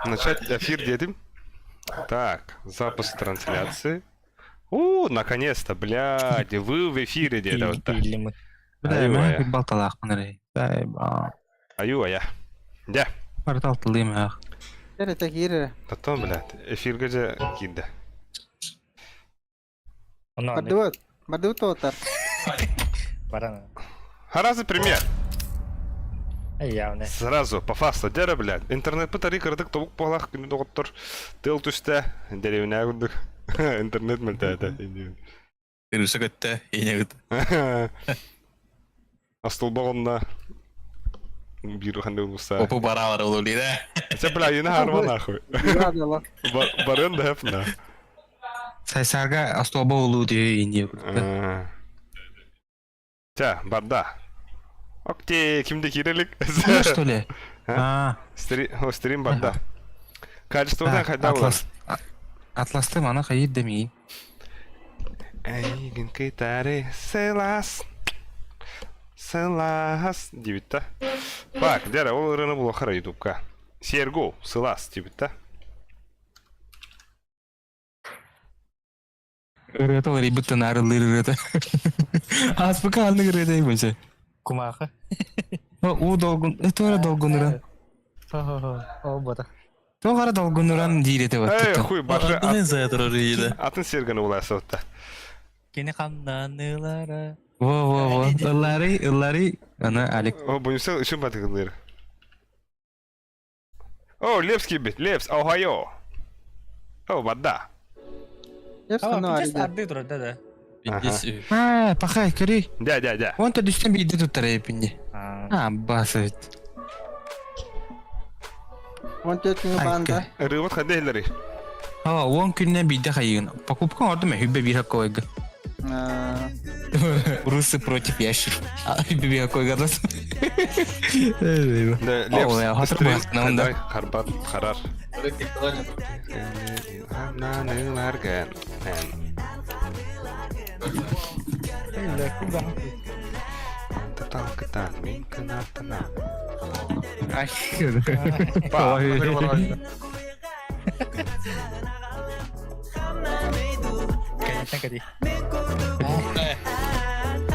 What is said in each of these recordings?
Начать эфир дедим. Так, запуск трансляции. У, наконец-то, блядь, вы в эфире деді вот. Бля, балталаахпын эрэ. Аю-ая. Дя. Барыта алтылыым аах. Эрэ киир Потом, блядь, эфирге же киирдэ. Бардыбыт. Бардыбыт тоҕуттар. Баран. Сразу пример. Явно. Сразу, по фасту, дьэ блядь. Интернет тари кыратык тобук буолах күнү доҕоттор тыал түстэ, дэриэбинэ курдук. Интернет мөлтөөтө. Ырыса көттө, инегит. Остолбо онна биир ханды улуста. Опу баралар олулида. Це бля, юна харма нахуй. Барын да хеп на. Сайсарга остолбо улуу дии инди. Ча, барда. Окей, кимде кирелик? Что ли? А. Стрим барда. Качестводан хайда Атлас. Атласты мана хайыр демей. Эйигин кытары сылаас. Сылаас диэбит Бак, дьэ ол ырыаны булуохара ютубка. Серго, сылаас диэбит да. Ырыата уларыйбыт тынаарылыыр ырыата. Ааспыкка ханнык ырыата быйсы? Кумаахы. Уу долгун, туора долгунуран. Ол бота. Туох долгунуран диир этэ Эй, хуй, башы. Атын заятыр ырыйда. Атын серганы улаасыбытта. Кини хамнаныылара. Во, во, во. Ыллары, ыллары. Ана Алик. О, буюса үшүн батыгылыр. О, Лепский бит, Лепс, Ohio. О, вода. Лепс Арды турар, да, да. А, пахай, көрүй. Да, да, да. Он түстен биирде туттар эпинде. А, басыбыт. 14 күн банда. Рыбат хадейлери. А, 10 күннен биирде хайыгын. Покупка ордум хүббе бир хаккойга. Русы против ящер. Хүббе бир хаккойга дас. Да, Лепс. Харбат, харар.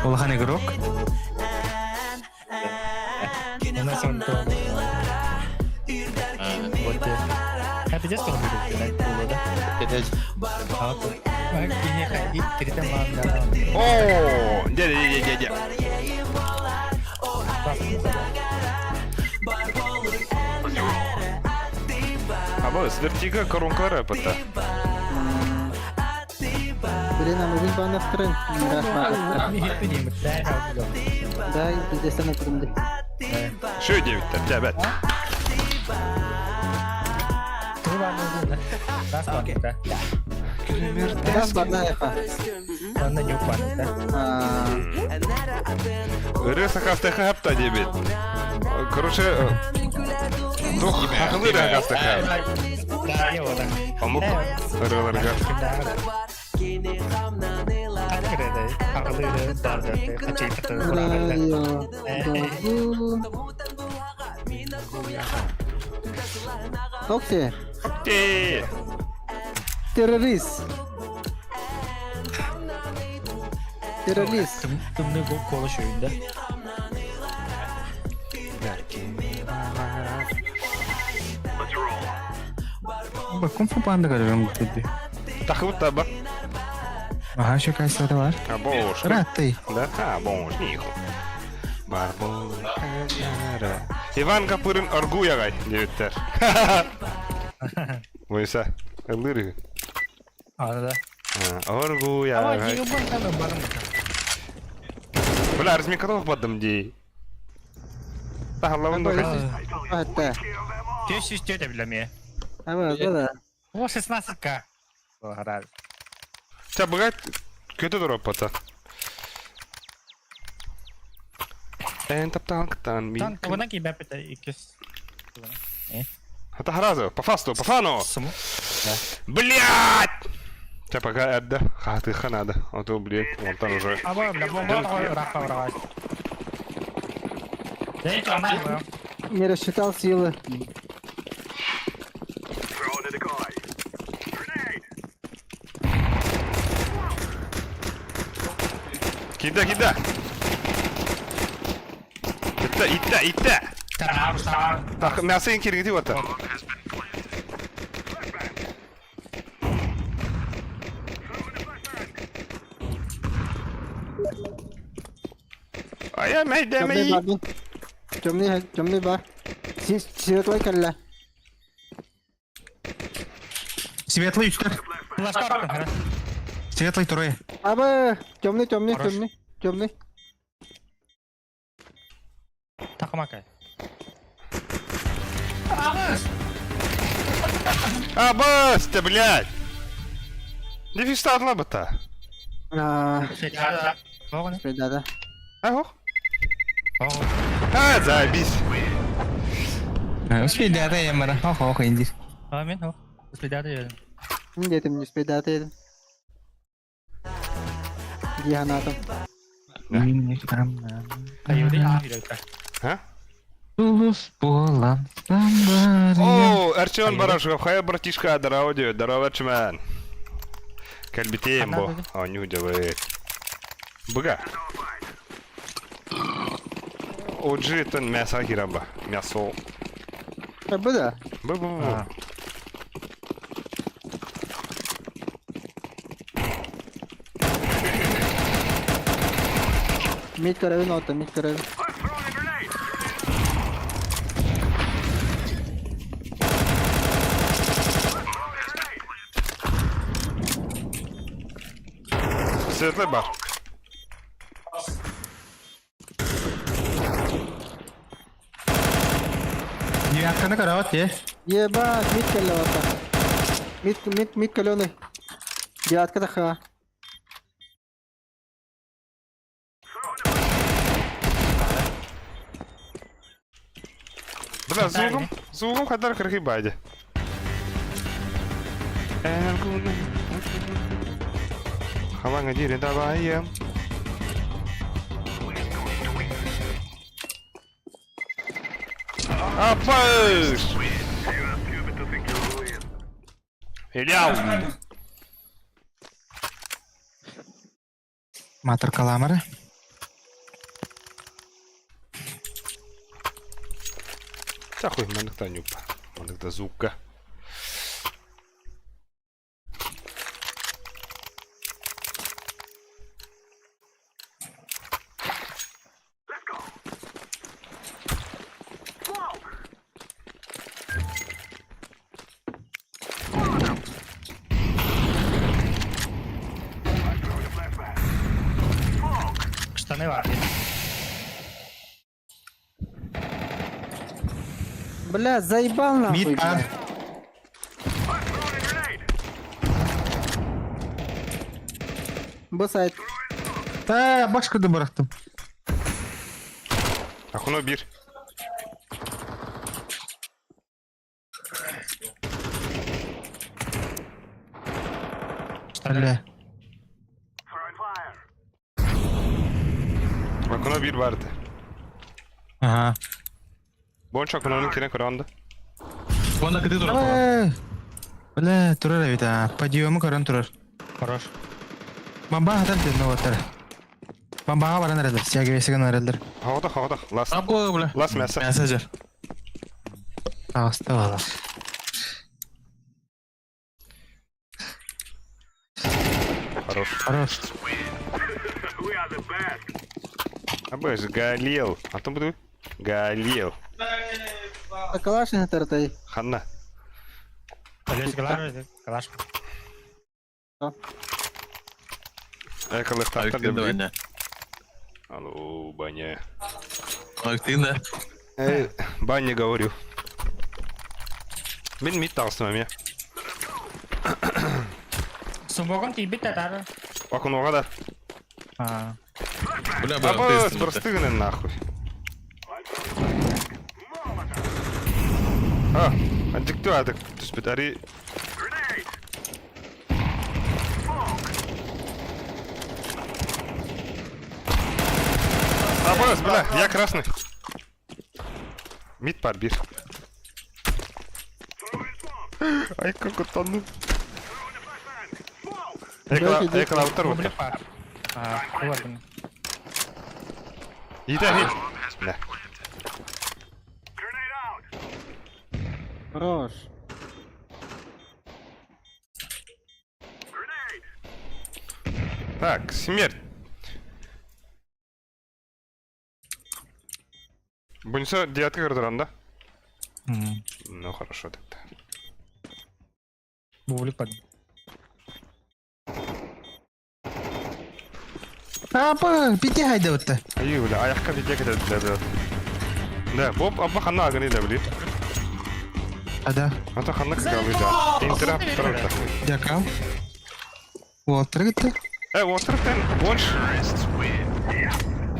Улахан игрок. О, дядя, дядя, дядя. А вот, вертига коронка рэпа-то. Блин, а мы баннер Да, здесь она тренды. Шө девиттер, жабет. Ыры сакастыха хапта дебит. Короче, дух хахылы рагастыха. Омук ырыларга. Окси. Те. Террорист. Террорист. Тымны кола шөйүндө. Кунг-фу панда көрөрүм dedi. Тахыбыт таба. Аха, şu кайсыда бар. А бош. Раты. Да, а бош, ниху. Иван Капырын аргуягай диэбиттэр. Бойса, ыллыр. Аны да. Аргуягай. Бля, размикров бадым дей. Тахаллабын да. Это. Теш үстө билеме. А, да. О, 16к. Ча, быгать, көтө дороп пата. Эн таптан ми. Тан кабана ки бәпете икес. Это сразу, по фасту, по фану. Блять! Ча, пока эрдэ, хатыха надо. А то, блядь, вон там уже. Не рассчитал силы. Киирдэ, киирдэ! Иттэ, иттэ, иттэ! Так, мясо кириҥити уота. Ая, Темный мәйдәмей! бар мин. Темный, темный бар. Светлый кэллэ. Светлый үстер. Светлый трое. Абы, темный, темный, Хорош. темный, темный. Такамакай. Абас, ты, блядь! Дефиста атлабыта. А, Оҕону. да, да. Ах, Оҕо. А, заебись. Успейдата ямара. Ох, ох, инди. А мен хо. Успейдата я. Мин детим не успейдата едим. Дианатом. Айуди а хирелка. А? Тулус полан О, Арчон Барашков, хай, братишка, здорово, здорово, чмен. Кальбитеем бо. А, не удивы. Быга. Оджи, тен мясо хираба. Мясо. Абы да. Б, б, б. Мид карабин ота, мид карабин. Светлый бар. Девятканы карават, е. Ебать, мид кэллэ ота. Мид, мид, мид каленый. Девятка таха. Бля, звуком, звуком хадар крахи бади. Халанга дири давай. Апаш! Иляу! Матр каламары. Та хуй, мандыкта нюпа. Мандыкта звука. Штаны бар. Бля, заебал нахуй. Мид а. бля. Бу сайт. Та башкады бырахтым. Ахуно бир. Бля. Ахуно бир барды. Ага. Бонча Ахуноның кене көранды. Онда кыты турар. Бля, турар бит а. Подъемы көрөн турар. Хорош. Бомба хатар дедин оттар. Бомбага баран эрелер. Сиага бесеген эрелер. Хавда, хавда. Лас. Абы, бля. Лас мясо. Мясо жер. Аста бала. Хорош. Хорош. Абы же галел. А то буду галел. Калашник тартай. Ханна. Алеш калаш, калаш. Эколых тактар Активно, деп. Ваня. Алло, баня. Активно. Эй, баня говорю. Мин мид тағыстым әме. Сумбогон тибит татар. Акуноға да. А. Бля, бля, Абы, простыгны нахуй. А, антикту адык. Түспет, ари. Абы, бля, я красный. Мид бар бир. Ай, как утонул. Экла, экла, Бля. А, ладно. Иитэ хит. Да. Хорош. Так, смерть. Бунса девятка көрдөрөн да? Ну хорошо тогда. Бублик под. Апа, пити хайда бутта. Айыы, бля, аяққа бите кетеді, бля, бля. Да, Боб абба ханна агыны да, блин. Ада, Ата ханна кыгалы да. Интерап тұрды. дякам. Уолтер гитте. Э, отырып больше.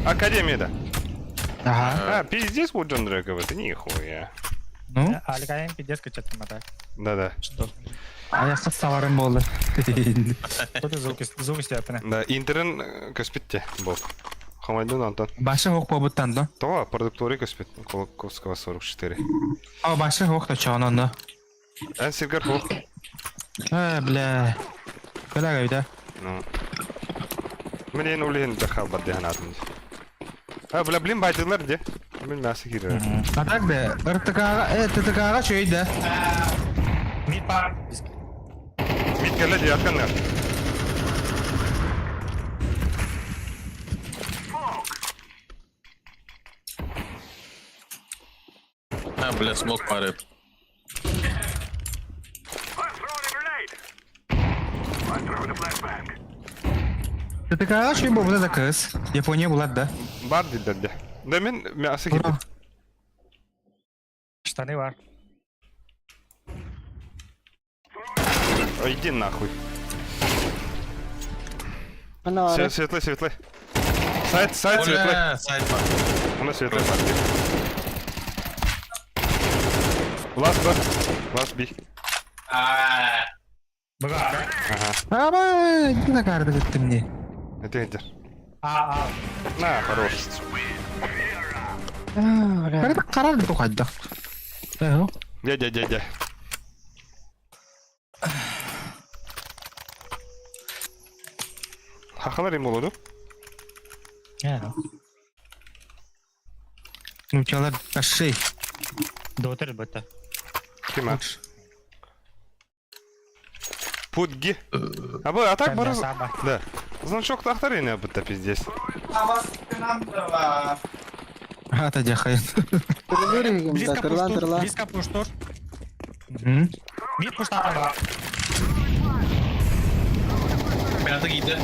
Академияда. Ага. А, пиздец, вот Джон Дрэгов, это нихуя. Ну, Аликайын пиздец качать мотай. Да-да. Что? аяққа саварым болды. Что ты звуки, звуки степени? Да, интерен көспитте, Боб. Хамайдын Антон. Башы хоқ побуттан, да? Това, продукторий көспит, Колоковского 44. А, башы хоқ та чаон онно. Эн сиргар хох. Э, бля. Бля, гайда. Ну. Мен улин дахал баддыхан атын. А, бля, блин, байтылар де. Мен мясо кирер. А так да, РТК-ға, э, ТТК-ға чөйді. Мид пар. Миткерле девятканнар. А, бля, смок падает. ТТК-ға чөй болбута да кыз. Япония булат да. Бар дилдер де. Да мен мясо кирер. Штаны бар. Иди нахуй. Ана Свет, светлый, светлый. Сайт, сайт светлый. Бля, сайт бар. Она светлый. Ласт Б. Ласт Б. Бага. Ага. Аба, иди на карту гитте мне. Это где? А, а. На, хорош. Карада карар тухайда. Э, Дядя, дядя. Хахалар им болду. Не, ну чалар таши. Дотер быта. Ким? Путги. А бы, а так бар. Да. Значок тахтар не бытта пиздец. А, та дяхай. Близко Тырлан, пуштур. тырлан. Близко пуштур. Мид пуштар бар. Мясо киді.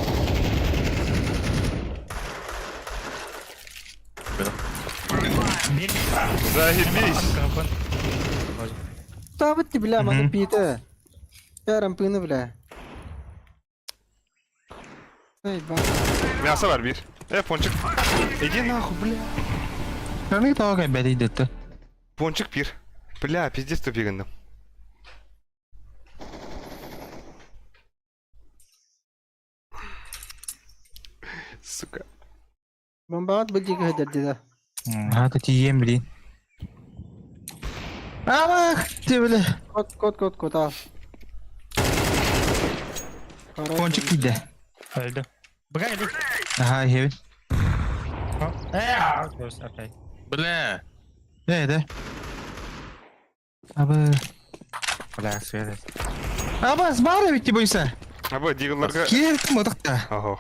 Мид. Заебись. Табыт бля, маны питі. Ярым пыны, бля. Эй, ба. Мясо бар бир. Э, пончик. Иди нахуй, бля. Каны тага бәди дитте. Пончик пир. Бля, пиздец тупигандым. Сука. Бомбаат бұл жеке хөдерді да. А, та тием блин. Аба, ты бля. Кот, кот, кот, кот, ал. Хорош. Пончик киде. Öldü. Бага иди. Ага, хебин. Э, окей. Бля. Э, да. Аба. Бля, свет. Аба, сбары ведь бойся. Абы, дигларға... Кер кім одықта. Ого.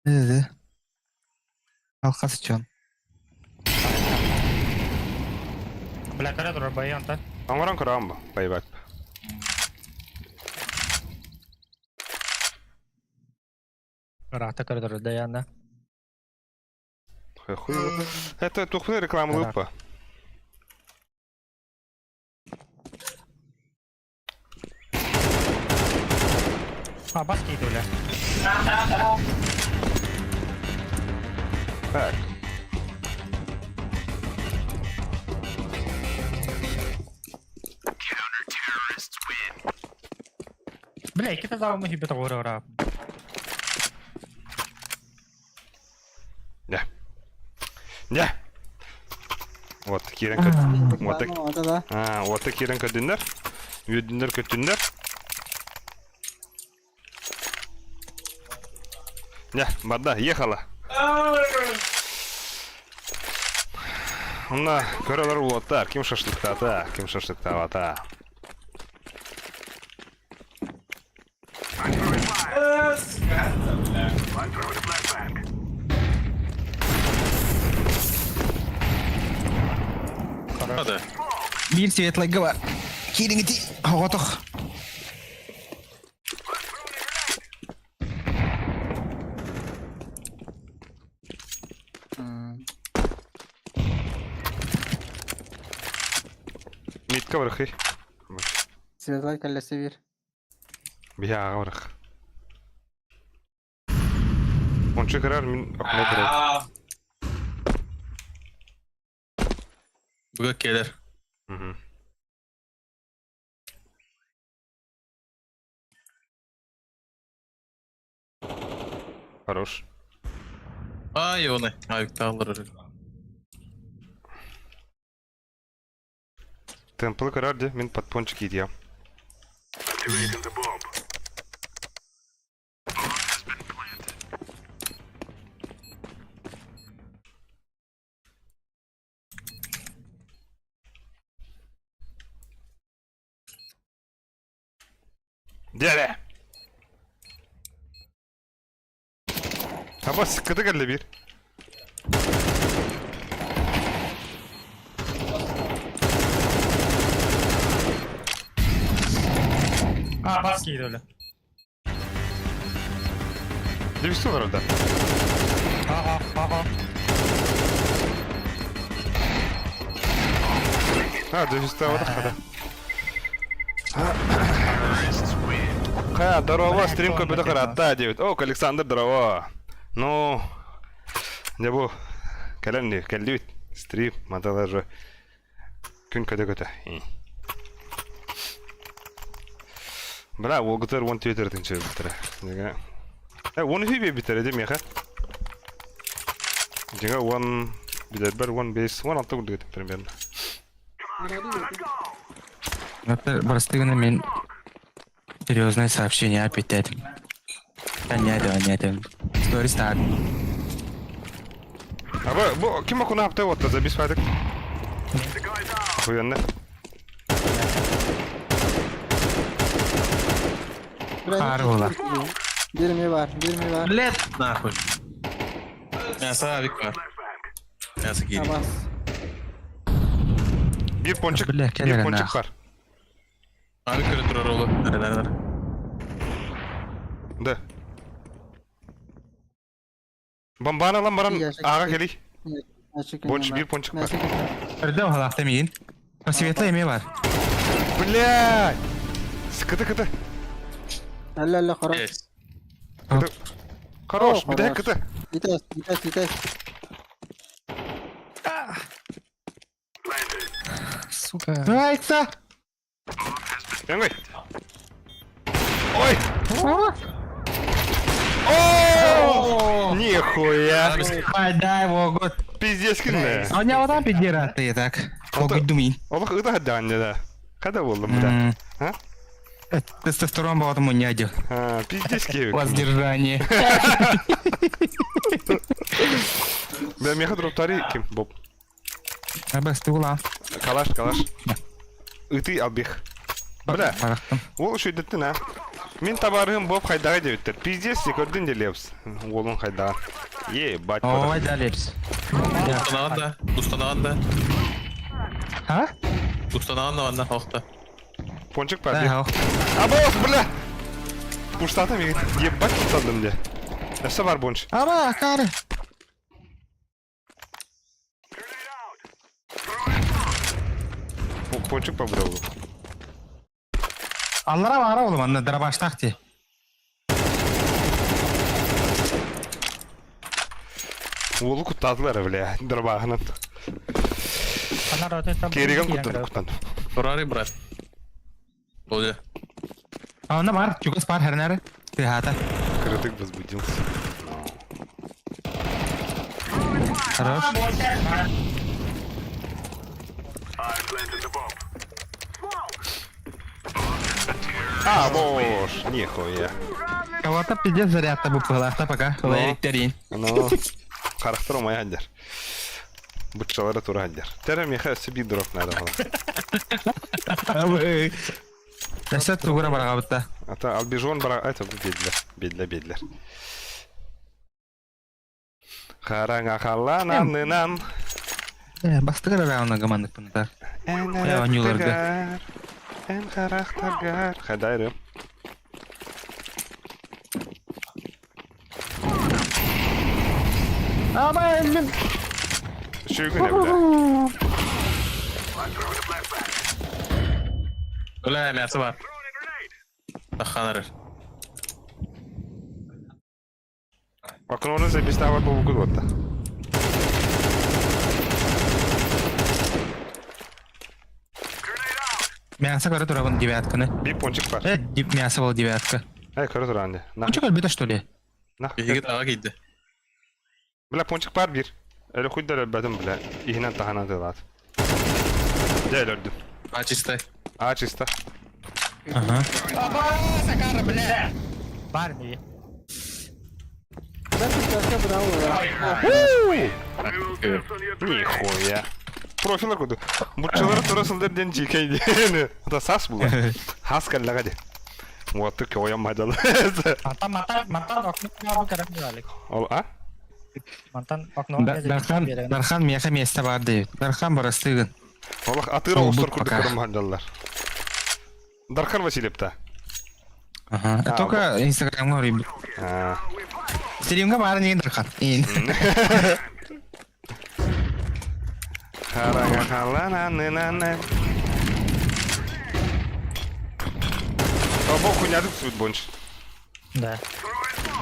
Э, да. Алқасы чон. Бля, кара баян та. Аңаран көрам ба, байбак. Рахта кара даян да. Хуй. Это тухны реклама лупа. А, баски иди, бля. Так. Бля, iki tane mı hibet uğra uğra. Не. Не. Вот, кирен көт. Вот так. Да, да. А, вот так кирен көтүннер. Үйдүннер көтүннер. Не, бада, ехала. Онно көрөлөр уолаттар, ким шашлыктаата, ким шашлыктаабата. Hadi. Биир светлайга бар. Киириҥити оҕотох. Митка барахый. Светлай кэллэсэ биир. Биһи ааҕа барах. Ончу кырар мин окно кырар. Буга келер. Мгм. Хорош. Ай, оны. Аюкталар өрө. Темплы көрөр де, мин подпончик киирия. Дядя! Аба сыккыта кэллэ биир. А, бас киирdi öyle. Дивись олорор да. Ага, ага. А, дивись хада. Ха, здорово, стрим компьютер харатта девять. О, Александр, здорово. Ну, не бу. Кэлэн кэллибит. Стрим, мантала же. Күн көтө-көтө. Бля, уолгутар он твиттер тинче биттер. Неге? Э, он хи биттер эди меха. Дига он бидер он бес, он алты курдук примерно. Барыстыгына мен серьезное сообщение опять. Понятно, понятно. Сторис так. Аба, бу ким окуна апта вот забис фадык. Охуенно. Хаар буолар. Биир эмиэ баар, биир эмиэ баар. Блядь, нахуй. Мясо авик бар. Мясо киирии. Абас. Биир пончик, Бля, биир кэлэр пончик нах. бар. Авик көрө турар олу. Ара, ара, ара. Да. Бомбаны алан баран аға кели. Пончик, биир пончик бар. Өрдө оһолаахта миин. Светла эмиэ бар. Блядь! Кыты кыты. Алла алла хорош. Есть. Кыты. Хорош, О, битэ хорош. кыты. Витас, Витас, Витас. Сука. Айта! Яңгой. Ой! О! Нихуя! Дай могут. Пиздец кине. А не одан пидера ты так. Могут думин. Олох ыта хаддаан да. Хада болдум да. А? Тестостерон был не одел. А, пиздец киви. Воздержание. Бля, меха дроптари ким, Боб. Абас ты ула. Калаш, калаш. Ыты албих. Бля, Барахтым. ол үшөйдөттүн а. Мин табарыгым Боб хайдага дебиттер. Пиздец, көрдүн делебс. Олун хайдага. Ебать. Ой, да, лепс. Устанаган да. Устанаган да. А? Устанаган да ванна хохта. Пончик бар. Да, Абос, бля! Пуштатым ебать пуштадым де. Өссө бар бонч. Аба, кары. Пончик побрал. Аллара бара oğlum анна дырабаштах ти. Уолу куттаатылар, бля, дырбааһынан. Керигэн куттан куттан. Феррари, брат. Боле. Ана бар, чугас бар хернәре. Ты хата. Крытык возбудился. Хорош. А, бош, нихуя. Кого-то пиздец зарядта бу пылахта пока. Ну. Лэриктерин. Ну, характер моя дер. Буччалара тура сылдьар. Тэрэ миэхэ өссө биир дроп наада буолар. Өссө тугура бараҕабыт да. Ата Албижон бара это биэдлэр, биэдлэр, биэдлэр. Хараҥа халлаан аннынан Э, бастакы эрэ раундга манныкпын да. Эн Э, оонньууларга. эрэ эн харахтаргар Хадайрым. Абай мин. Сүүгүн эбилэ. Бля, мясо бар. Таххан эрэр. Окнону запистава бугут буолта. Мясо көрө турабын девятканы. Биир пончик бар. Э, дип мясо был девятка. Эй, көрө туран де. На. Пончик өлбүтэ что ли? На. Биһиги таға киирдэ. Бля, пончик бар биир. Өлө хуйдар өлбөтүм, бля. Иһинэн таһынан тылаат. Дьэ, өлөрдүм. А чистай. А, чисто. Ага. Бар ми. Да, сейчас брал. Нихуя. Профилар куду. Буччалары тура сылдыр ден жикей ден. Это сас була. Хас каллага де. Уатты коям мадал. Мантан мантан мантан окно көрөн буолалык. Ол а? Мантан окно Дархан, Дархан миэхэ миэстэ баар диэбит. Дархан барастыгын. Олох атыыр Ол оҕустар бут курдук пока. көрөн мадаллар. Дархан Васильевта. Ага. А, Только Инстаграмҥа оруйбут. А. Стримҥа баар нигин Дархан. Харага-халана-ны-на-на. Обо хуйнядык сүт бонч. Да.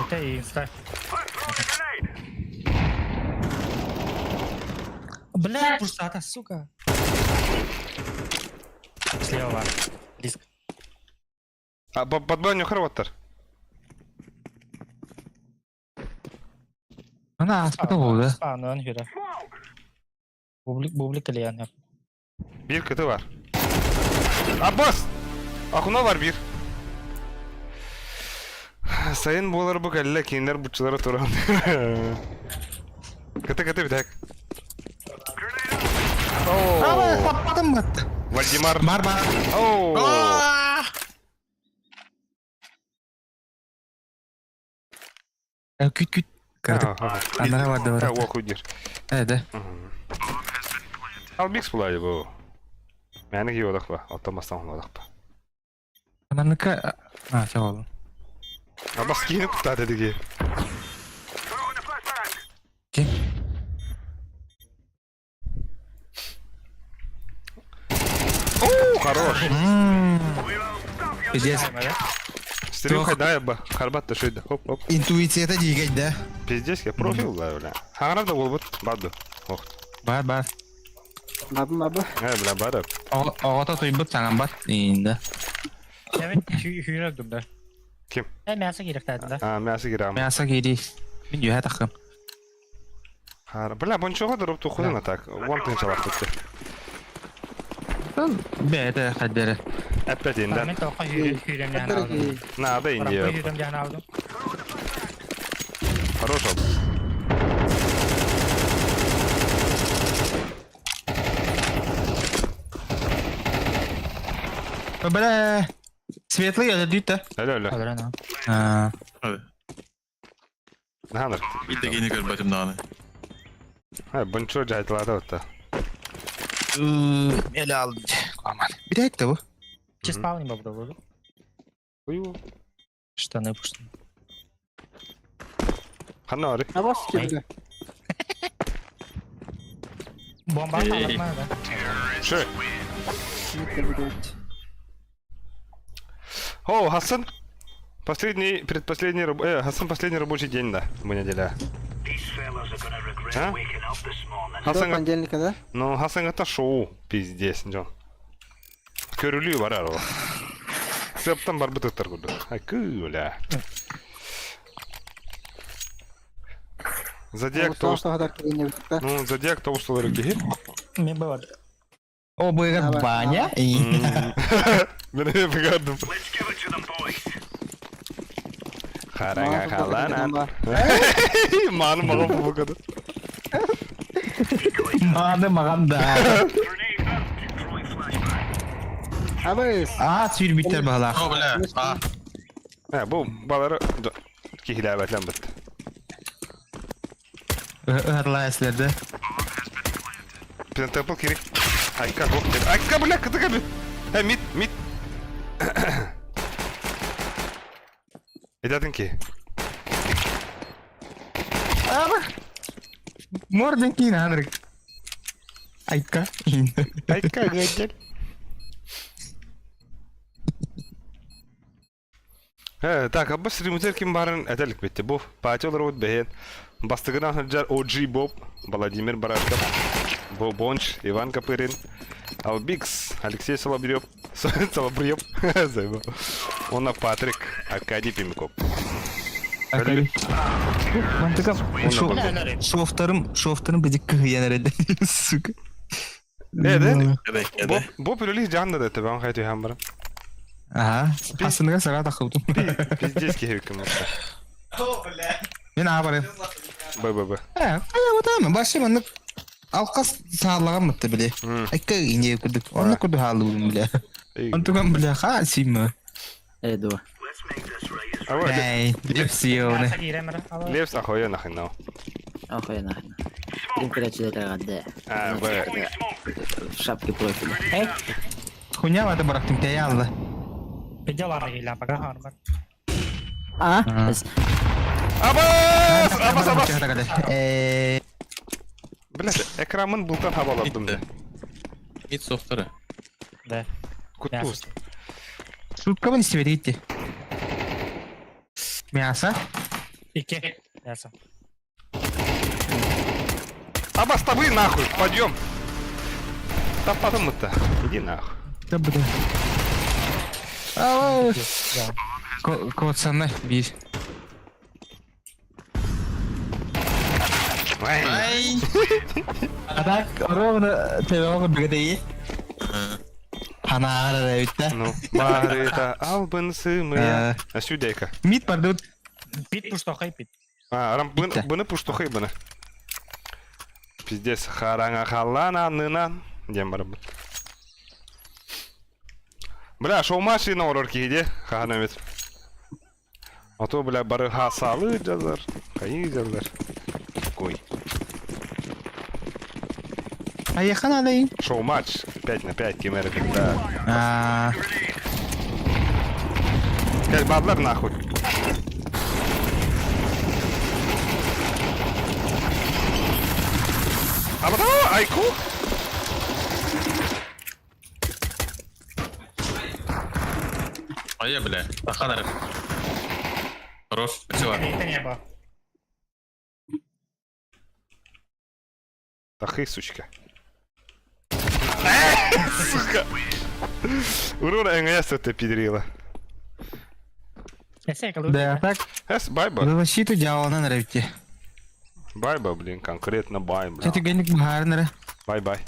Это и инста. Бля, пустата, сука. Слева. Диск. А подбаню хорваттар. Ана ааспыта буолла. Спаунан хүрэ. Бублик бублик кэлиэн. Биир кыты бар. Аббас! Окно бар биир. Сайын буолар бу кэллэ кинилэр буччулара туран. Кыты кыты бүтэк. Ама таппатым бат. Вальдемар. Бар бар. Оу! Күт күт. Көрдүк. Анара барды бар. Уоку диир. Э, да. Албикс булай бу. Мэни киодах ба, оттон бастан хонодах ба. Манныка а, все болду. Абас киини куттаата диги. Ким? Оу, хорош. Пиздец. Стрим хайдая ба, харбат да шуйда. Хоп, хоп. Интуицията дигей да. Пиздец, я профил да, бля. Хаңарар да болбут, баду. Ох. Бар бар. Маба маба. Э, бля, бара. Оҕото туйбут саҥан бат. Инда. Evet, hüyre durdu. Ким? E, мясо киирехтаатым да. А, мясо кирам. Мясо киири. Мин үһэ тахым. Хар, бля, бончого дроп тухудун так. Вон тынчалар tuttu. Бэйэтэ хаддere. Опять инде. Мен тоққа hüyrem яһан алдым. Надо инде. Hüyrem яһан алдым. Хорош. Бля. Светлый өлөрдүүт да. Алло, алло. Алло, алло. Аа. Наханыр. Биир да киһини көрбөтүм даҕаны. Ha, бончо жайтылады отта. Эле алды. Аман. Бирээк да бу. Че спавни бабда болды? Уй. Штаны пушты. Ханна ары. Абас кирде. Бомба аталар да. Шö. Мид кэлбит. О, Хасан. Последний, предпоследний, Хасан последний рабочий день, да, бу неделя. А? До Хасан, понедельника, да? ну, Хасан это шоу, пиздец, Джон. Көрүлүү барар ол. Сыптан бар бытыктар курдук. Ай, кыля. Зодиак Потому тоус... что хадар кирин да. Ну, зодиак тоусталары киһи. Мен бар. О, быга Давай, баня. Мен бігардым. Хараңа халана. Маным маған бұл кады. Мааны маҕан да. Абыс. Аа сүүрбүттэр баһылаах. О, бля. А, Э, бу балары киһилээбэтлэн бит. Ыһарлаа эслерде. Пентапл кири. Айка, бу. Айка, бля, кытыка би. Э, мид, мид. Этатын ки. Аба. Морден киин анрык. Айка. Айка, гадел. Э, так, аббас ремутер ким барын этелик битти. Бу пати олорбут бэһиэн. Бастыгынан сылдьар OG Боб, Владимир Барашков, Бо Бонч, Иван Копырин, Албикс, Алексей Солобрёв, Солобрёв, забыл. Уонна Патрик, Аркадий Пимяков. Аркадий. Мантыкам шофтарым, шофтарым бедик кыһыйан эрэллэр, сука. Э, да? Эдэ, Бо, эдэ. бо пүлүлүс жаанда да төбөн хай түһэн баран. Аха. Хасыныга сара тахыбытым. Пиздец киһи кыммытта. Мен аға барайым. Б, б, б. Э, ая бутамы, башы маннык алқас сааллаган мытты биле. Айка ине курдук. Онну курдук хаалыбын биле. Онтуган биле ха симма. Эдуа. Эй, Лепсионы. Лепс охуенно хрен Охуенно. Блин, короче, это да. А, Б. В шапке профиля. Эй! Хуйня вата барактым теялла. А? Абас! Абас, абас! Э, Блядь, экранын бултан хабаладым. Bitti. Mid softları. Да. Кутуз. Суткабын истебет гитти. Мясо. Икки. Мясо. Абас, табы нахуй, подъем! Таппатым-то. Иди нахуй. Да, бля. Да. Коцаны бир. Ай. А так ровно тебе бигдей. Ханаар эбитте. Ну, барыта албын сымыя. А сюдейка. Мид бардыбыт. Пит пуштохай пит. А, рам бын, Битте. быны пуштухай быны. Пиздец, харанга халана нына. Дем бар быт. Бля, шоу машина орор киде, ханамет. А то, бля, бары хасалы жазар, кайы жазар. Кой. Аяхан алайын. Шоу матч 5 на 5 кемер да. А, Кәл бадлар нахуй. Абада, айку. Ая, бля. Таханар. Хорош. Спасибо. Это небо. Тахы, сучка. Сука. Урура НС ты пидрила. Да, так. Эс, байба. Защиту дьяволынан эрэбитти. Байба, блин, конкретно байба. Чэ түгэнник баһаарынара. Бай-бай.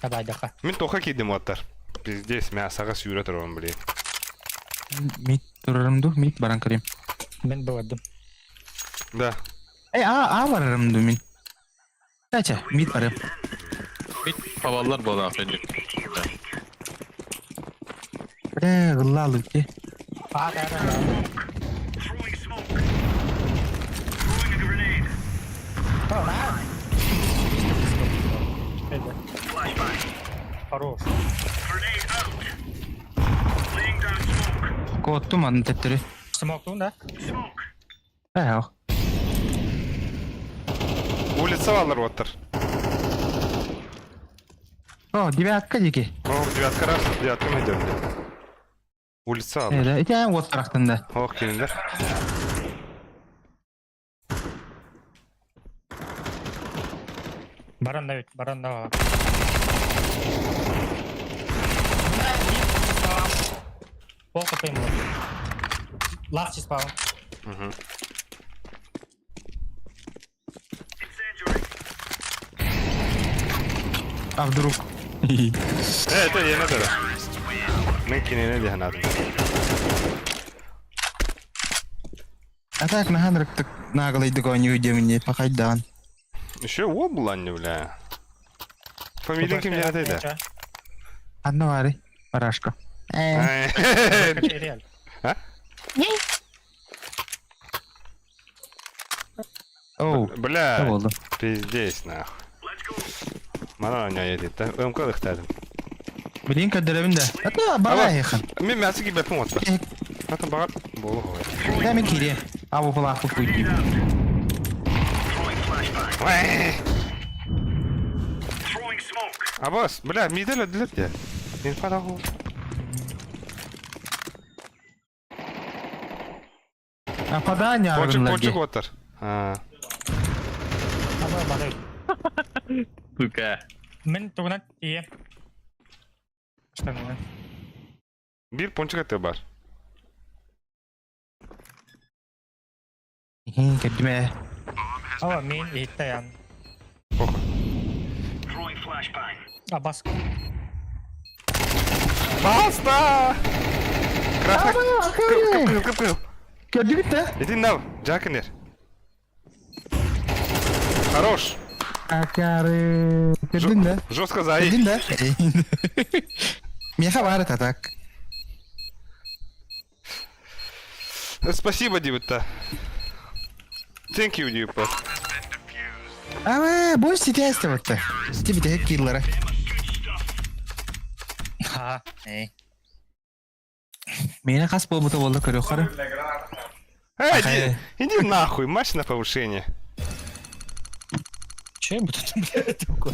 Давай, даха. Мин тоха кидим оттар. Пиздец, мясаға сүйрө турам, блин. Мид турарым ду, мид баран көрейм. Мен бывадым. Да. Эй, а, а барарым ду мин. Чача, мид барым. Mid havallar bu adam önce. Бля, гыллаалы битти. А, да, да, да. Хорош. Кооттум аны төттөрү. Смоктун, да? Э, Улица алар оттар. О, девятка дики. О, девятка раз, девятка мы идем. Улица алар. Э, итен вот тарахтан да. Ох, кинилер. Баран да, баран да. Пол хп ему. Ласт спал. Угу. А вдруг? Э, это я надо. Мен кинилер диханадым. А так на ханрык так наглый догоню демни, пахайдан. Еще облань, бля. Фамилияң ким диэн этэй да? Анна бары. Барашка. Э. А? Оу. Бля, Болду. пиздец нахуй. Манан оня едет, да? МК ыхтадым. Билин көрдөрөбүн да. Ата бара яхан. Мен мәсі кибеппин отта. Ата бағар болу ғой. Да мен кире. А бу плаху пуйди. Абас, бля, мидел өділіп де. Мен фадағу. А падание Пончик, пончик отыр. А. Сука. Мен тугунан тиийэн. Штанынан. Бир пончик аты бар. Көрдүм. Ава мен иһиттэ ян. Ох. Абас. Баста! Красный. Кып, кып, кып, кып. Көрдүгүт да? Иди на, Джакенер. Хорош. Акары. Көрдүн да? Жестко заи. Көрдүн да? Меха бар это так. Спасибо, Дивита. Thank you, Дивита. Ама, больше ситясте вот. Тебе те киллера. Ха. Мени хас болбута болду көрө хары. Эй, иди, иди нахуй, матч на повышение. Че я буду там, блядь, такой?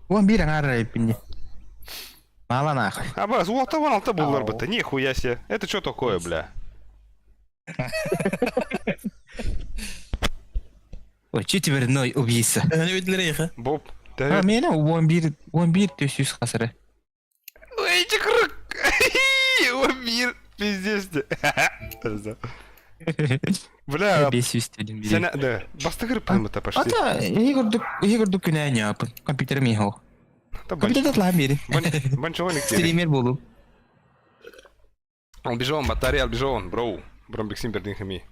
Вон бир аңар эпинне. Мала нахуй. А бас, вот вон алта буллар Ау. быта, нихуя себе. Это что такое, бля? Ой, че теперь ной убийца. Не видели рейха? Боб, А да. мени 11 11 төсүс хасыры. Ой, чекрык. О, мир, пиздец ты. Бля, 500 дедим бир. сен, да, бастыгыр паймыта пошли. Ата, егордук егордук күнә няпын. Компьютер михо. Та банч- Компьютер татлаһын бири. банчоник тебе. Стример болу. Албижон, батарея Албижон, броу. Бромбиксин бердин хами.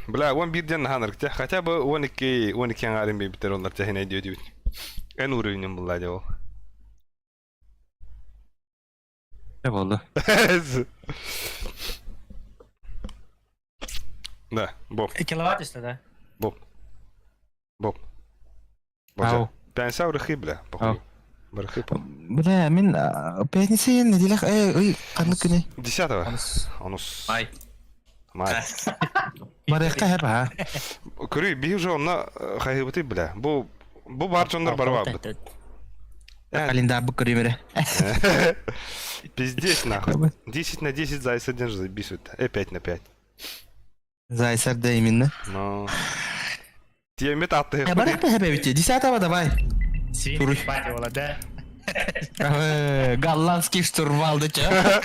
Бля, он бирден ханырк хотя бы он ики, он ики аңарын битер олар тахин айдио дибит. Эн уровенем булла дел. Не болду. Да, Боб, Киловатт истэ, да? Боб. Боб. Ау. Пянса урыхы, бля, похуй. Барыхы, по. Бля, мин пятница ен неделях э ый канны күнэ. Десятого. Онус. Май. Май. Барыхка хэп ха. Көрүй, бии уже онна хайыбыты, бля. Бу бу бар жоннор барба. Календарь бу көрүмөрө. Пиздец нахуй. 10 на 10 за S1 же записывают. Э 5 на 5. Зайсар да именно. Но. Тиемет атты. Я барыхка хэп эбите. Десятого давай. Свин бати ола, да? Голландский штурвал да ча.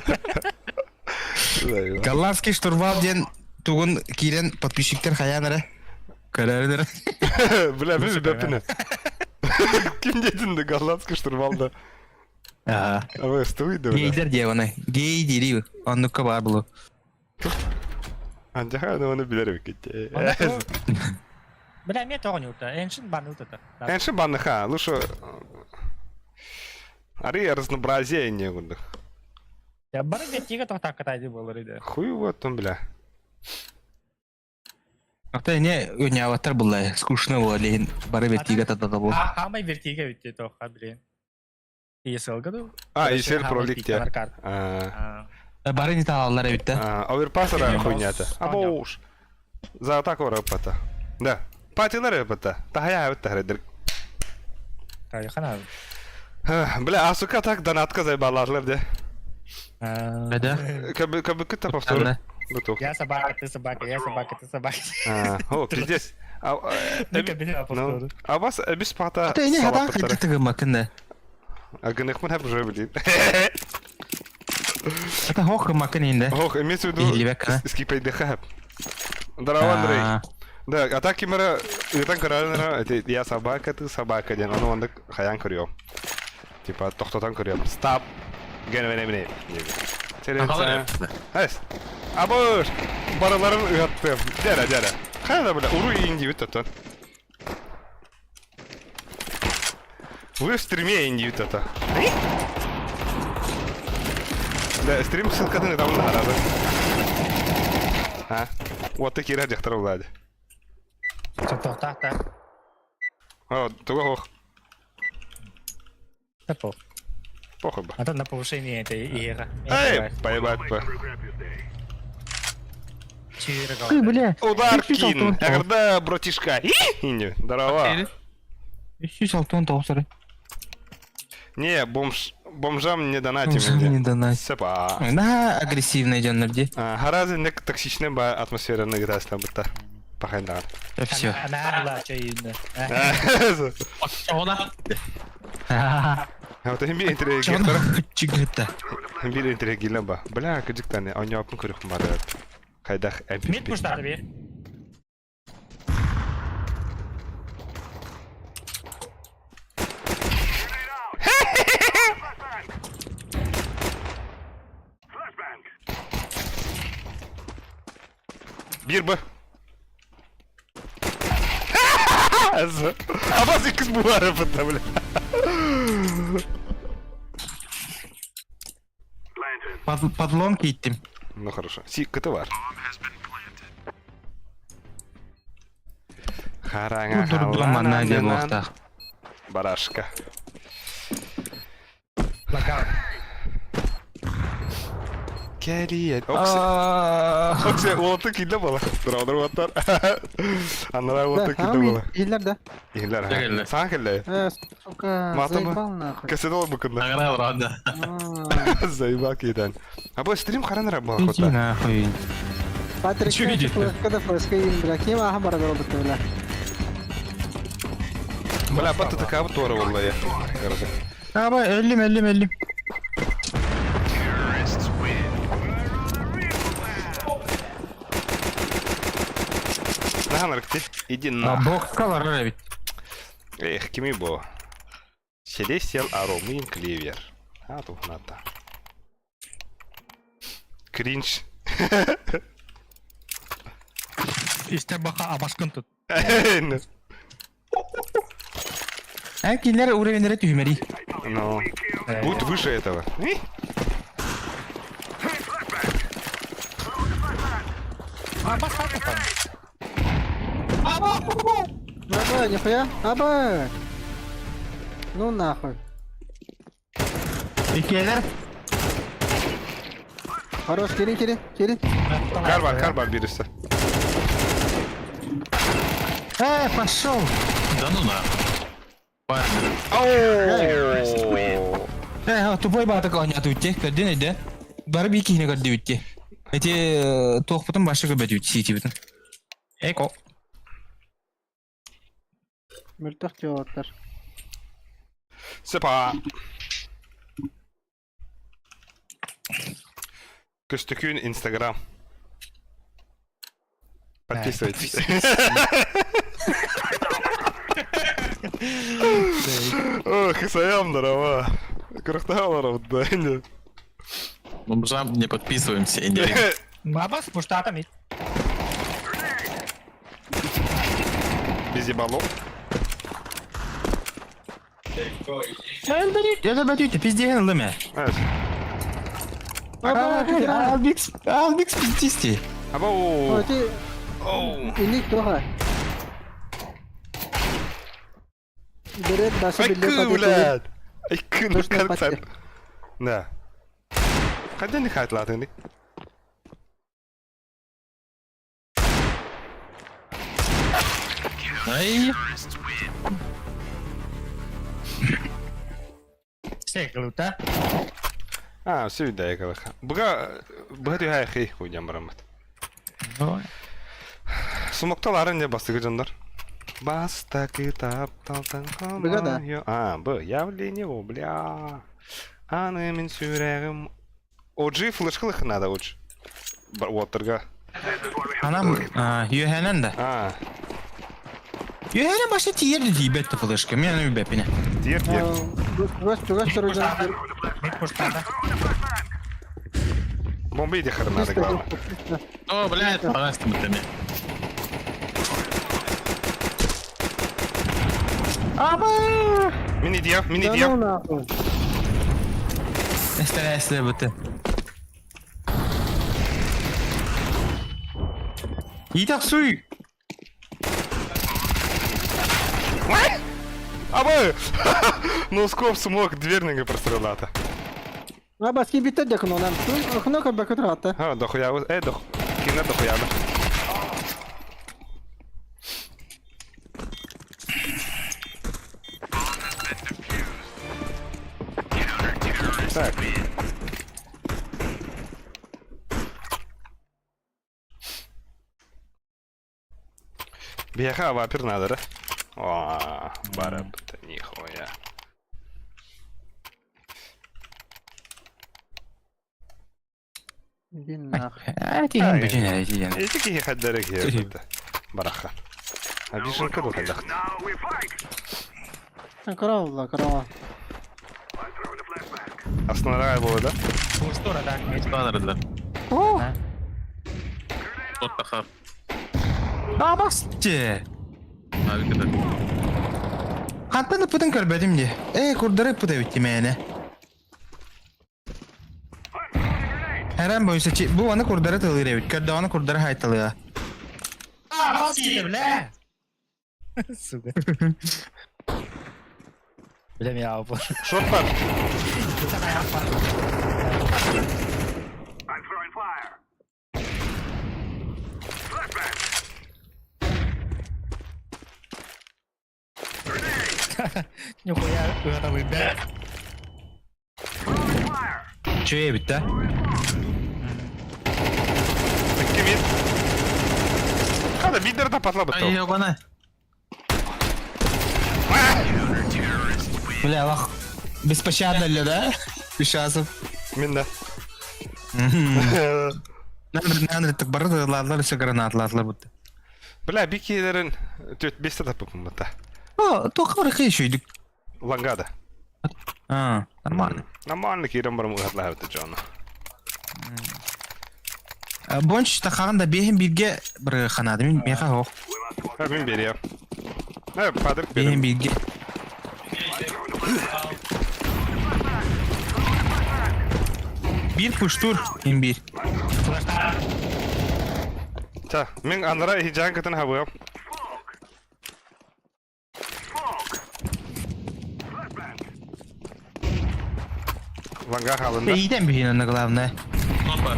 Голландский штурвал ден тугун кирен подписчиктер хаянара. Көрөрүнөр. Бля, мен бәпіне. Ким дедin де голландский штурвалда. Ага. А вы стуй да. Гейдер диye Гей дири. Оннукка бар булу. Анжаха оны билер бекет. Бля, мен тоҕо ньурта. Эншин бан ылтата. Энши банныха, лучше Ари разнообразие не гундах. Я бары беттиге тохтак катайды болар иде. Хуй вот он, бля. Ата не өняваттар булла. Скучно было лehen. Бары беттиге татата бул. Хамай вертиге битти тоха, блин. ESL году. А, ESL Pro League те. А, Бары не талалар битте. Оверпасера хуйня-то. А боуш. За атаку рапата. Да. Патилар рапата. Тахая вот тахредер. хана. Бля, а сука так донатка заебалалар де. Да. Как бы как бы кыта повтор. Готов. Я собака, ты собака, я собака, ты собака. О, пиздец. А, ну, а вас без пата. Ата не хата хатыгы макында. А гыныкмын хәп уже блин. Ата хох макын инде. Ох, имеется в виду скипай хәп. Здорово, Андрей. Да, а так кимера, итан каралнера, это я собака, ты собака, ден, ону онда хаян көрөм. Типа тохтотан көрөм. Стоп. Ген мене мене. Эс. Абыр! Барыларын ыһаттым. Дәрә, дәрә. Хайда бля, уру индивит оттон. Вы в стриме индивит это. Да, стрим ссылкатын там наһарады. А? Вот такие дьахтар улады. Тоқтақ та. О, туга хох. Да пох. Похуй ба. А то на повышение это иера. Эй, поебать ба. Кый, бля. Удар кин. Эгерда, братишка. Инди, здорово. 369 сары. Не, бомж, бомжам не донатим. Не донать. Сепа. На агрессивный дьоннор ди. Харазы нек токсичный ба атмосфераны гытасына бытта. Пахайндар. Да все. Она чайында. Она. Вот им интерегектор. Чигетта. Бир интерегиле ба. Бля, кыжыктаны, оñоопун көрүхүм бар. Кайдах Мид пуштады бир. Бир б. Абаз иккис буара бытта, бля. Подлом киттим. Ну хорошо. Си, КТ бар. Харанга Дурдом Надя буохтаах. Барашка. Локаут. Кэлиет. Окси. Окси, уолаты килле буола. Дураудар уоттар. Аннара уолаты килле буола. Иһиллэр да. Иһиллэр. Кэллэ. Саҥа кэллэ. Э, сука, Матымы? заебал нахуй. Кэсэдэ ол букунна. Агара правда. А, Заебал кидан. А бу стрим харанара Иди буолла. нахуй. Патрик, Чё видит? флешка да флешка им, бля, кем аха барар олбут бля. Бля, бат такая вот туора буолла я. Аба, өллүм, өллүм, өллүм. Наһанарыкты. Иди на. Бокка барар эбит. Эх, кими бо. Селестиал Аромин Клевер. А, тухната. Кринж. Истер баха абашкын тут. Ә кинилэр уровеннere түһүмэри. Ну, будь выше этого. И? Абас хатапан. Аба, нихуя, аба. Ну нахуй. Иккиэлэр. Хорош, кирин, кирин, кирин. Кар бар, кар бар бирisi. Э, пошел. Да ну на. Парни. Оу. Э, тупой баатак оонньоотубут дии, көрдүн өйдө. Бары биир киһини көрдүбүт дии. Эти туохпутун башы көрбөтүбүт, сиитибитин. Эко. Мөлтөх дьуолаттар. Сыпа. Көстөкүүн Инстаграм. Подписывайтесь. Ох, Саям, здорово. Крахталаров, да, не. Бомжам не подписываемся. Не. Абас пуштата мид. Без ебалов. Это пиздец, лыме. Аба, Албикс, Албикс пиздисти. Абау. Ой, Оу. Иник туха. Берет башы Айкы, билле блядь. Айкы, ну Точно как патте. Да. Хайда не хайтлатын. Ай. Секлута. А, все вида калаха. Буга быга түһэ хи хуйдам бараммат. Сумокталарын не бастыгы жандар. Бастакы тапталтан Быга да. А, б, явление, о, бля. Аны мин сүрәгем. Оджи флешкалых надо оч. Уоттырга. Анам, юхэнэн да. А, Юхэнэн башы тиерди тийбет флешка. Мен аны үбэппине. тиер тиер. Чугас, чугас, чугас. Мид пуштата. Бомба иди хрена, главное. О, блядь, пожалуйста, мы там. Аба! Мин идиям, мин Да ну идиям. нахуй. Эстэ бутты. Итак суй! Абы! Ну скоп смог двернеге прострелата. А бас ким биттер декун онан. Окно как бы кудрата. А, дохуя, э, дох. Кине дохуя. Так. Биһиэхэ вапир надо, да? О, барабыта, нихуя. Иди нахуй. Этиһин бүтүн этиһин. Эти киһи хаддара киһи бараха. А вишенка ду хадах. Караула, караула. Основная была, да? Кустура, да. Баннердылар. О! Тот тахар. Абас! Че! Авик это. Хантан ыппытын көрбөтүм дии. Э, курдары ыппыт эбит тимээнэ. Эрэн бойса чи бу аны курдары тылыыр эбит. Көрдөҕүнэ курдары хайталыа. А, бля! Сука. Бля, меня упал. Шорт бар. Нихуя, это вы, бля. Чү эбит да? Кимит. Хада бидер да патла бытыл. Ай, ебана. Бля, Аллах. Беспощадно ли, да? Бешасов. Мин да. Нанры так бары ладлар все гранатлатлар будто. Бля, бикилерин төт бесте тапыппын бата. О, только бар еще идик. Лангада. А, нормально. Нормально кирен барым угатлар бит жона. Бонч тахаган да бехин бирге бір ханады мен меха хох. Ха мин берем. Э, падырк Бехин берем. бирге. Бир пуштур, мен бир. Та, мин анара хижан кытын хабыам. Ланга халында. Бейден бихин аны главное. Опа.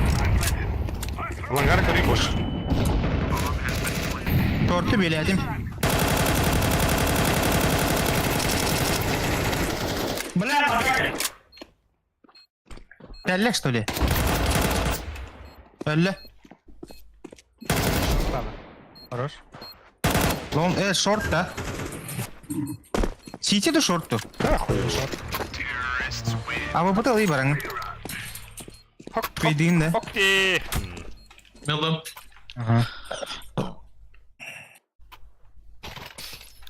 Лангар көрүй бош. Торты беледим. Бля, Дәлле, что ли? Әлле. Хорош. Лон, э, шорт, да? Сити да шорт ту. Да, хуй. А вы бутыл и барang. Хок, Бейдин да. Хок. Мелдом. Ага.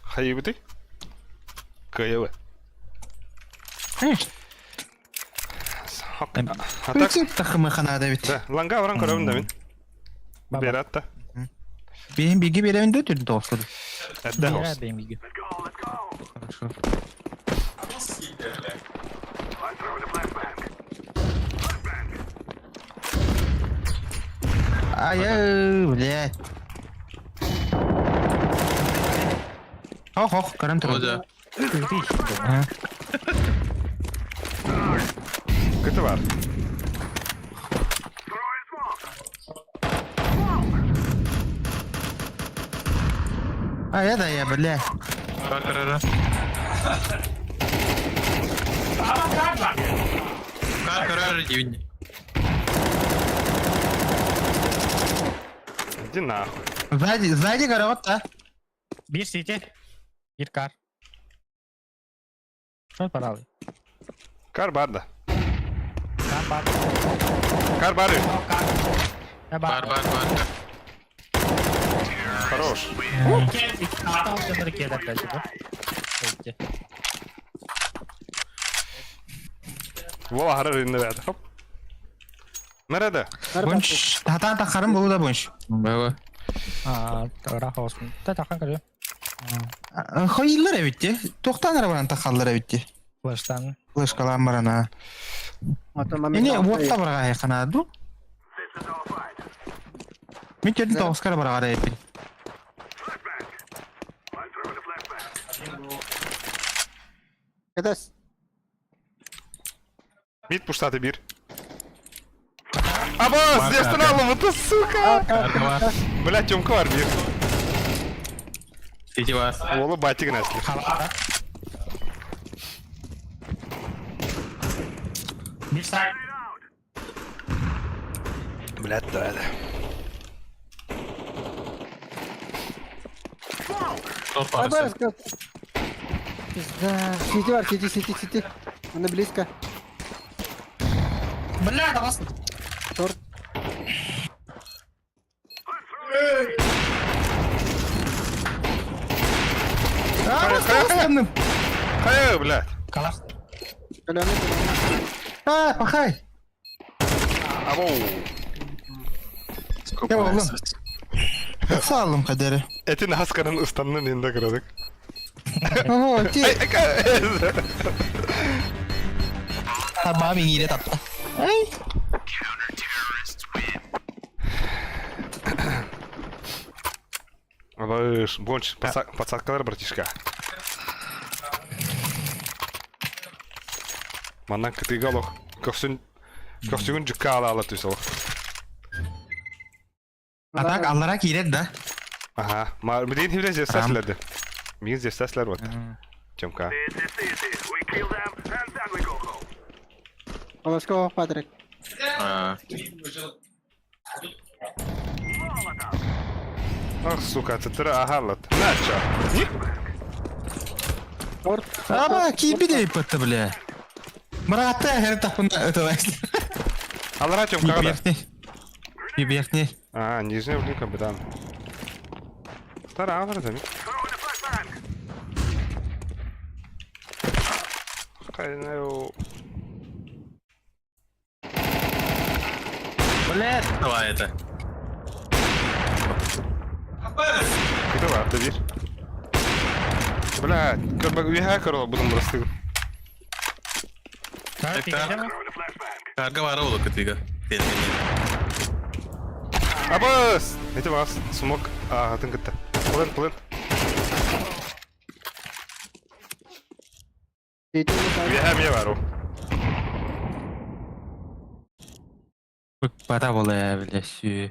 Хайыбыты? Кыйыбы. Конечно. Хок. А так, Принцип тахымы ханада бит. да, ланга баран көрөмүн да мин. Берат да. Бейін биге беремин да түрді тоғысты. Әдді хос. Бля, Хорошо. Ай, блядь. Ох, ох, көрем О, тұр. да. Кыты бар. Ай, да, я, бля. Кар карара. Кар карара дивни. Иди нахуй. Сзади, сзади город, да? Бир сити. Бир кар. Что пожалуй? Кар бар да. Кар бар. Кар бар. Кар Бар бар бар. Хорош. Вола харар инде бәді. Хоп. Nerede? Бунч, хатаан таххарым булу да бунч. Бэҕэ. Аа, ыраах оҕуспун. Та таххан көрүө. Хойиллар эбит дии. Туохтаан эрэ баран таххаллар эбит дии. Флештан. Флешкалаан баран аа. Ини уотта бараҕа ханаа дуу? Мин төрдүн тоҕуска эрэ бараҕар эбиппин. Кэтес. Мид пуштаты бир. Абас, здесь алым, сука! Бля, Тёмка бар бир. Сити бар. Уолу батик нэсли. Бир саа. Блядь, да, да. Торт барысы. Пизда. Сити бар, сити, сити, сити. Она близко. Бля, давай. Торт. Хайа, Хайа, блядь. Калаш. Каленый, каленый. А, пахай. Абоу. Я oğlum. Sağ olun kaderi. Этин хасканын ыстаннын инде кырадык. Ого, ти. Табаа миңире тапта. Ай. Абыш, больше подсадкалар, братишка. Манан кытыга олох. Көхсүн көхсүгүн дьүккэ ала ала түс олох. Атак аллара киирэр да. Аха. Ма билигин хибиле зевсаслерди. Мигин зевсаслер вот. Тёмка. Волоскова Патрик. Ах, сука, тетера ахаллат. Нача. Торт. Аба, киирби дейппетте бля. Братта, хэр тапын это. Аллара Тёмка да. Верхний. Верхний. А, нижний блин, капитан. Вторая авра, Блядь. Давай это. Куда бар, да Блядь, үйе короло будем растыг. Карга бара болу кытыга. Абас! Это вас, смог. А, тын кытта. Плент, плент. Үйе ме бару. Бата бола, бля, сүү.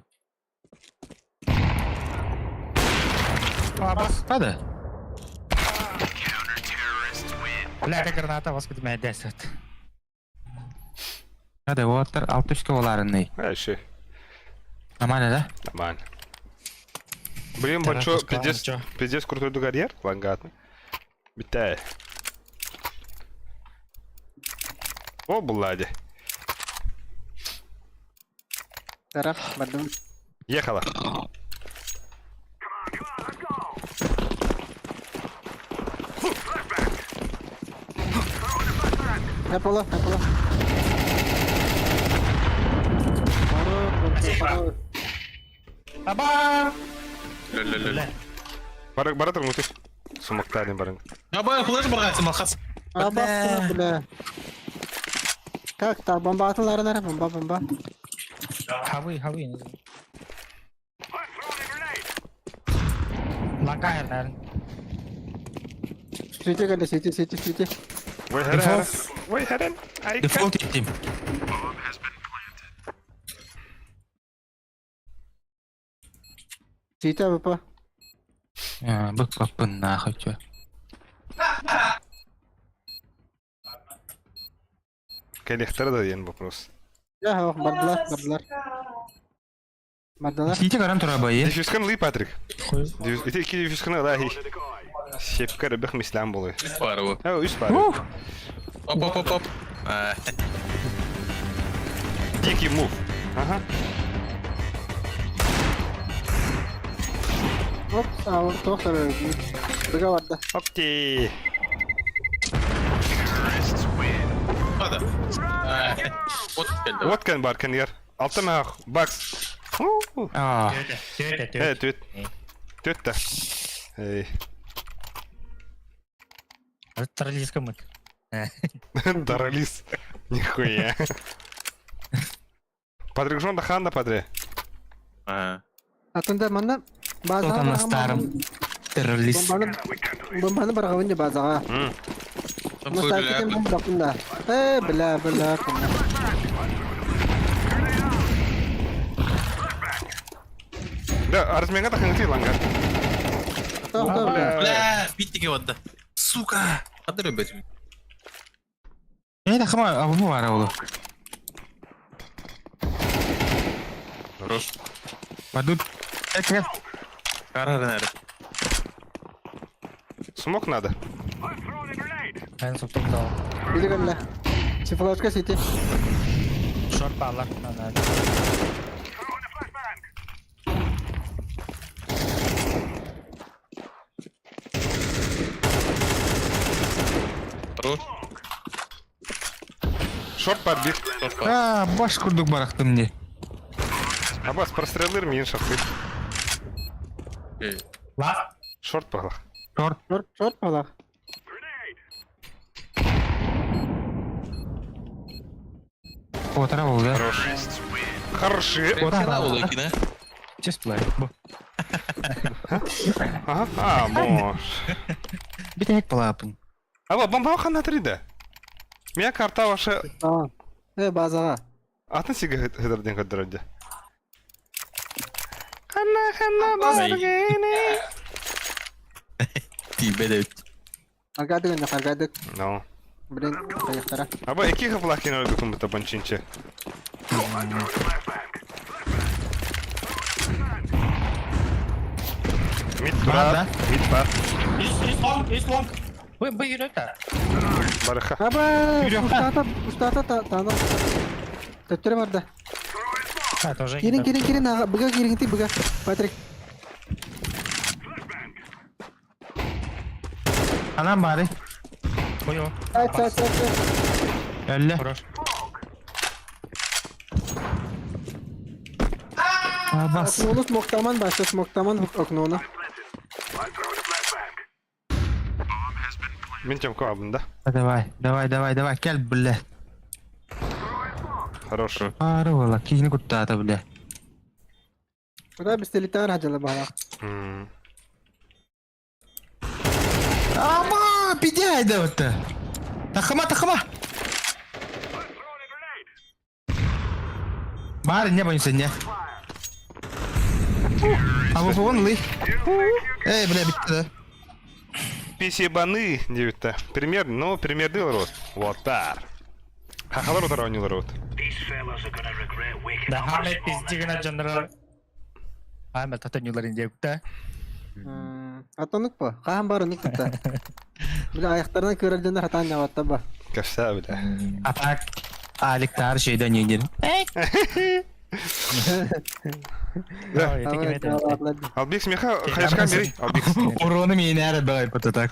Абас. Бада. Бля, это граната вас кытмай десет. Hadi water alt üstü боларынный. Әші. Нормально, да? Нормально. Блин, большой, пиздец, пиздец крутой дугарьер, лангатный. Битай. О, булади. Тараф, бардым. Ехала. Эппла, Эппла. Аба! Лө-лө-лө. Бара, бара тұрмын өтеш. Сумықтарын барың. Аба, флеш баргайсың, малхас. Аба, бля. Как так? Бомба атылары нара, бомба, бомба. Хавы, хавы. Ланга хернер. Сити кэллэ, сити, сити, сити. Ой, херен. Ой, херен. Дефолт иттим. Сити АВП. Бык баппын нахуй чё. Кэлихтер да диэн вопрос. Я, ох, бардылар, бардылар. Бардылар. Сити каран тура байы. Диффюзкан ли, Патрик? Ити ики диффюзканы да хи. Сепкер бэх мислям болы. Бар бу. Ә, үс бар. Оп, оп, оп, оп. Дикий мув. Ага. Оп, а, тоқтар. Быга барды. Окей. Hadi. Вот келди. Вот кен бар кен ер. Алта мах, бакс. Аа. Түөтэ, түөтэ, Э, түөт. түөт. Түөт да. Эй. Троллиска мыт. Даралис. Нихуя. Падрыгжон да ханда падре. А. Атында манна Кто базаға там на старом? Террорист. Бомбаны бомбаны барғабын де базаға. Там Мустакитен бля. бомба кunda. Э, бля, бля, кunda. Да, арзменга да хангти ланга. Тоқ, тоқ, бля. Бля, биттиге ватда. Сука! Қадыр өбетім. Э, да хама, а bu var oğlu. Хорош. Падут. Э, Карар нәре. Смок надо. Мен соптум да. Били кэллэ. Сифлашка сити. Шорт баллар. Хорош. Шорт подбит. Шорт бар. А, баш курдук барахтым не. Абас прострелыр мин шахты. Э, Ла. Шорт пахлах. Шорт. Шорт, шорт балах. Отара oldu. Хорош. Хороши. Кена ол екені. Just play. Бу. Ага. А, мош. Bir tek balapın. Аба, бомба хана трида. Меня карта ваша Tamam. Э, базаға. атын сиге хыдырден көддөрөдө. Хана хана баргене. Тибе Аргадык енді, аргадык. No. Блин, қаяқтара. Аба, эки хыплахин өлгүтүн бута бончинче. Мид Бар бар, мид бар. Ис, ис лонг, ис лонг. Вы, вы yürü Барыха. Аба, Yürü. устата, устата таны. Төттөрі барды. А, тоже. Кирин, кирин, кирин, аға, бұға кирин, ти бұға. Патрик. Anam bari. Ой, Сайт, сайт, сайт, сайт. Öyle. Хорош. А, бас. Окноны смоктаман башта, смоктаман окноны. Мен тем кабын да. Давай, давай, давай, давай. Gel бля. Хорош. Ары ола, кихini kuttata бля. Куда пистолеттер хажала бала. М. Ама, пидяй да вот. Тахама, тахама. Бар не боюсь не. А вы вон ли? Эй, бля, битти да. Писибаны девятта. Пример, ну, пример дыл рот. Вот так. Хахалар утар ойнылар рот. Да, хамет пиздигна жанра. Ама тата нюларын дегүтэ. Атонук па? Хаан бар онук та. Бля, аяқтарынан көрелден хатан яватта ба. Кәфсә бля. А так Алик тар şeyden yenir. Албекс меха хаячкан бери. Албекс. Уроны мені әрі бай пата так.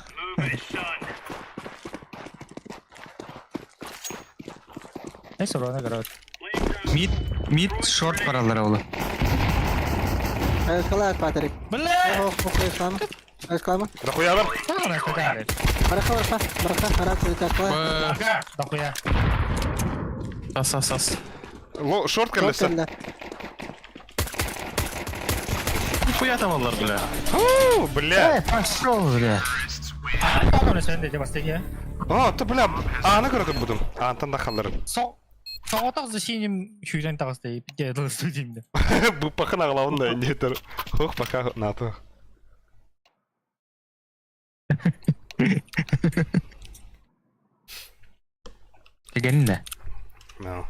Neyse orana göre. Mid, mid short паралар олы. Айышкала Патрик. Бля! Ох, ох, айышкалама. Айышкалама. Дохуялар. Тагына кадары. Бараха, бараха, бараха, бараха, айышкала. Дохуя. Ас, ас, ас. Ло, шорт кәлесе. Нихуя там алар, бля. Фу, бля. Эй, пошел, бля. Тагына сен де бастыгы. О, то бля. Аны көрөтүп будум. Антан да халларын. Со Соғатақ зашинем хүйрен тағысты, пиде дылысты деймді. Бу пахын ағлауын да инде Хух пока НАТО. Дегенин да. No.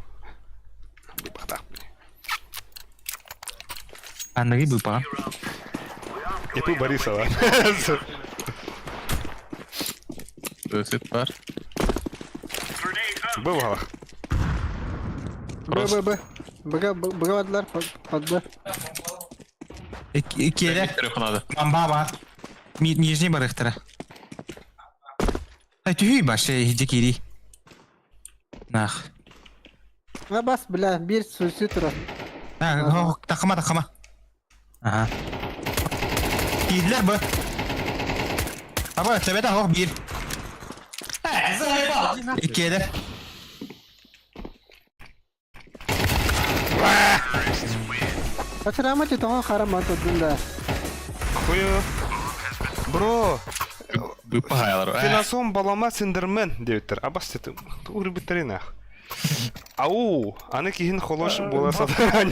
Бу пахта. Анныгы бу па. Ипу Борисова. Өсет бар. Был галах. Б, Б, Б. Б, Б, Б бардылар, под Б. Икеле. Трехнада. Бамба бар. Мид нижний барыхтара. Ай, түйүй баш, хиджи кири. Нах. А бас, бля, биир суицид турар. Тахама, тахама. Ага. Киирдилэр бу. Аба, төбөтө оһох биир. Иккиэдэр. Качырама тоҕо хара мантадын да. Хуя. Бро, Быппаһаялар. финансон балама синдермен диэбиттэр. Абас деді. Урбиттери нах. Ау, аны киһин холош буола сатаан.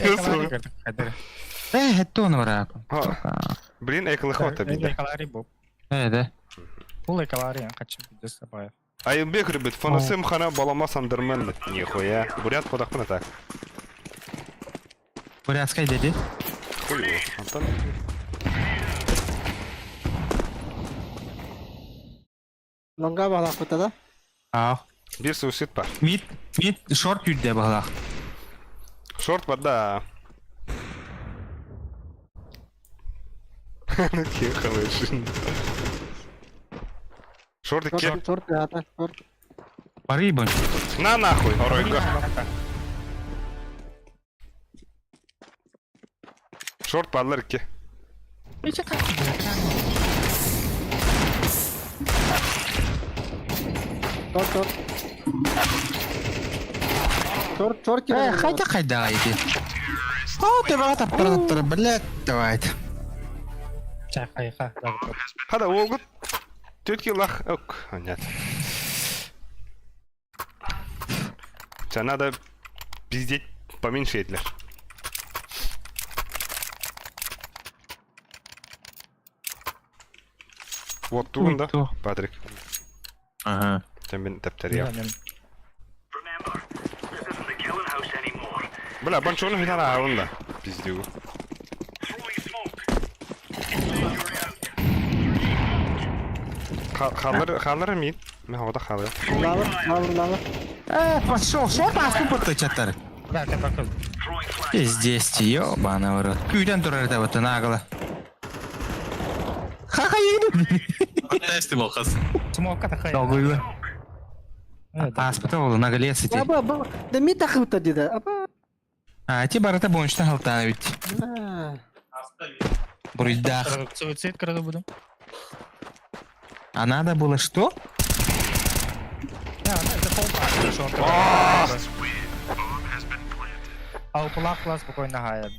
Э, это он враг. Блин, эколохота биде. Эколари бу. Э, да. Бул эколари, качым пиздец абаев. Айылбек ребят, фанасым хана балама сандермен. Нихуя. Бурят подахпына так. Бурятскай деди. Хуй его. Антон. Лонга балахпыта да. Аа. Бир суицид бар. Мид, мид, шорт юрде бағалақ. Шорт бар да. Тихо, Шорт ке. Шорт, шорт, ата, шорт. Бары бон. На нахуй, оройго. Шорт барлар ке. Шорт, шорт. Шорт, шорт Э, кирен. хайда хайда айди. О, ты баға таптара таптара, блядь, давай. Чайхайха. Хада олгут. Тетки лах. Ок, нет. Тебя надо пиздеть поменьше этлер. Вот тугун да, Ой, то. Патрик. Ага. Сен мен тәптер Бля, банчоны финала арында. Пиздюгу. Халыр, халыр мин. Мен хавада халыр. Лавр, лавр, лавр. Э, пошел, шорт асту бытты чаттар. Да, ты бакыл. Пиздец, ёбаный в рот. Күйден турар да вот нагло. Ха-ха, еду. Тести был хас. Смока тахай. Долгую. Аспыта ол наглец эти. Аба, аба. Да ми тахыпта деди. Аба. А, ти барата бончтан халтана ведь. А. Буруйдах. Суицид когда буду. А надо было что? Да, это полпа. Шорт. А у пулах спокойно гая.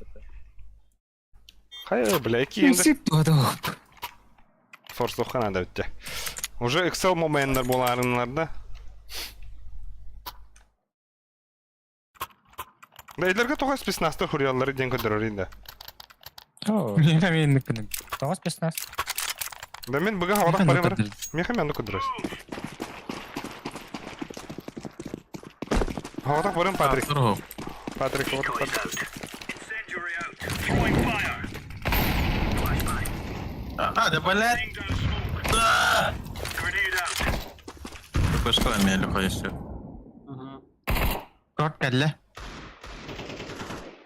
Хай, бля, кийинди. Суицид Форслухка надо битте. Уже Excel моменттер боларынлар да. Да, илерге тоғыз спецназтар хурьялары ден көдөрөр инде. Меха мен күнүм. Тоғыз спецназ. Да мен буга хавадак бары бар. Меха мен көдөрөс. Хавадак барым Патрик. Патрик, хавадак Патрик. А, да блядь. Да! Пошла меня еще. Шорт кәлле.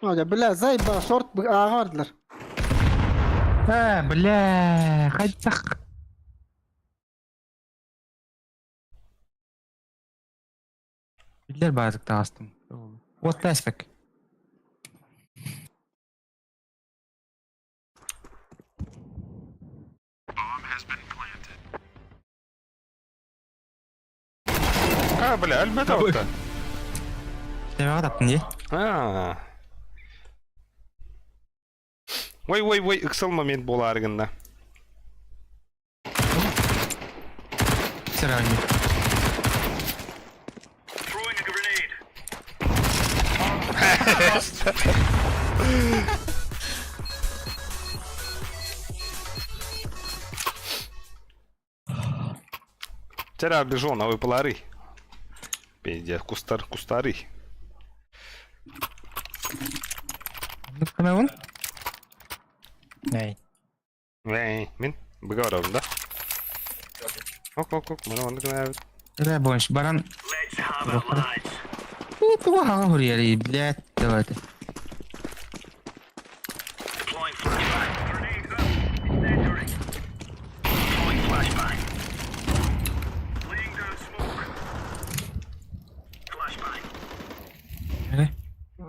Оля, бля, зайба, шорт ага бардылар. Э, бля, хайдах. Билер базык тастым. Вот таспек. А, бля, әлбәттә отта. Тебе таптың не? А. Ой, ой, ой, Excel момент боларыгында. Все равно. Тера бежон, а вы полары. Пиздец, кустар, кустары. Кім он? Ней. Вэй, мин быгаварабын да. Ок, ок, ок, мына онды гына. Да, больше баран. Туга хага хурьяри, блядь, давайте.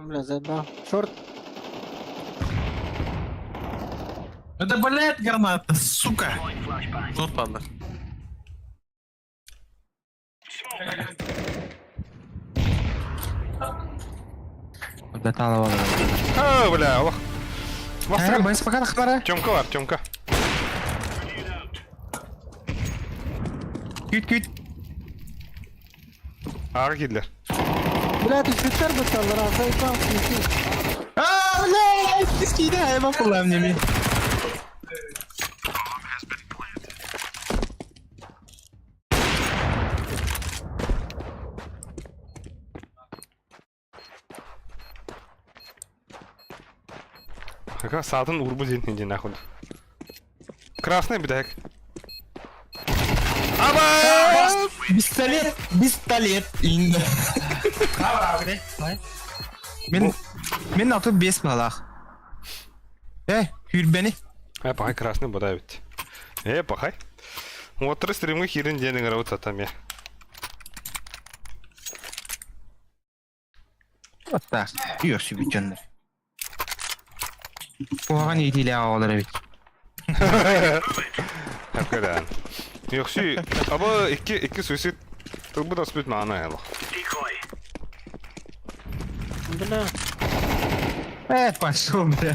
Бля, заебал. Шорт. Это, блядь, граната, сука! Шорт падла. Бля, бар. А, бля, олох. Ара, Бастыгы. байс пока тахтара. Тёмка бар, Тёмка. Күт, күт. Ары киирдилэр. Бля, түспүттэр бытталлар, а заебал, сиси. А, бля, кискиде, айба кулам неме. Ага, саатын урбу дин иди нахуй. Красный бедек. Аба! Пистолет, пистолет. Инде. Мен мен аты бес балах. Э, хүрбени. Э, пахай красный бода ведь. Э, пахай. Отыры стримге хирин денең работа там я. Вот так. Йөрсү бүтөннөр. Куһаҕан иитиилээх оҕолор эбит. Хапкадан. Йоксü, аба икки икки суицид тылбыт аспыт маана ялах. Бля. Э, пошел, бля.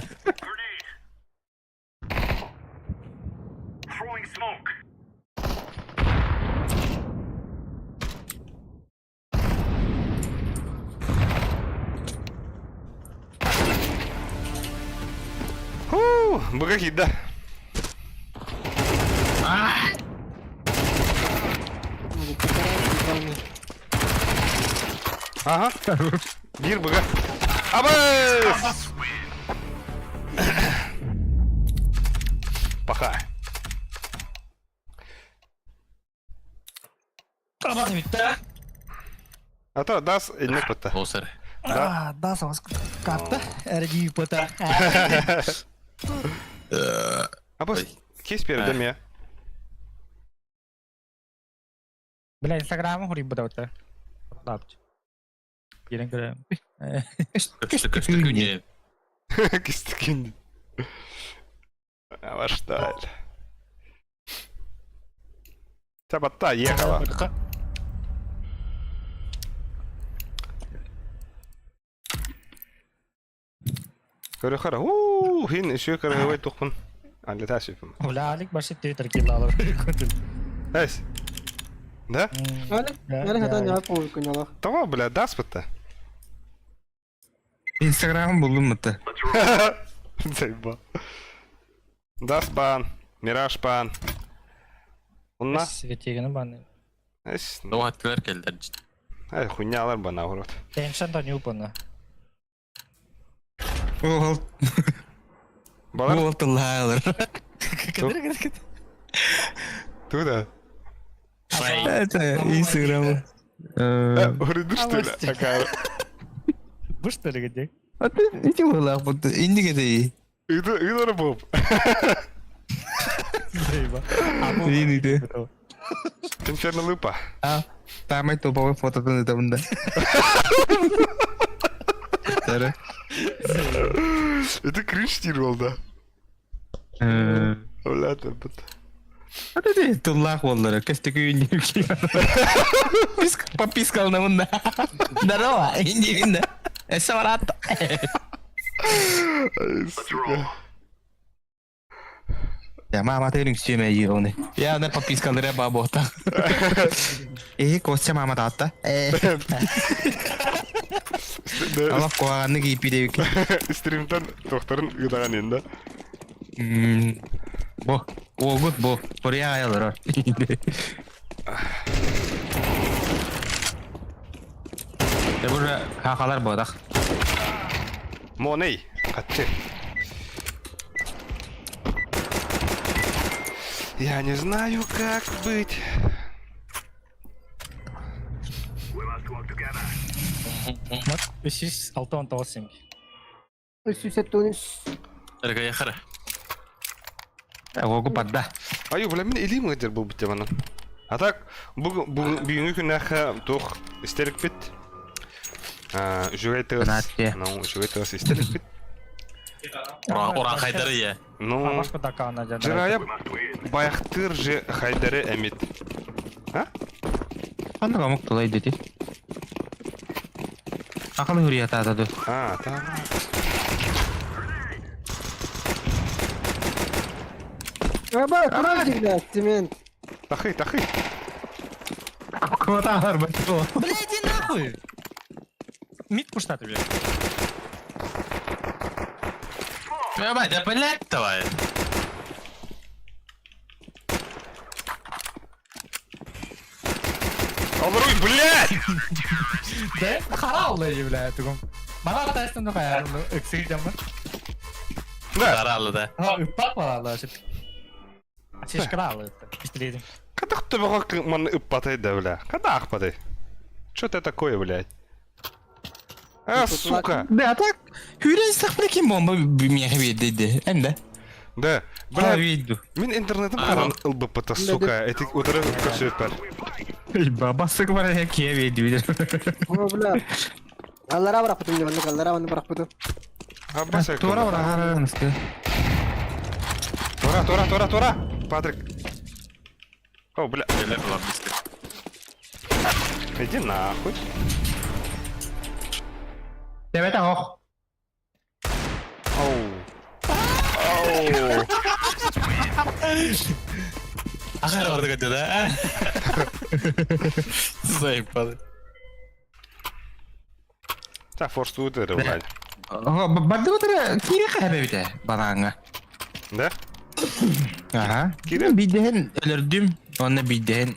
Ху, быга киирдэ. Ага. Биир быга. Абыс! Паха. А то дас инник бытта. Осыр. А, да, сабас катта. Эрги пыта. Абыс, кес бердим я. Бля, Инстаграмы хурим быта. Лапч. Кирен көрөм. Көстө көстө күнү. Кистикин. Баштайлы. Табатта ехала. Көрө хара. Уу, хин еще карагабай тухпун. Алла тасипым. Бля, Алик башы Твиттер киллалар. Эс. Да? Алик, Алик хатан жаап қойып күн алақ. Того, бля, дас бытта. Инстаграмын булдум мытты. Заебал. Дас пан, Мираж пан. Онна? Светегini баны. Эс. Doğattılar geldiler. Ай, хуйнялар бана урод. Теншн да не упана. Ол Балар ол тыллаалар. туда. Это Инстаграм. Урыды что ли? Акара. Бу что ли где? А ты ити булак бу инди кете. Иду, иду боб. Заеба. Ини Инферно лыпа. А, Таамай топовой фототун это Тара. Это кринж тир да. Бля, там бит. А ты тыллаах боллар, көстөкү инди. Подписка на мында. Здорово, инди инди. Эссе барат. Ай, сука. Я мама тегин сүймей оны. Я на подпискалары бабота. Э, Костя мама татта. Э. Алап куаганны кийип бидебик. Стримтен докторын ыдаган енді. Бо, огут бо. Буря аялар. Э, бура хакалар бодак. Моней, катчы. Я не знаю, как быть. Үсүс алты он тоғыз семь. Үс Эрге яхара. Огу падда. Аю, бля, мен илим гыдыр бу бит манан. А так, бүгүнгү күнәхә тух истерик бит. Үчүгэй тыас. Нация. Ну, үчүгэй тыас истэликпит. Уран хайдары я. Ну, Башка дакана жана. Жырая баяхтыр же хайдары эмит. А? Ханна комук тулай дети. Акылы hürriyet ата А, та. Аба, куральчик, блядь, цемент. Тахы, тахы. Квоталар бачо. Бля, иди нахуй! Мид пуштаты, блядь. Бля, да блядь давай. Алруй, блядь! Да, хараллы, блядь, тугум. Мана тестен духая, ыксыр жамы. Да. Хараллы да. А, ыппак бараллы, Шишкаралы, пистолетом. Когда кто мог ман ыппатай да, бля? Когда ахпатай? Что это такое, блядь? А, сука! Да, так. Hürriyet saklı kim bomba bir dedi. Hem de. Да, бля, Бля, мин интернетым харан ылбыппыта, сука. Эти удары көсөппер. Бабасы бар я кие веди. О, бля. Аллара бырахпытым деп, оннук аллара онну бырахпытым. Аббаса. Тура бар Тура, тура, тура, тура. Патрик. О, бля. Бля, была близко. Иди нахуй. Давай ох. Оу. Оу. Ахар барды көтө да. Заебали. Та форс удары, блядь. Барды отыр кире кайбе бите банаңа. Да? Ага. Кире? Биден өлөрдүм. Онна биден.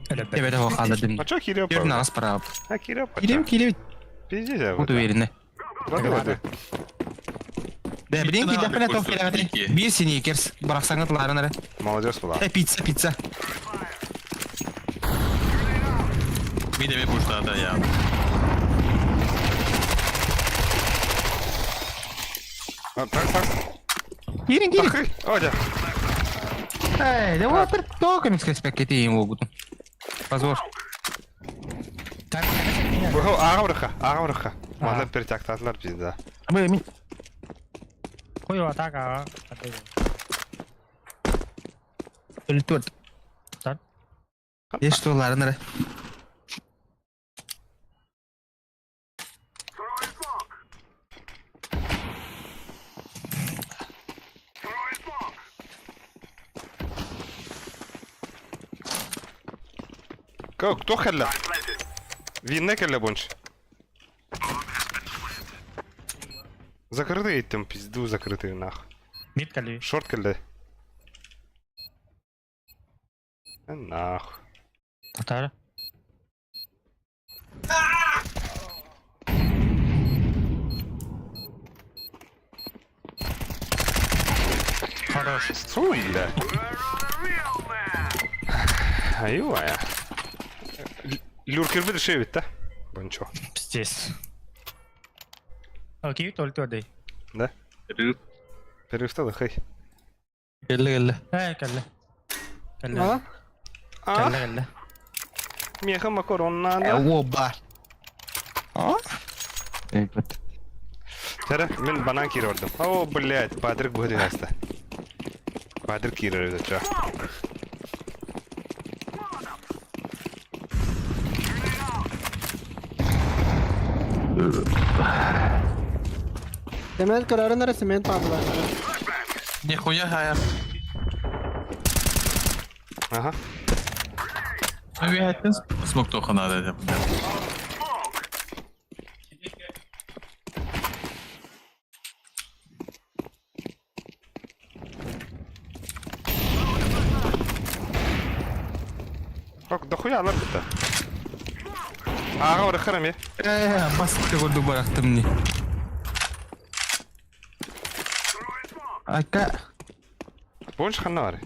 Тебете хо халадым. А чё Кирилл? Кир нагас пара. А Кирилл? Кирем кире Пиздец, вот уверенно. Воды, воды. Да, блин, Кире киде пена топ кире. Бир синикерс бараксаңы тыларын ары. Молодец была. Э, пицца, пицца. Мидеме пуштата я. А, так, так. Кирин, кирин. Тахы. Одя. Эй, да вот только мискес пакети им могут. Позор. Так, Ого, ага, ага, Мана перетяктатылар пизда. Бы, ми. Хуй атака, Өлтөрт. Так. Еш толарын ары. Кто хелле? Винне келле бонч. Закрытый там пизду закрытый нах. Мид кали. Шорт келле. Нах. Татар. Хорош. Фу, бля. Аюая. Люркер бит да? Бончо. Пиздец. Окей, только дай. Да? Перестал, хай. Келле, келле. Эй, келле. Келле. А? А, Келле, келле. меха макарон надо. Оба. А? Эй, вот. Тара, мен банан кирордым. О, блядь, Патрик будет хаста. Патрик кирорду, чё. Цемент көрөрүн ары, цемент баабылар. Нихуя хая. Ага. Смок тоха надо деп. Ок, дохуя алар битта. Ага, ора я. Э, басты көрдүк барактым не. Ака. Бонч ханна бар.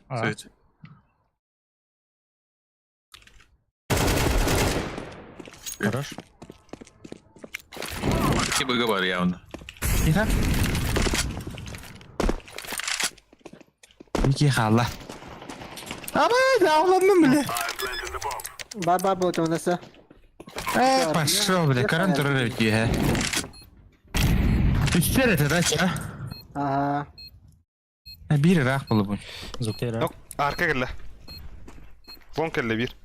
Сөйт. Хорош. Кибы бар явно. Тихо. Ники хала. Аба, давландым биле. Бар бар болчу онасы. Э, пошел, бля, каран турар эбит үөһэ. Үстэр этэ да, ча? Ага. Биир ыраах буолубун. Зуктера. Арка кэллэ. Вон кэллэ биир.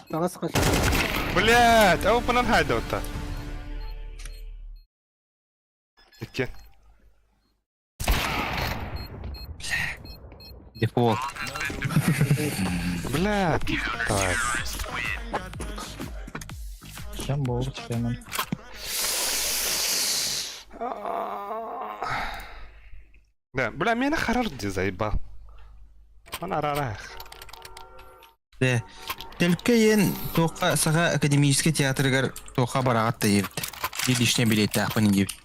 Таҥас хас. Блять, а опанан хайда отта. Икки. Дефолт. Блядь. Так. Чем был, чем Да, бля, меня харар где заебал. Он арарах. Дэ. Төлкө иэн туохха Саха академическай театрыгар туохха бараҕат да диэбит. Биир лишний билиэттээхпин диэбит.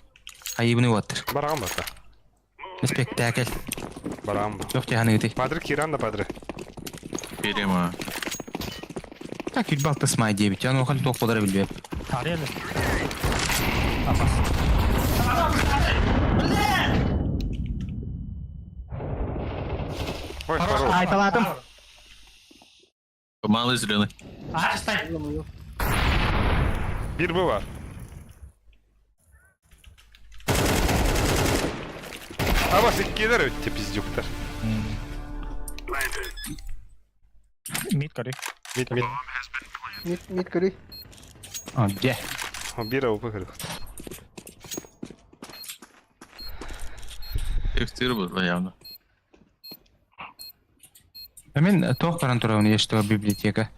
Айыбыны уоттар. Бараҕан барда. Спектакль. Бараҕан ба. Туох дьаһаныгытый? Падры кииран да падры. Берем а. Так, үл балтыс май диэбит. Аны охал туох буолара билбэп. Тарелы. Ой, хорош. Айталаатым. Малый зеленый. А, стай. Биир бу бар. Абас иккилэр өттө пиздюктар. Мид кори. Мид мид. Мид мид көрүй. А, дьэ. Биир АВП көрүк. Эфтир был явно. Мен туох баран турабын ешто библиотека.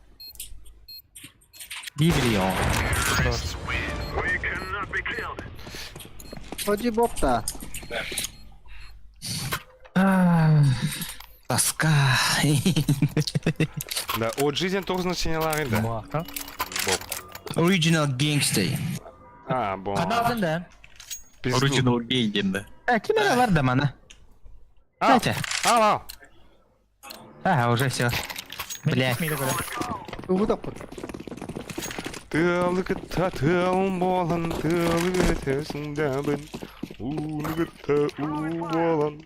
Библио. Ходжи бопта. Тоска. Да, от жизни туох значениелааҕый да. Буахта. Original Gangster. А, бо. Каналдын да. Пизду. Original gay диэн да. Э, ким эрэ бар да маны. А, Катя. ал, ал. Ага, уже все. Блядь. Тугу таппыт. Тыалы кытта тыалым буолан, тыалы өтөсүңдэбин, ууну кытта уу буолан.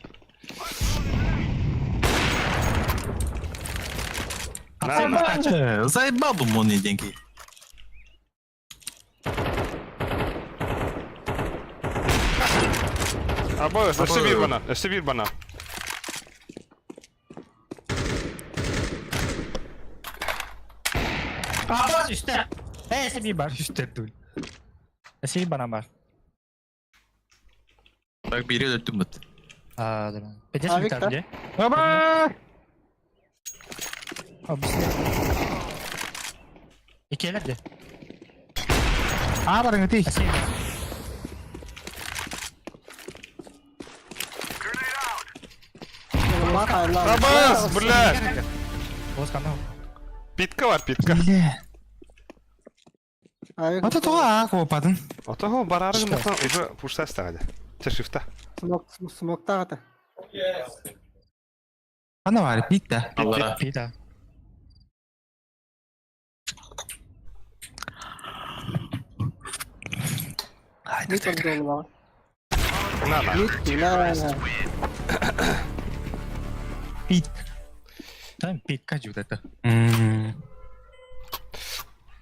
На, Заебал бы он деньги. Або, өссө биир банан, өссө биир банан. Абас үстэ. Э, себи бар үстэ дул. Себи банан бар. Так бири өлтүм бит. А, да. Пятьдесят А, метров, Виктор? где? Оба! Икелер де. А, барың өтей. Абас, блядь! Ос канал. Питка бар, питка. Бля. Авик. Ото тоға копатын. Отого барары гыннахтан уже пушта стагады. Те шифта. Смок смоктагата. Ана бар, пит да. Аллара. Пита. Мид бар На, на. Мид на на. Пит. Там питка жудата.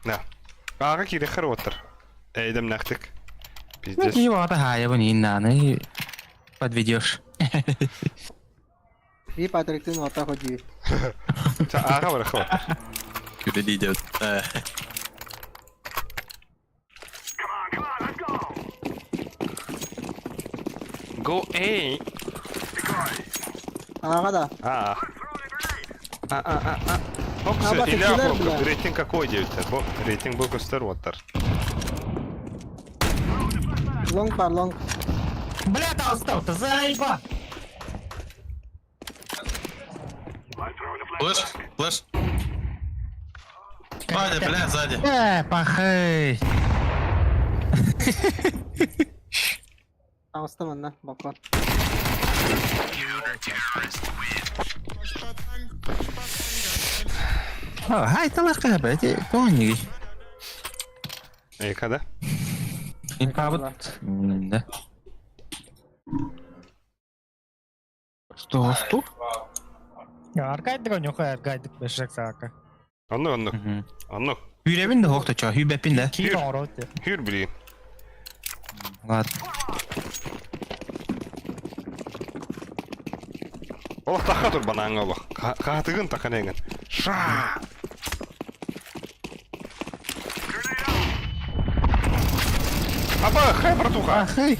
На. Ага кире оттар. Эйдем нахтык. Пиздец. Ну, его ага, я не на, подведешь. Би Патриктин ота ходи. Ага бар хо. Күреді идет. Go A. Ага да. А. А, а, а, а. Оп, Абас, Илья иккилэр, Хлопков. бля. Рейтинг какой девять? Бо, рейтинг был костер оттар. Лонг бар лонг. Бля, толстал, ты заеба. Флэш, флэш. Ваня, бля, сзади. Э, пахай. Таҥаста манна балкон. Хай, талақа, блядь, тони. Эй, когда? Импабыт. Да. Что, что? Аркайдык оньоха аркайдык бешек саака. Оннук, оннук. Оннук. Hүүрэбин да хоох точоо, hүүбэппин да. Киир оҥорот де. Hүүр билигин. Ладно. Олох таха тур банааҥҥа олох. Хаатыгын тахан эҥин. Ша! Аба, хай, братуха! Ахый.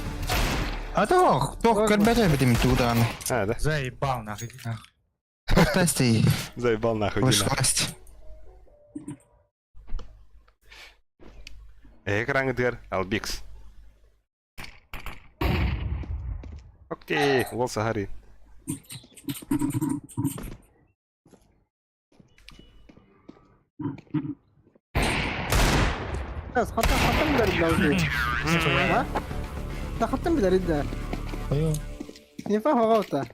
А то, тох көрбөтө битим тугдааны. А, да. Заебал нахуй. иди нахуй. Тохтасты. Заебал нахуй, иди нахуй. Власть. Экраңытыгар Албикс. Окей, уол саһари. Раз, хата хатым билэр билэр. Ha? Да хатым билэр да. Ой. Инфа хоҕоута.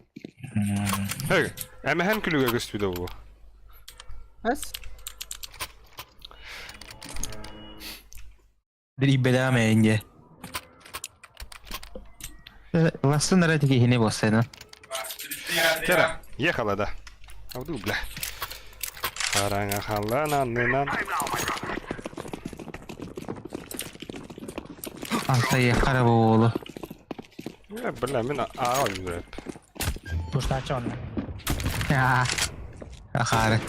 Hey, эмэһэн күлүгэ көстүдэ бу. Эс? Билбэдэҕим эйинде. Ластын эрэ киһини буоссайна. Тера, ехала да. Ауду, бля. Хараҥа халлаан аннынан. Алтайы хара буолу. Э, бля, мин аҕа үрэп. Пуштачы оны. Ахары.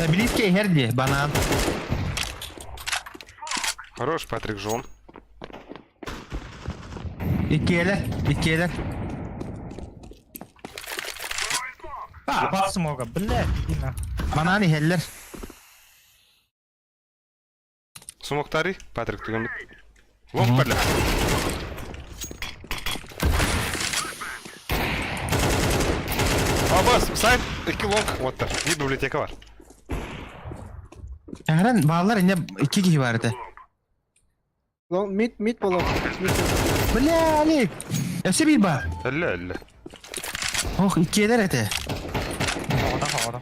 Билитке иһэр дии, банан. Хорош, Патрик Жон. Иккиэлэр, иккиэлэр. А, бас смога, блядь, иди нахуй. Банан иһэллэр. Смоктари, Патрик түгэммит. Лонг бля. Абас, сайт, икки лонг, вот так. Биир библиотека бар. Эһэрэн бааллар инне икки киһи бар этэ. Лон мид мид боло. Бля, Алик! Өссө биир баар. Өллө, өллө. Ох, иккиэлэр этэ. Хоҕото, хоҕото.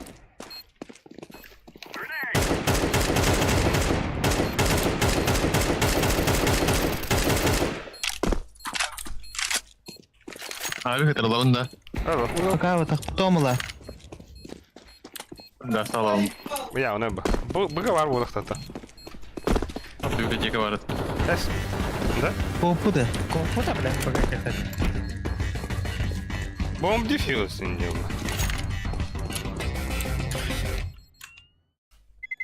Abi hatırladın да. Алло. Пока вот томула. Да, салам. Я, оны ба. Быга бар буолуохтата. Библиотека бар. Эс. Да? Попу да. Компута, блядь, пока кстати. Бомб дефьюз не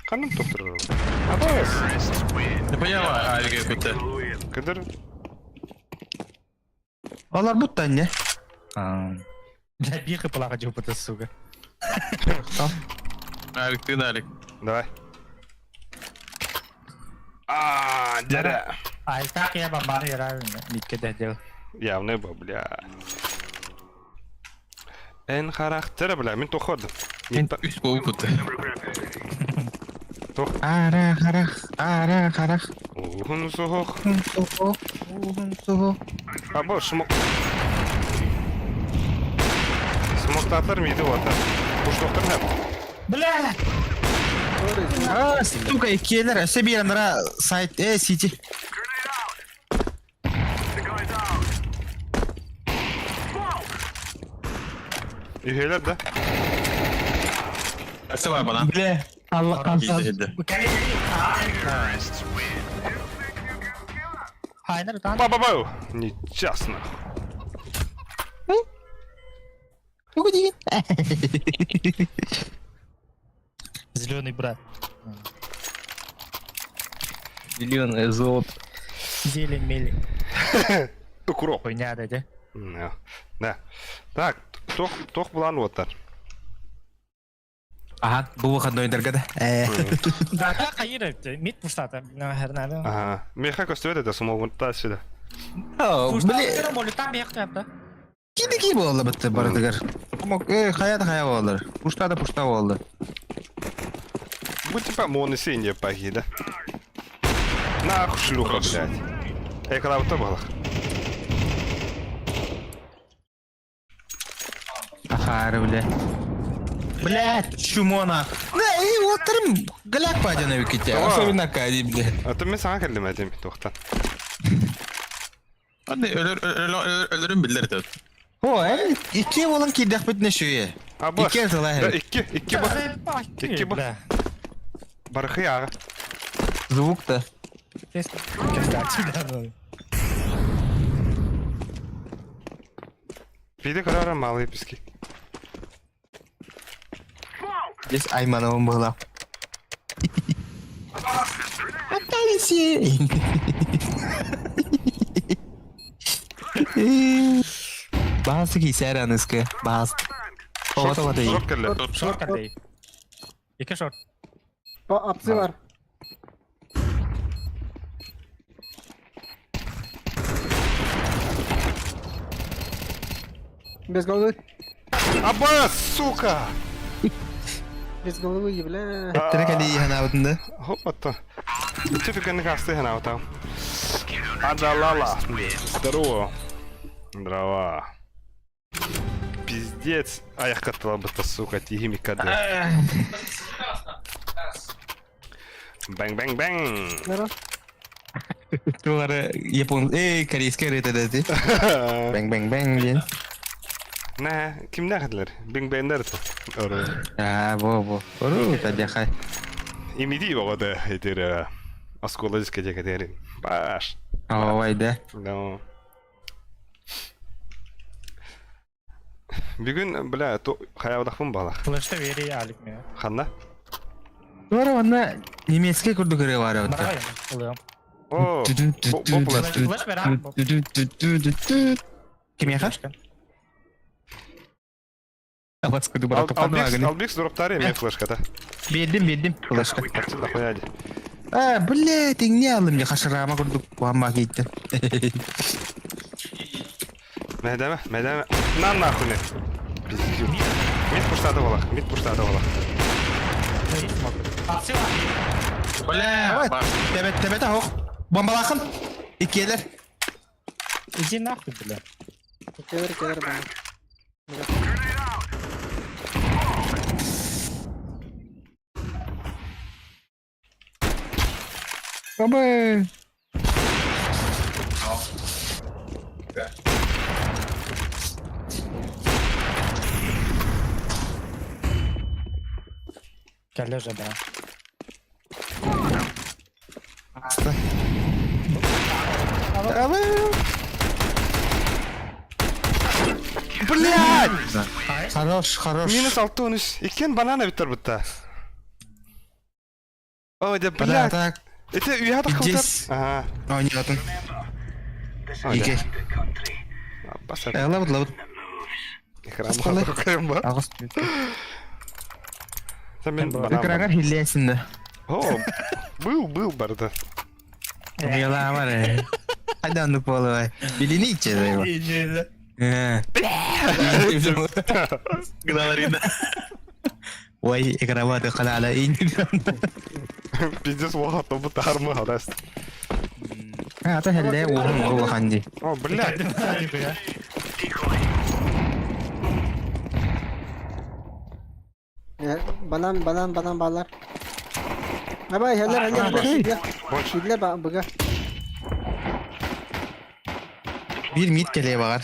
Ханным тохтор. Абас. Не поняла, Авига кутта. Кыдыр. Олар бутта не? Бля, биха плаха жопыта, сука. Алик, ты Алик. Давай. А, дядя. А, и так я бомбары играю, митке дел. Явно бо, бля. Эн характер, бля, мин тоходым. Мин Үс болу кутта. тох. Ара харах, ара харах. Ухун сухох. Сухо, ухун сухо. А бо, шмок. Смоктатар миди ота. Уш доктор хэп. Бля! А, сука, иккиэлэр, өссө биир анара сайт, э, сити. Үһүөлэр да. Өссө бар бана. Бля, Алла Киирдэ. Хайнер, там. Ба-ба-ба! Нечестно. Тугу диген. Зеленый брат. Зеленое золото. Зелень мели. Укроп. Хуйня, да, да. Да. Так, тох, тох булан оттар. Ага, бу выходной дорога да. Э. Да, да, хайыр, мит пуштата, наверное. Ага. Меха көстүбэт это смогунта сюда. Бля, Бля, там бехты, да. киди ки буолла бытты барытыгар. Э, хая да хая буоллар. Пушта да пушта буолла. Бу типа моны синья пахи, да? Нахуй шлюха, блядь. Эй, когда вот то было. Ахары, бля. Блядь, чмо нах. Да, и вот там гляк падя на виките. Ага. Особенно Кади, бля. А то мен саңа келдим әдем, тоқтан. Аны өлөр өлөр өлөрүн биллэр этэ. О, эн икки буолан киирдэхпитинэ үчүгэй. Абас. Икки тыла Да, икки, икки ба. Икки ба. Барахы аҕа. Звук да. Виде көрөр малые пески. Здесь Аймановым была. Отдайся! Баас кисээр аныскы. Баас. Оҕото батый. Шорт кэллэ. Шорт кэллэ. Икки шорт. Апсы бар. Без головы. Абас, сука! Без головы, бля. Эттэрэ кэлии ханаабытын да. Хоп, атта. Ити түгэнник асты ханаабытам. Адалала. Здорово. Здорово. Пиздец. Аяққа тылабыта, сука, тиһим иккады. Бэнг, бэнг, бэнг. Здорово. Тугары япон, эй, корейская рыта дэти. Бэнг, бэнг, бэнг диэн. Нэ, кимнээх этилэр? Бинг бэндэр Ору. Аа, бо, бо. Ору, тадяхай. Имиди оҕото этир оскуола дискотека Баш. Ой, да. No. Бүгүн, бля, хайабадахпын балах. Флешта вери алик мен. Ханна? Туара манна немецкий курдук ырыа баар эбит. Барай, ылыам. О, бо Флеш бера. Кимиэхэ? Абаскы дубара Албекс, Албекс дроптары мен флешката. Бердим, бердим флешка. Отсюда хуяди. А, блядь, иҥне алым я хашырама курдук куһамма кииттен. Мәдәмә, мәдәмә. На нахуй не. Пиздю. Мид пуштады балах, мид пуштады балах. Бля, Тебет, тебет ах. Бомбалахын. Иккиэлэр. Иди нахуй, бля. Келер, келер бана. Бомба. Кэллэ же, да. Блядь! Хорош, хорош. Минус 6 13. Иккен банана биттер бутта. Ой, да Бля, блядь. так. Это үйә тақылтар. Здесь. Ага. О, не атын. Ой, Ике. да. Басар. Лабыт, лабыт. Экран Аскалы. бар. Агыс. Мен банан. Экраңар хиллээсин да. О, был, был барда. Мила бар. Хайда оннук буолуой. Билини иччэ Э. Говорит. Ой, игроваты халяла ин. Пиздец, уақыт бұта армы хадаст. Ата хелле уһун улахан ди. О, блядь. Банан, банан, банан балар. Аба, хеллер, хеллер, хеллер. Больше. Хеллер ба, быга. Бир мид келе багар.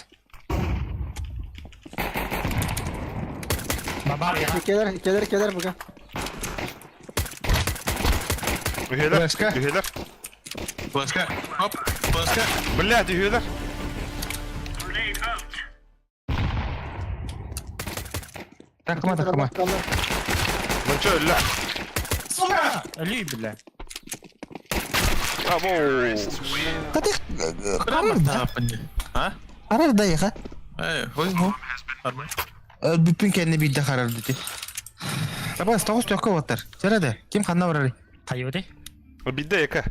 Бабар я. Келер, келер, келер быга. Үһелер. Флешка. Үһелер. Флешка. Оп, флешка. Блядь, үһелер. Такма, такма. Мынча өллө. Өлүй, бля. Абоу. Катых харар да. А? Харар да яха. Эй, хой, хой. Нормально. Бүппүн кэннэ биирдэ харар дити. Таба тоҕус төккө уоттар. Сэрэ Ким ханна барар? Тайоди. Бидде эка.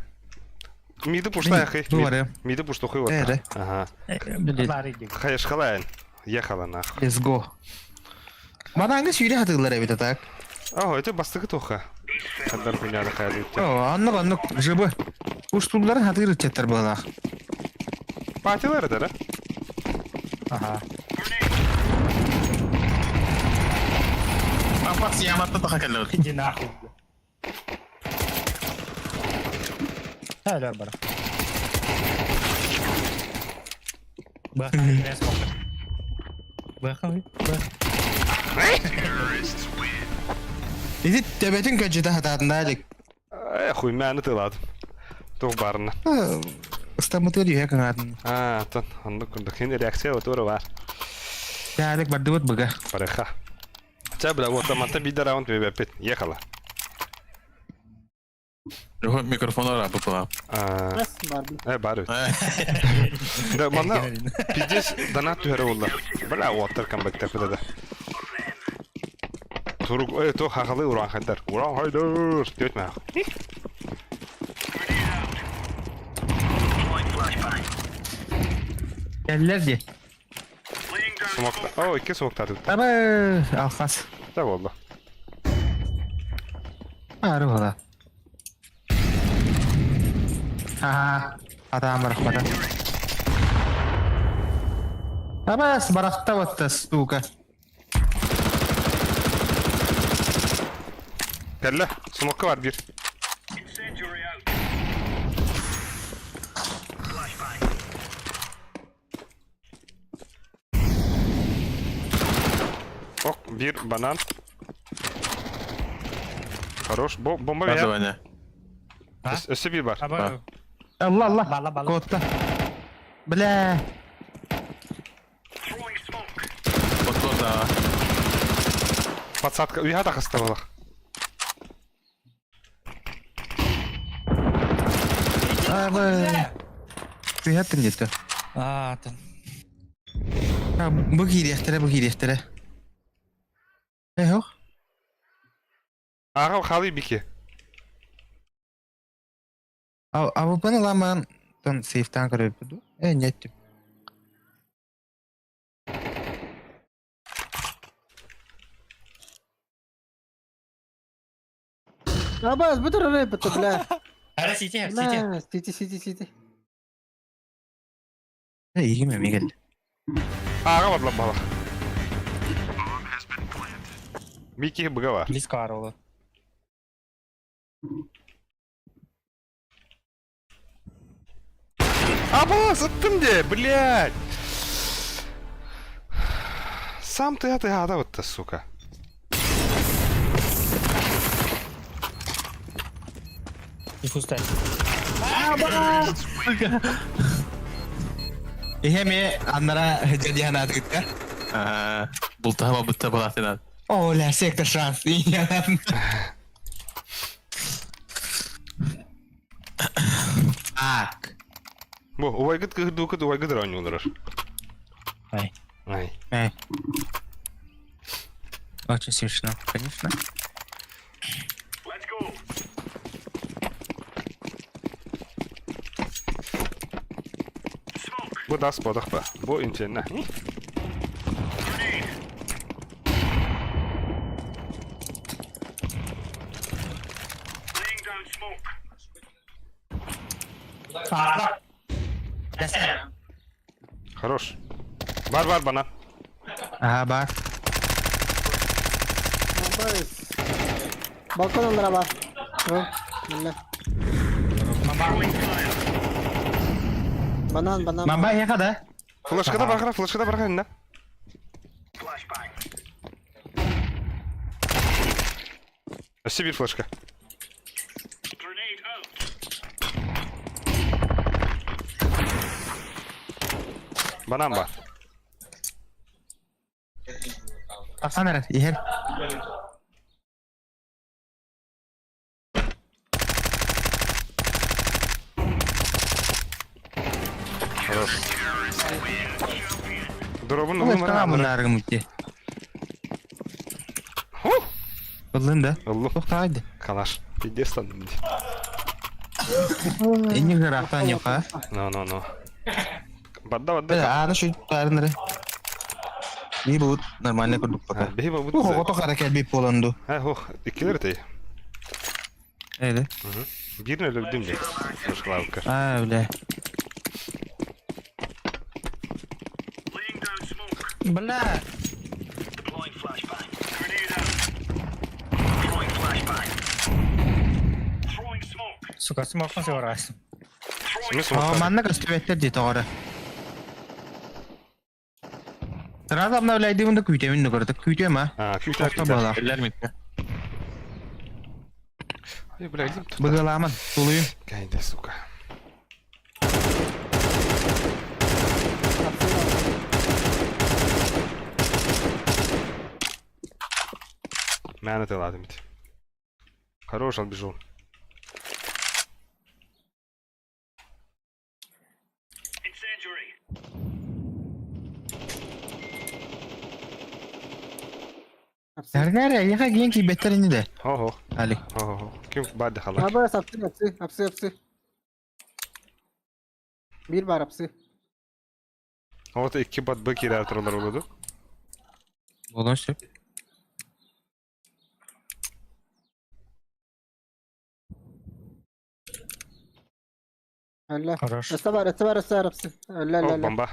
Миды пушта яхы. Бу барыам. Миды пушту хуй Э, Ага. Бары ди. Хаеш халайн. Ехала нахуй. Let's go. Манаңы сүйрэ хатыылар эбит так. О, это бастыгы тоха. Хандар хуйняны хайды. О, аннык аннык жыбы. Уштулларын хатыыр ыччаттар буолаах. Патилар да, да? Ага. Апас яматта таха келлер. Иди нахуй, бля. Хәле бар. Ити төбөтүн көдьүтэ хатаатында илик. Э, хуймааны тылаатым. Туох баарына. Ыстаммытыгар үһэ кыҥаатын. Аа, оттон оннук курдук. Хин реакция отуора баар. Таарык бардыбыт быга. Барыха. Ча, бля, вот манта биир раунд бэбэппит. Ехала. Микрофон араппыт Аа, Бас бар. э, бар бит. Да, манна пиздец донат түһэрэ буолла. Бля, уоттар камбэктэр да. Турук, э, то хахалы уран хайдар. Уран хайдар. Түөт мах. Кэллэр дии. Смокта. О, икки смоктаты. Таба алхас. Да болду. Ары була. Ха-ха. Атаам барахпата. Табас барахта батта, сука. Кэллэ. Смокка бар бир. Ок, бир банан. Хорош. Бо бомба Барды я. Ваня. Өссө бир бар. Алла алла. Бала бала. Котта. Бля. Мотор да. Подсадка. Уйха тахыста балах. Аба. Ты где-то. Аа, тын. Бу киириэхтэрэ, бу киириэхтэрэ. Эхох. Ага, халы бики. А а бу паны ламан тон сейфтан көрөбүт. Э, нет. Абас, бүтэр рэп это, бля. Ара сити, сити. Бля, сити, сити, сити. Э, игиме мигел. Ага, бадлан балах. Бики быга бар. Близко арылы. Аба, сыттым де, блядь. Сам ты это ада вот сука. Диффуз Ихеме аннара дядяна атыкка. Бултаһа бутта балатынан. Оля, сектор шанс. Так. Бу, убайгыт кыһырдуукут убайгыт оонньуулар. Ай. Ай. Эй. Очень смешно, конечно. Бу дас бодох ба. Бу инченне. Хорош. Бар бар бана. Ага, бар. Абас. Балкон аллара бар. О, бля. Банан, банан. Мамба яка да? Флешкада бархара, флешкада бархара инна. Өссө бир флешка. Банан бар. Тахсан эрэ, иһэр. Хорош. Дробун Ой, улун там наргым ити. Ху! Ыллын да. Уллу. Тохтаайды. Калаш. Пиздец там. Эни гырахтан яка. Но, но, но. Бадда, бадда. Бля, аны şu тарыныры. Не будет нормально курдук пока. Беги бу. Бу хогото харакет бип боланду. Ха, хох, иккилер тей. Эйде. Бирне өлдүм де. Флешкалавка. А, бля. Бля. Сука, смокнул сорас. Смысл А, манна көстүбэттер дии тоҕоро. Сразу обновляйдыыбын да күүтэбин да көрдө. Күүтүөм а. А, күүтэ Тохто күүтэ. буолар. Эллэр митте. Ай, бля, илим тут. Быгыламан. Тулуйун. Кайда, сука. Мээнэ тылаатым ити. Хорош, албежу. Эргэр эйиэхэ киин киирбэттэр ини да. Хо-хо. Али. Хо-хо. Ким баады халак. Аба сапсы апсы апсы апсы. Бир бар апсы. Вот икки бат б киирэр туралар олуду. Болон сөп. Өллө. Хорош. Өссө бар, өссө бар, өссө бар апсы. Өллө, өллө, О, өллө. бомба.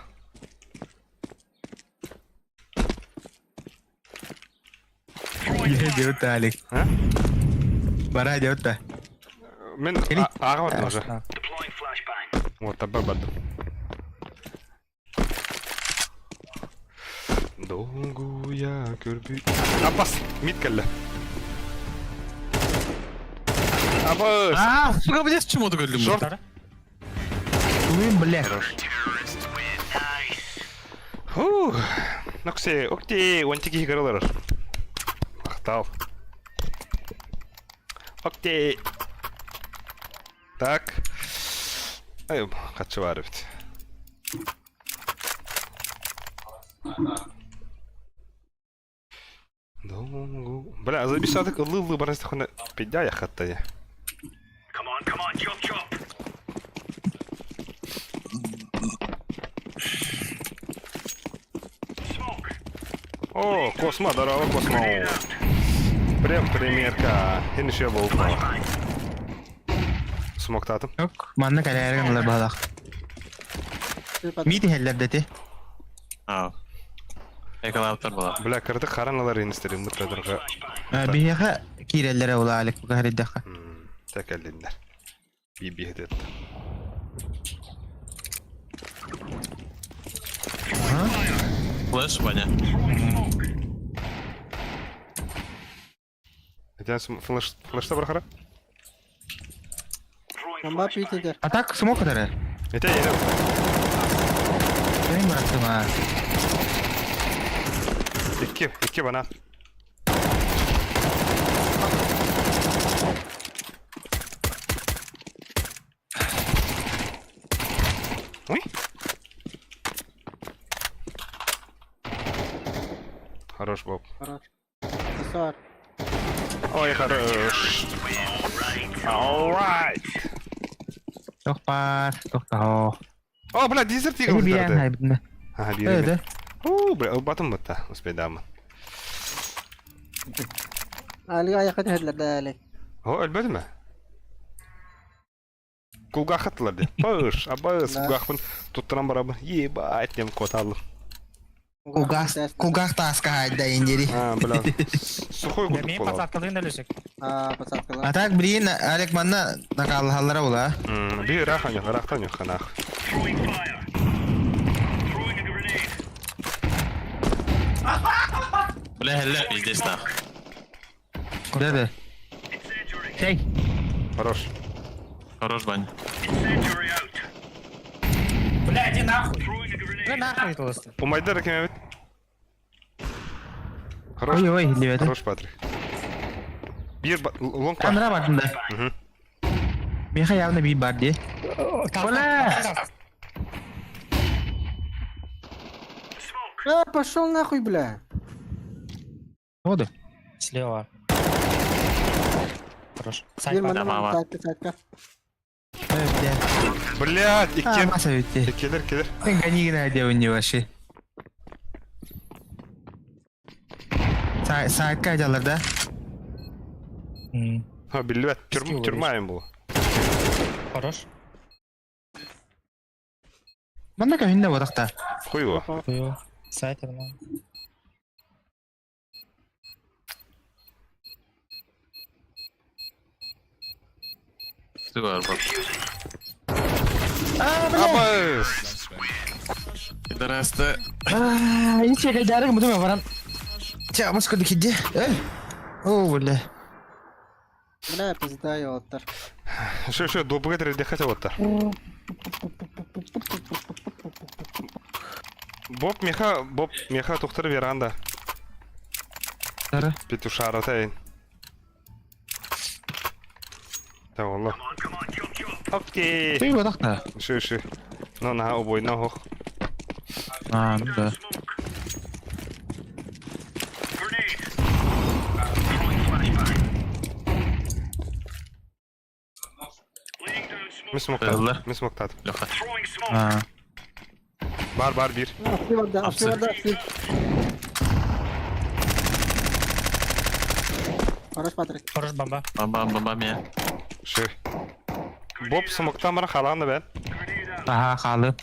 Диэбит Алик. А? Бара диэбит да. Мен Кели. аға бардым уже. Вот, таба бардым. Долгуя көрбүй. Апас, мид кэллэ. Абас! А, сука, блядь, чему ты говорил? Шорт. Тулуйун бля. Фух. Ноксе, окте, он тики хигаралар. Махтал. Окте. Так. Ай, хачы бар бит. Долгу. Бля, забисадык ылы-ылы барас тахына пидя я хатта я. О, Косма, здорово, Косма. Прям примерка. Хин еще был. Смоктатым. Yok. Манна кэлээрген ылар баалах. Мити хеллер дети. А. Экалаптар была. Бля, кырды хараналар инистери мытрадырга. Биһиэхэ киирэллэрэ ула Алик бу Тәкәллиннәр. Би-би хедет. Флэш, Ваня. Этен флеш флешта бар хара? Бомба пить А так смог катары. Этен ене. Мен бырахтым а. Икки, икки бана. Ой. Хорош, Боб. Хорош. Өссө бар. Ой, хорош. Alright. Тохпар, тохтоо. О, бля, дизерт игл Эни биэн хайбытын. Ага, биир. Эде. О, бля, батым бытта, успейдамын. Али аяққа түһәдләр дә әле. О, өлбөдү Кулга хаттылар де. Пыш, абыс, Да. кулгахпын туттаран барабын. Ебать, нем коталым. Кугах, кугах таска хайда индери. А, бля. Сухой Да курдук мен болар. посадкалыын өлөсөк. А, посадкалар. А так блин, Алик манна накаллахаллара ула. Би раханю, рахтаню ханах. Бля, хелле, пиздец, нах. Деде. Сей. Хорош. Хорош, Ваня. Бля, иди нахуй. Да нахуй толсты. Умайдар кем бит? Хорош. Ой, ой, лебеде. Хорош, Патрик. Бир лонг бар. Андра бардым да. Мгм. Меха явно би бар ди. Бля! А, пошел нахуй, бля. Оду. Слева. Хорош. Бир Сайт бар. мана мама. сайтка, сайтка. Бля. Блядь, А, иккен. маса битти. Келер, келер. Мен ганигин айдя не вообще. Сайтка айдалар да. Ха, билбет. Тюрьма, тюрьма им был. Хорош. Манна көхүндө бодакта. Хуй его. Хуё. Сайт нормально. Ты бар, Абыс. Пидорасты. Иче кайдары мудума баран. Ча, мускулы киди. Эй. О, бля. Бля, пизда ёлтар. Шо, шо, добыга тирдехе оттар. Боб меха, Боб меха тухтар веранда. Тара. Петушара тайын. Та олла. Окей. Ты вот так-то. Шо, шо. Ну, на, обойна хох. А, ну да. Мис смоктат. Мис смоктат. Леха. А. Бар, бар, бир. Апсы бар да, апсы бар да, апсы. Хорош, Патрик. Хорош бомба. Бам бам бам я. Шо. Боб смоктан бара халанды бен. Аха, халы.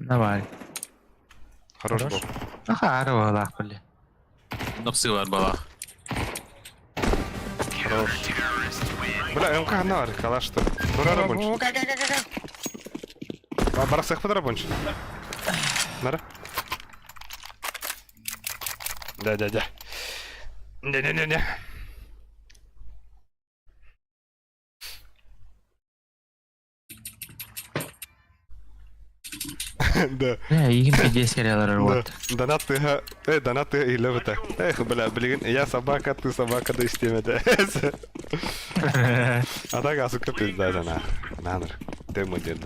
Давай. Хорош Боб. Аха, арвалах, бля. Нопсы бар балах. Хорош. Бля, МК нар, калаш что. Турара больше. Барсах подара больше. Нара. Да, да, да. Не, не, не, не. Да. Бля, игин пиздец сериалар вот. Донат ты, донат ты или вот так. Эх, бля, блин, я собака, ты собака, да истемете. А так, а сука, пизда, да, на. Наныр. Ты мой дед.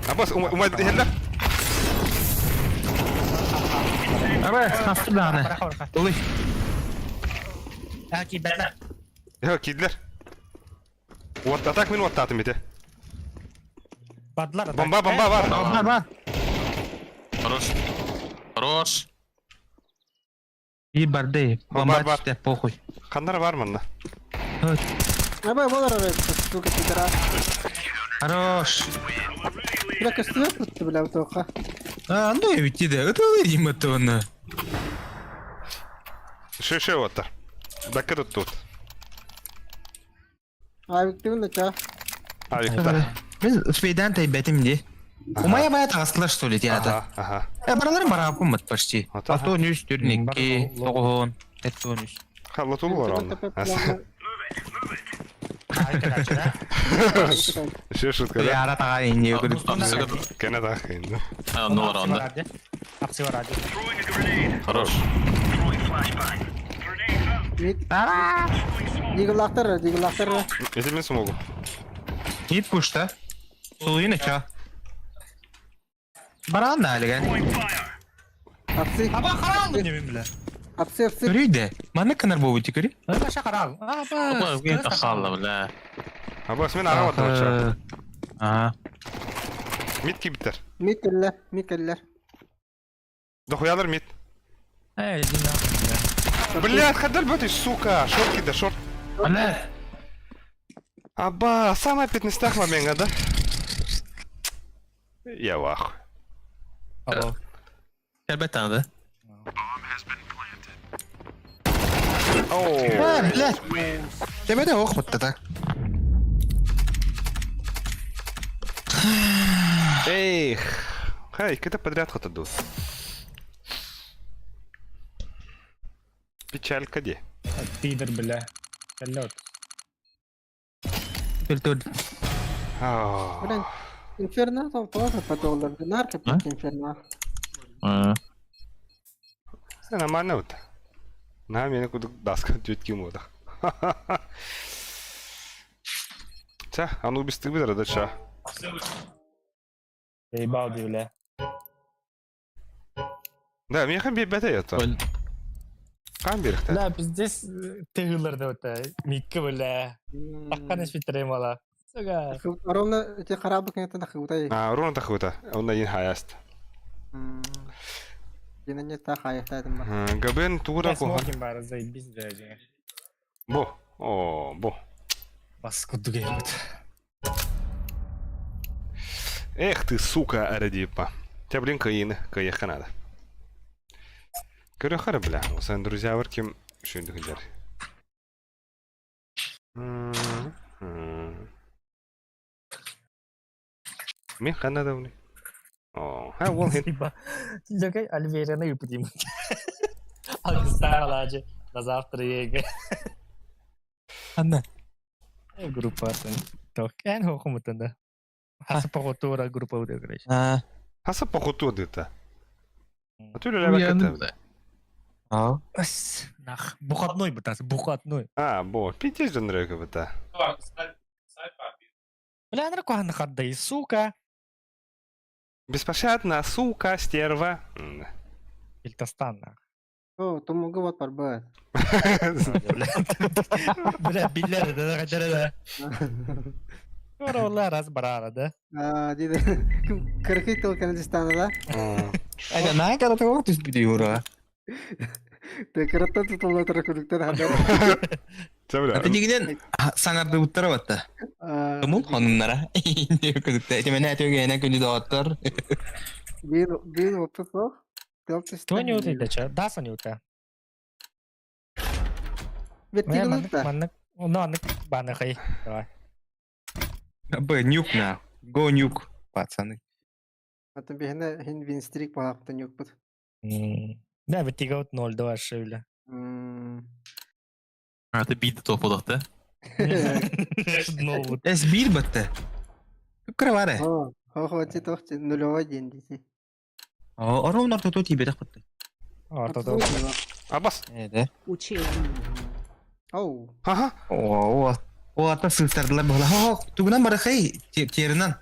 Абас, умай, хелла. Абе, хастыр даны. Улый. А, кибәтләр. Йо, кидлер. Вот, а так мин вот татым ите. Бадлар. Бомба, бомба бар. Бар, бар. Хорош. Хорош. И барды. Бомба Бар, бар. түсті, похуй. Қандар бар мында. Абай, болар арай, сука, пидорас. Хорош. Бля, көстүбөт бутты, бля, утоққа. А, ну я ведь да, это им это он. Шеше оттар. Дакы тут тут. Авиктивін да ча. А, Виктор. Мен успейдан тайбетим ди. Умая бая тағыстылар что ли театр. Ага, ага. Э, баралар барапым вот почти. Ата. А то нюс түрнекки, Бар- тоғон, это нюс. Халатул бар онда. Ше шутка, да? Яра таға не көріп. Кене так енді. А, ну бар онда. Апсы бар ади. Хорош. Мид. Диглақтар, диглақтар. Это мен смогу. Ит пушта. Сулуйны ча. Баран да әліген. Апсы, Аба қарал не бля. апсы, апсы. Көрейді. Маны кынар болып өте көрей. Аша қарал. Опа, Аба. тахалла, бля. Абас, мен аға оттам А. Мид кибиттер. Мид келлер, мид келлер. Дохуялар мид. Эй, иди нахуй, бля. Блядь, хадаль бөтей, сука. Шорт киде, шорт. Бля. Аба, самая 15 момента, да? Я в ахуе. Алло. Кәлбәт танды. Оу. А, бля. Тебе де оқ бітті так. Эх. Хай, это подряд хоть идут. Печалька де. Пидор, бля. Лед. Түл-түл. Ау. Блин, Инферно там тоже потолдар. Нарко А? Инферно. Все нормально вот. На, меня куда даска тютки мода. Ча, а ну без ты да ча. Ебал, бля. Да, мне хам бета это. Кам берехте. Бля, пиздец, тыгылар да вот, микки, бля. Таққан эспиттерем ала. Сука. Ровно эти харабы, конечно, нахуй. А, руна тахута. Он один хаяст. Дина не та хаяхтадым ба. Габен тура коха. Смокин бар, заебись, бля. Бо. О, бо. Паскуду геймут. Эх ты, сука, Арадипа. Те, блин, кыайыыны кыайыахха наада. Көрүөххэ эрэ, бля. Сан друзьялар ким шүндүк сылдьар. Мин ханна да уни. О, ха, уол хин. Типа, Лёкай Альверина ыпытим. Алгыстаах на завтра еге. Анна. Группа Тох, эн хохумутанда. Хаса похотура группа удэ, короче. А. Хаса похотуа дыта. А ты үлэлээбэккэ Аа. Ас, нах, бухатной бытас, бухатной. А, бо, пиздец дьоннорго быта. Бля, анар куһаны хардай, сука. Беспощадно, сука, стерва. М. Ильтастан, нах. О, тумуга вот барбат. Бля, биллер, да, да, да. Ора раз барара, да? А, диде. Кыркый тыл канадистана да? Айда на карата кок түс бити юра. Текыраттан тутулла тұра күдіктен хабар. Чэ, Ата дигинен саңардыбыттара батта. Тумул хонуннара. Күдүктэ. Тимене төгенә күнү доттор. Бир бир опыт соқ. Кто не утый, да, да, не ута. Беттиги нукта. Маннык, ну, аннык банахай. Давай. Б нюк на. Го нюк, пацаны. Атын бихне хин винстрик балаптан юкпут. Да, беттиги вот 0-2 шивля. А ты бит топ да? Ну, вот. Эс бир батта. Кроваре. О, хо ти тохти нулевой день дети. О, оромнар тото тибетах батта. Ортодо. Абас. Эде. Учил. Оу. Ага. О, о, ата сыстардылар була. Хо, тугунан барахай теринан.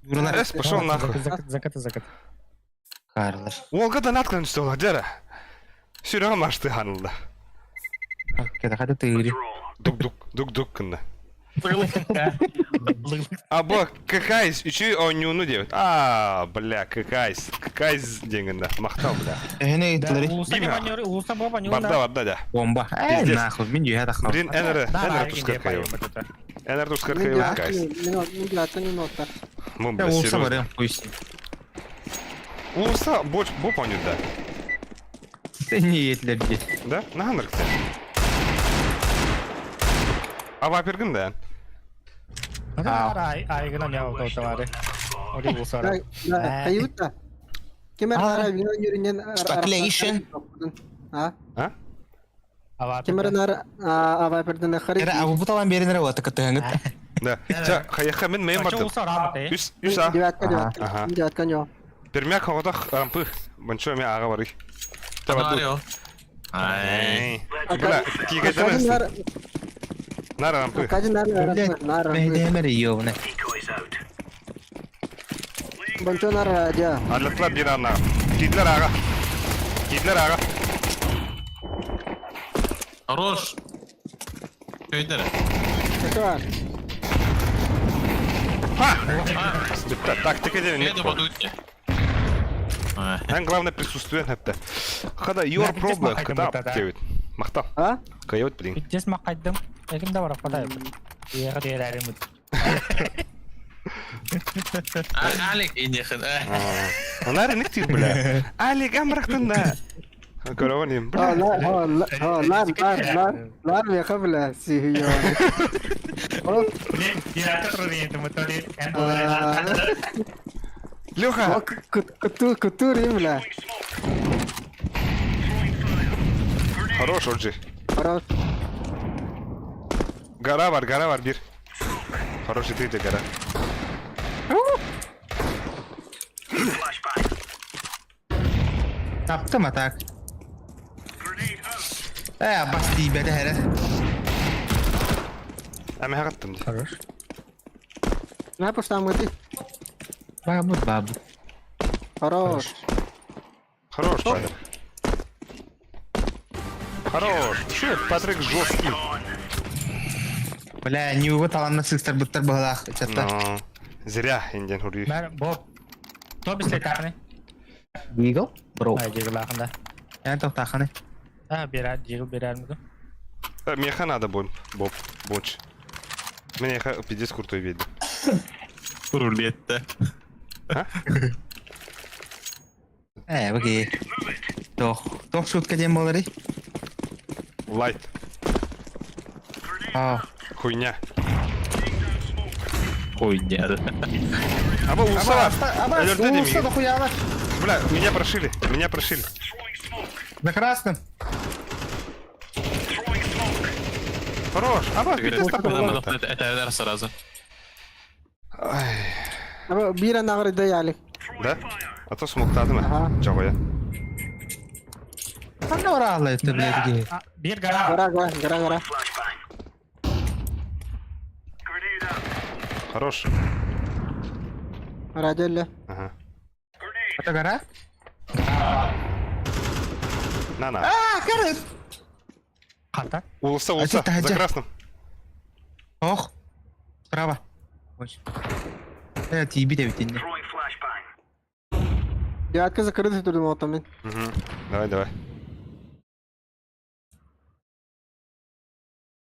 Дуралар. Эс, пошел нахуй. Закат, закат, закат. Карлар. Уолга донат кылын дера. Сүрөҕө машты ханылда. Кета хата тыгыри. Дук-дук, дук-дук кынна. А бо, какайс, үчүй оонньууну диэбит. А, бля, какайс, какайс диэҥиннэ. Махтал, бля. Эһэне ыттылары. Улуса боба не Барда, барда, да. Бомба. Э, Пиздец. нахуй, мин дүйэ тахал. Блин, энэр, энэр тускар кайыл. Энэр тускар кайыл, кайс. Мун, бля, Улуса серьезно. барыам, пусть. Улуса, боч, боп оонньуур да. Ты не етлер дии. Да? Наһаа ынырык А вапергын да. Айгына не аутовары. Ори улусара. Каюта. Кемер ара вина юринен. Speculation. А? А? Кемер ара аваперден хари. Эра абу буталан беринер ота кытыгыңыт. Да. Ча, хайха мен мейм бардым. Үс, үс а. Девятка, девятка. Ага. Девятка не. Пермяк хоҕотох рампы. Бончо ме аға барый. Табаду. Ай. Бля, кигэдэрэн. Нара рампы. Акадин нара нара. Мейдемер ёбне. Бончо нара радио. Аллатлар бир ана. Кидлер аға. Кидлер аға. Хорош. Көйдер. Это Ха! Бітті, тактика деген Не добадут. Эн главное присутствие хәтта. Хада your Бля, problem пиздец, кытап махайдым дебит. Мактап. А? Кайот блин. Пиздец мақайдым. Эким да барап кадай. Еға дерәрім. Алик инехин. Анар нектир бля. Алик амрахтан да. Көрөөним. А, ла, а, ла, а, лар, лар, лар, лар меха, бля, сихиё. Леха, Кутур, кутур, им, бля. хорош Оджи. Хорош. Гора бар, гора бар бир. Хороший ты гора. Таптым а так. Э, бас тиибэтэ хэрэ. Эми хагаттым ди. Хорош. На, пошла мы ты. Бабу бабу. Хорош. Хорош, Патрик. Хорош. Че, Патрик жесткий. Бля, не угу таланна сыстар буттар баһалаах чатта. Но зря инден хури. Мэр, Боб. То бисле тахны. Дигл? Бро. Ай, дигл ахында. Ян тохтаханы. А, берер, дигл берер миду. Меха надо бон, Боб, боч. Мне ха пиздец крутой видно. Рулетта. А? Ээ, окей. Тох, тох шутка диэн буоларый? Лайт. А, Хуйня. Хуйня, да. Аба улса. Аба, Өлөрдө улса демигин. дохуяла. Бля, меня прошили, меня прошили. На красном. Хорош. Аба, Ты пиздец говоришь, Это это сразу. Аба биир анаҕар да ялик. Да? А то смоктадым Ага. а. Чого я? Ханна бараалла это, блядь, гей. Бир гора. Гора гора гора гора. Хорош. Радио Ага. Это гора? На, на. А, короче. Хата. Улса, улса, А за красным. Ох. Справа. Ой. Э, тиби де битинне. Девятка закрыта турдум отомин. Угу. Давай, давай.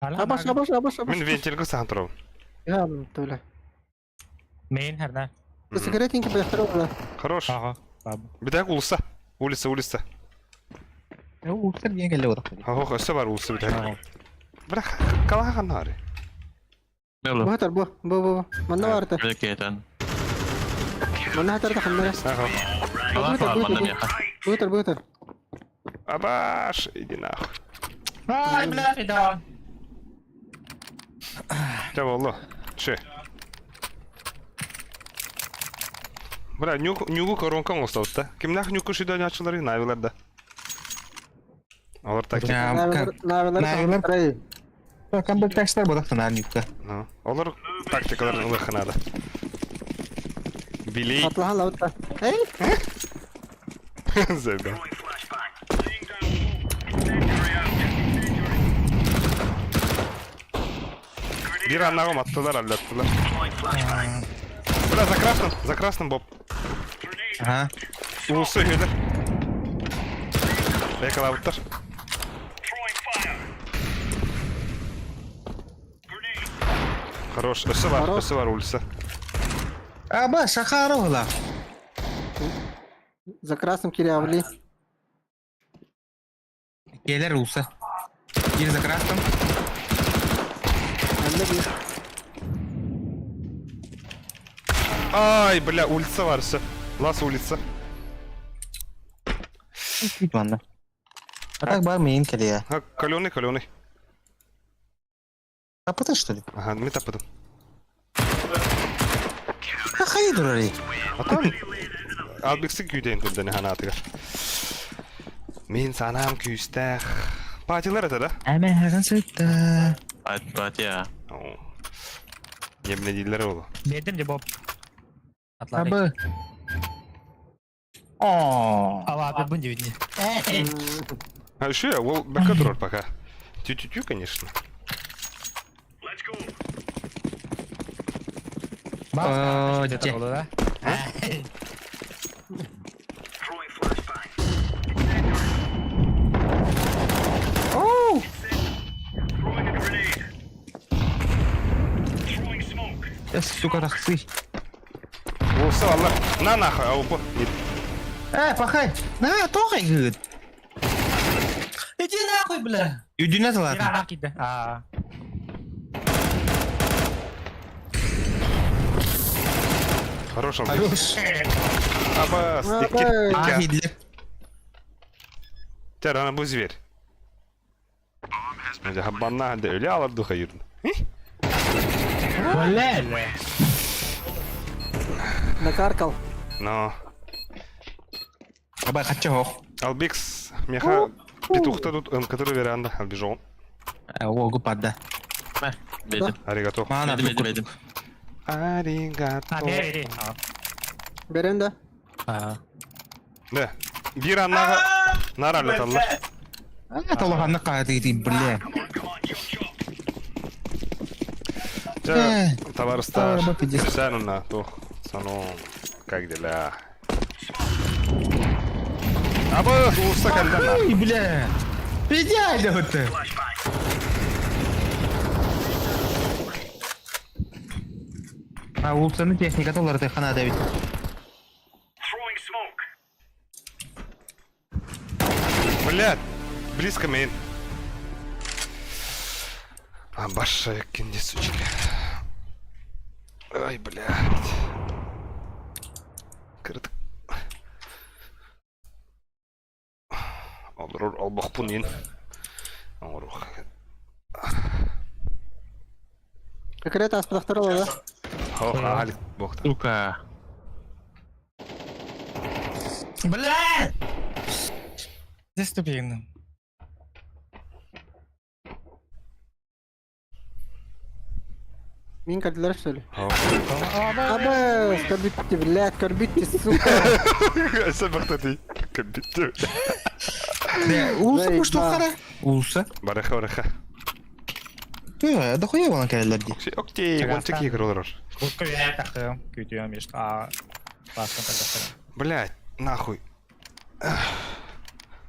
Абаш абаш абаш абаш. Мин вентильга сахан турабын. Я туля. Мейн херна. Секретинки бэхтер Хорош. Ага. Битак улса. Улица, улица. Улса диэн кэллэ бодох. Ох, өссө бар улса битак. Бля, калахан нары. Бу бу бу бу. Манна барта. Ракета. Манна хатар ханнара. Ага. Бутер бутер. Абаш, иди нахуй. Ай, бля, да. Ча болло. Че? Бля, нюк, нюгу коронкам осталды да. Ким нах нюку шидо началары навилар да. Олар так. Навилар. Кам бер таксtar бодох тунар нюкка. Ну, олар тактикаларын ылыхынады. Билей. Атлахан лавта. Эй! Забил. Бир аннагым аттылар, аллаттылар. Бля, за красным, за красным, Боб. Ага. Улусы өйдер. Бекалабыттар. Хорош, өсі бар, Хорош. өсі бар улица. Аба, шахара ола. За красным кирявли. Келер улса. Кир за красным. Анна бир. Ай, бля, улица бар, все. Лас улица. Манна. А так бар мейн келе. А, каленый, каленый. Тапыты что ли? Ага, мен тапыдым. Хахай дурары. Атам Албекси күйден күнден ханатыгар. Мен санам күйстәх. Патилар это, да? Әмә хаган сытта. Батя. Емне дейлер олу. Бердим де Боб. Абы. О. Ала, abi бун дебитне. А еще ол бәкке турар пока. Тю-тю-тю, конечно. О, Де. Оу. Я, сука, тахсы. Улса алла. На нахуй, аупа. Э, пахай. На, тохай гыт. Иди нахуй, бля. Юдюнә талат. Бир анах кидде. А. Хорош Албекс. Абас, икки. А, Икки. хидле. Тер, ана бу зверь. Хаббанна ханде өле алар духа юрдү. Бля. Накаркал. Но. Аба, хатча хох. Албекс, меха петухта тут, который веранда, албижон. Ого, падда. Бедим. Аригато. Мана, Бедим, бедим, бедим. Аригато. А, бери, бери. Берем да. А. Да. Бир аннага нар аллаталлар. А, толоханны кааты, бля. Жа, товарыстар. Арба пиздец. Сен на тох. Санон. Как дела? Абы, улуста калдан. Ай, бля. Идеально вот. А улсаны техника толар ты хана давид. Блядь! Близко main. А, баша кинди, сучки. Ай, блядь. Кырдык. Олорор олбохпун ин. Оҥоруох. Секрет аспытахтар олоро. Ох, Алик бохта. Сука. Бля! Здесь тупик. Мин көрдүлэр что ли? Ох. Абы, көрбүттү, блядь, көрбүттү, сука. Сабахтати. Кабитты. Бля, улуса Заебал. пушту хара. Улуса. Бараха, бараха. Тыа, да хуя вон кэллэр дии. Окей, он такие олорор. Букка я тахым, күтүөм еш. А, баскан тагасыр. Блядь, нахуй. Ах.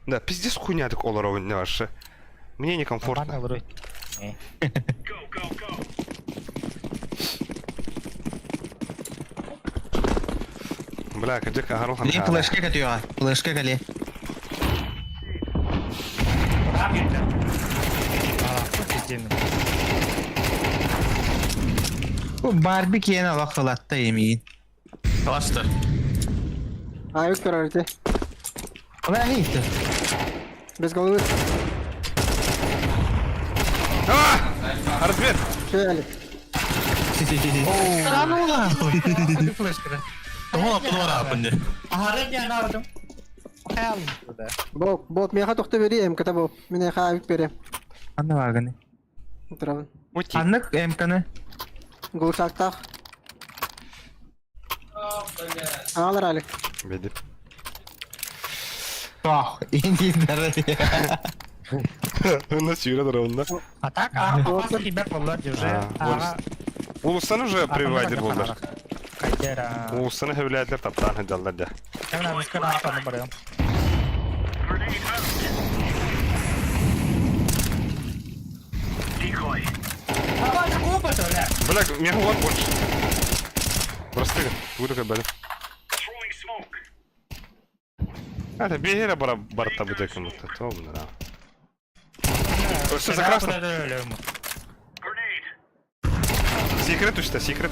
Да, пиздец хуйня так олорор не ваше. Мне некомфортно. Бля, кадек агарухан. Лин флешка катюа. Флешка кале. Бу Барби киэн алах халатта емиин. Классно. Аюк көрөрүтэ. Ола хейт. Без головы. А! Разбит! Все, Алик. Да ну нахуй. Тоҕо аппын аппын дии. Ахарын я нардым. Хаялым burada. Боб, Боб, меха тохто бери, МК-та Боб. Мен эха авик берем. Анна ваганы. Турабын. Ути. Аннык МКны. Глушактах. Аалар Алик. Беди. Тох, инди дары. У нас Юра дорогunda. А так, а пас хибер болlar уже. А, Улустан уже привайдер болдар. Кайдера. Улустаны хөвләтләр таптан хәдәлләр дә. Мен мискан апаны барыям. Бля, меха вот больше. Просты, буду как бля. Это бегера бара барта будет кому-то. То да. Все за красным. Секрет учта, секрет.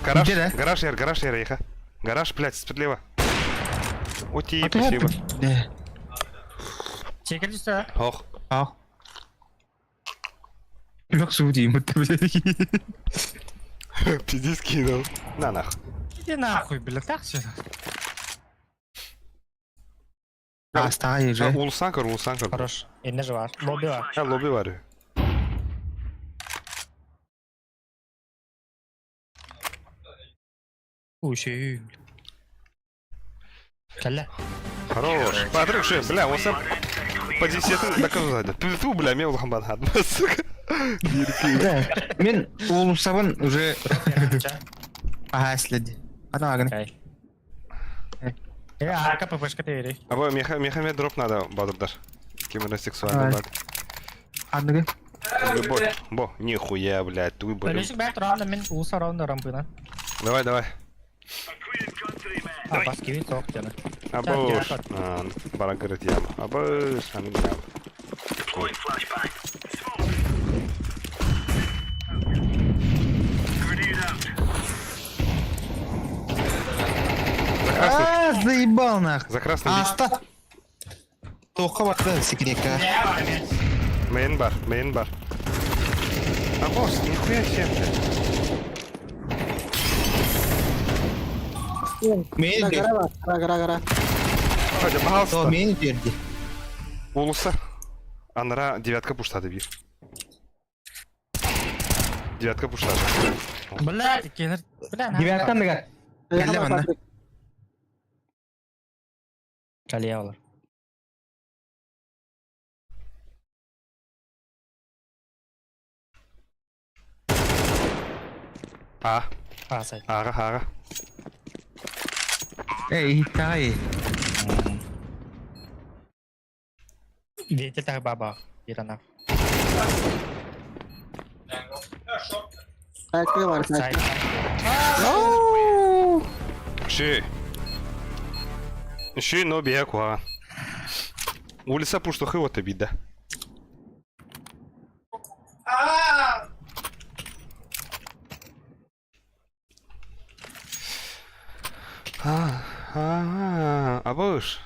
Гараж, Где, да? гараж, яр, гараж, яр, еха. Гараж, блядь, слева. Окей, спасибо. Да. Чекер Ох. Ах. Yok su diyeyim Пиздец кинул. На нах. Иди нахуй, бля, так все. Астаа же. Улсан көр, улсан көр. Хорош. Инне же бар. Лобби бар. Ha, лобби бар. Уши. Кәллә. Хорош. Патрик, что, бля, он сам по десятым доказывает. Ту, бля, мне улхан бат сука. Да. Мен улусабын уже ага следи. Ана агны. Кай. Э, арка ППшка тери. Абы меха меха ме дроп надо, бадырдар. Кемера сексуальный Ай. бад. Анныгы. Любой. Бо, нихуя, блядь, туй, блядь. Бөлешік бәр тұрғанда мен улса раунда рампына. Давай, давай. А, бас киви соқ жана. Абы, баран кырыт ям. Абы, шаны ям. За красный, А, заебал нах. за красный бить. Аста. Тоққа барды секретка. Мейн бар, мейн бар. А босс, нихуя себе, блядь. Мен Гара бар, гара, гара, гара. Хотя, То пожалуйста. мен берди. Улуса. Анра девятка пуштады бир. Девятка пуштады. Бля, кенер. Бля, Девятка ныгар. Эха Кәллә бар, манна. Патрик. Кәле олар. А, А, сай. ага, ага. Эй, тай. Ветер так баба. Ирана. Сайтка бар, Сай. сайтка. Ши. Ши, но бия куа. Улица пуштухы вот обида. А, абыш.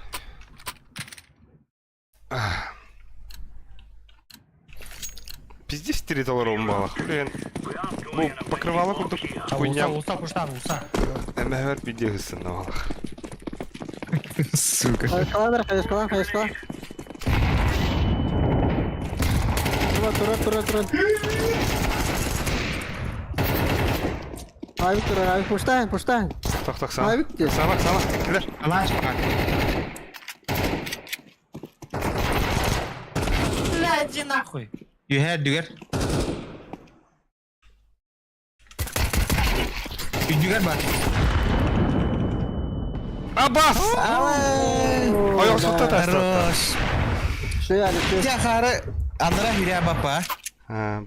Пиздец 4 доллара умбалах. Блин. Бу покрывало курдук хуйня. Улса, пуштан, улса. Эмэһэр пиздец навалах. Сука. Хайыскалан, хайыскалан, хайыскалан. Тура, тура, тура, тура. Авик тура, авик пуштаин, пуштаин. Тох тох сана. Авик где? Сана, сана. Килер. Алаш баар. Бля, иди нахуй. Үһээ үрдүгэр. Үрдүгэр бар. Абас! Ой, сотта та. Хорош. Шея, Алексей. Дьэ хаары аннара хирээ бапа.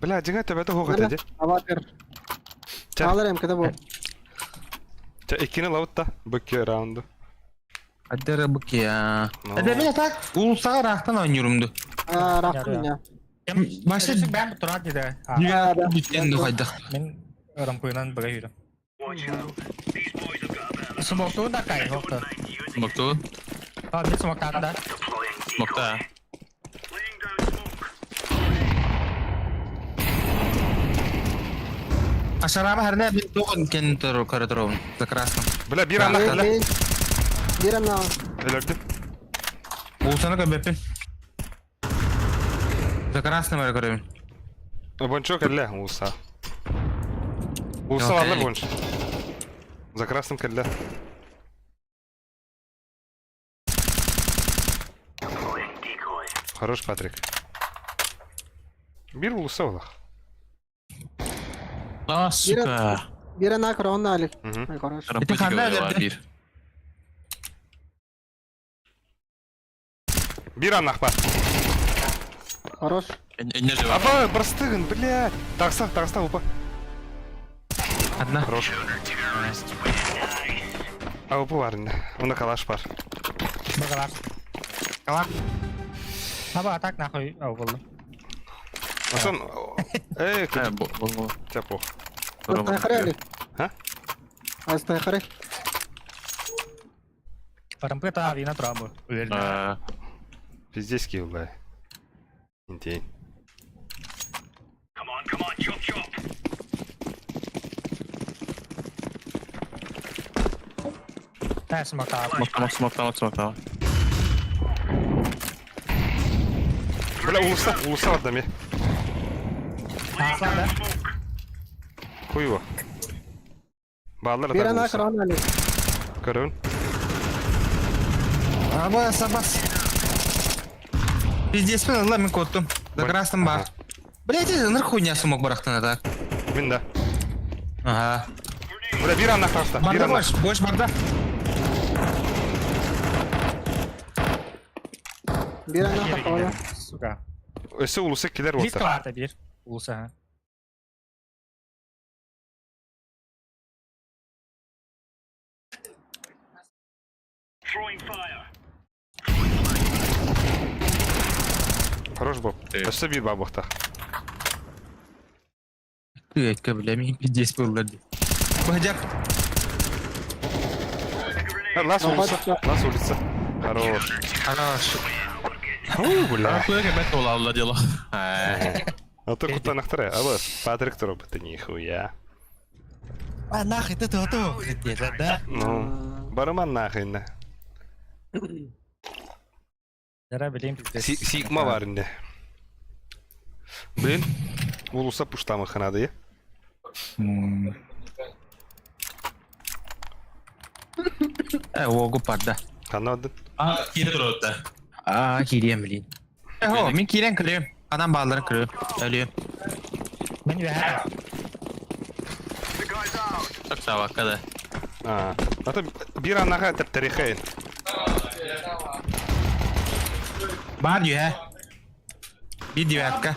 Бля, дьиҥэ төбөтө хуох этэ дии. Аватар. Чэ. Алар МКД бу. Чэ, иккини лабыт да, бу икки раунду. Аддара букия. Ну. Эдэ так улусаҕа ыраахтан оонньуурум ду. А, рахтым меня. Баша Бэм турар диде. Да, да. бүттен ду хайдах. Мин рампынан быга yürüm. Смокту да кай, хопта. Смокту. А, мен смоктан да. Смокта. Ашараба харна мен тоғын кен туру көрө За красным. Бля, бир анна кэллэ. Бир анна. Өлөрдүм. Улусаны көрбөппүн. За красным эрэ көрөбүн. Бончо кэллэ, улуса. Улуса Yok, алла кэллик. бонч. За красным кэллэ. Хорош, Патрик. Бир улуса олах. А, сука. Бир анна көрө, Алик. Мгм. Ай, хорош. Рампы ханна бар өлөрдү? бир. Бир аннах бар. Хорош. Энне же бар. Аба, простыгын, блядь. Тахса, тахса, упа. Одна. Хорош. А упа бар инде. Уна калаш бар. Быгалар. Калаш. Аба, так нахуй, ау болду. Асан, эй, Э, бу бу. тяпо. Астайхары, Алик. А? Астайхары. Рампы та вина тура бу. Э, Пиздец киил, бля. Интейн. Та смокта. Смоктама, смоктама, смоктама. Бля, улуса, улуса барда ме. Аслан да. Хуй его. Баалар Бир атак анна улуса. көрө, Алик. Көрөбүн. Абас, абас. Пиздец, мен ылла мен коттум. За красным бар. Блять, это ныр хуйня смог барахтан так. Мин да. Ага. Бля, бир аннах тахса. Бир Барда аннах. больше, больше барда. Бир анна тақаула. Сука. Өсө улуса килер Близко болта. арта бир. Улуса. Хорош Боб. Өсө бир бабахта. Ты, бля, мен пиздец был, блядь. Бадяк. Лас улица. Лас улица. Хорош. Хорош. Фу, бля. Рампы ребят ола дело. Э, А то кутанахтары. Абас, Патрик туруп, это нихуя. А нахуй ты то то да? Ну, барыман нахуй. Яра билем пиздец. Сигма бар инде. Блин, улуса пуштамы ханады, е? Э, ого, барда. Ханна одын. А, кире турат. А, кирем, блин. Э, хо, мен кирен кірем. Адам балдарын кірем. Әлі. Мен үйә. Так сабакка да. А, ата бир аннаға тәп-тарихайын. Бар юә. Bir девятка.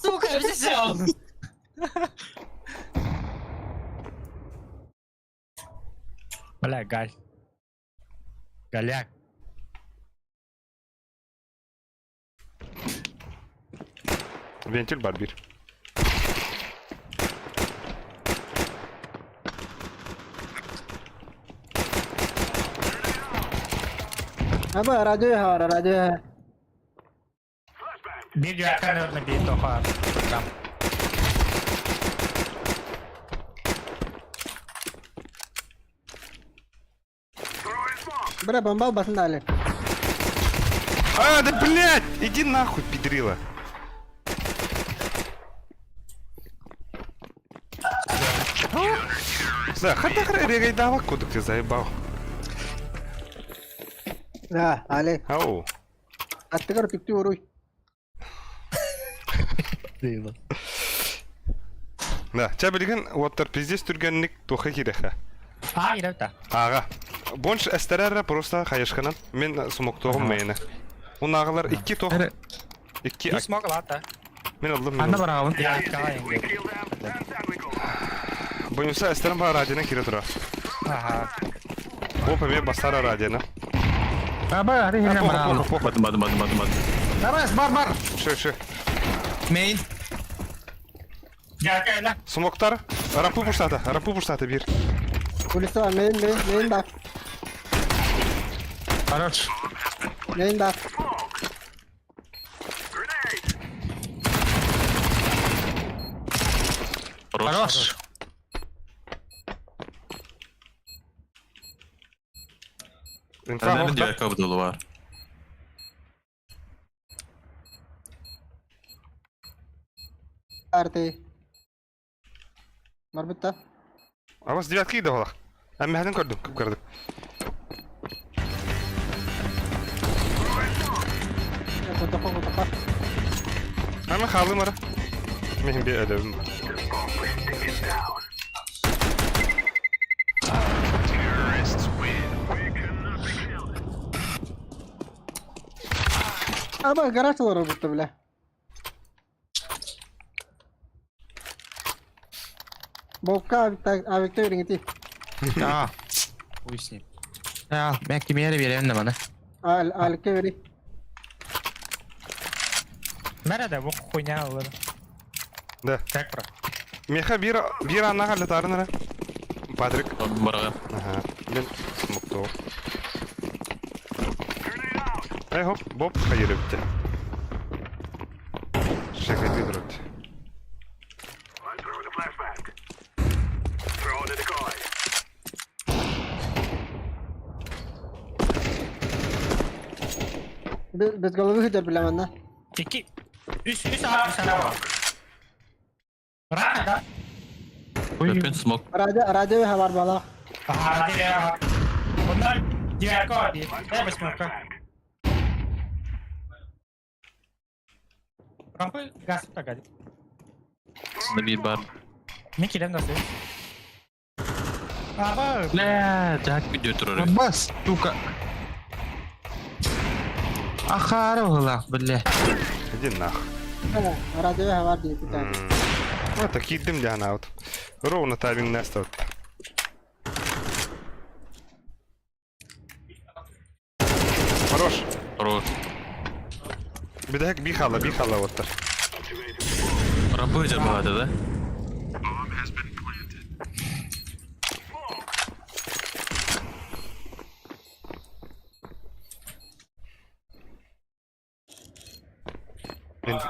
Сука, взял. Бля, Галь. Голяк. Вентиль бар бир. Аба радио хавара, радио. Биир дьүөккэ наверное биир тоха. Там. Бля, бомба басын дали. А, да блядь! Иди нахуй, педрила. За, хата регайдава, куда ты заебал? Да, але. Ау. Аттыгар түктүү уруй. Да, ча билигин уоттар пиздец түргэнник туха кирэхэ. А, ирәүтә. Ага. Бонш эстерәрэ просто хайышканан. Мен смоктоғым мейні. Унағылар икки тох. Икки Бис мог лата. Мен алдым. Анда барабын. Я калай. Бонуса эстерен бар радионы кире тура. Ага. Опа, мен басара радионы. Аба, хadi хирен барабын. Бардым бардым бардым бардым бардым. Тарас, бар бар. Шö, шö. Мейн. Я кайла. Смоктар. Рампу пуштата, рампу пуштата бир. Улица, мейн, мейн, мейн бак. Хорош. Мейн бак. Хорош. Инфа Nerede охта. diğer kapı dolu var. Арты. Марбытта. Абас девятки да олақ. Әммәһін көрдім, кіп көрдім. Котоқо, котоқо. Әмі қалым ара. Мен bir ödevim var. Аба, гараж олар бутта, бля. Бокка авикта вериңити. А. Хуй с ним. А, мен кимере беремин да бана. Ал, алке вери. Nerede bu хуйня olur? Да. Как про? Меха бир бир аннаға летарын ара. Патрик. Барға. Ага. Мен смоктоғым. Ай хоп, боп, хайыр бітті. Шекай бідірді. Без головы хитер, бля, манна. İki. Üst üst abi sana bak. Bırak da. Öpün smoke. Радио, радио хабар бала. Aha diğer bak. Bunlar diğer kod. Ne basmak? Rampı gaz takadi. Bir bar. Ne kilem nasıl? Aba. Ne? Jack video turur. Бас, сука. Ахара была, бля. Иди нах. Радио хабар дейти. А, так идем для она вот. Ровно тайминг настал. Хорош. Хорош. Бедәк бихала, бихала вот так. Rampa özel bağırdı da.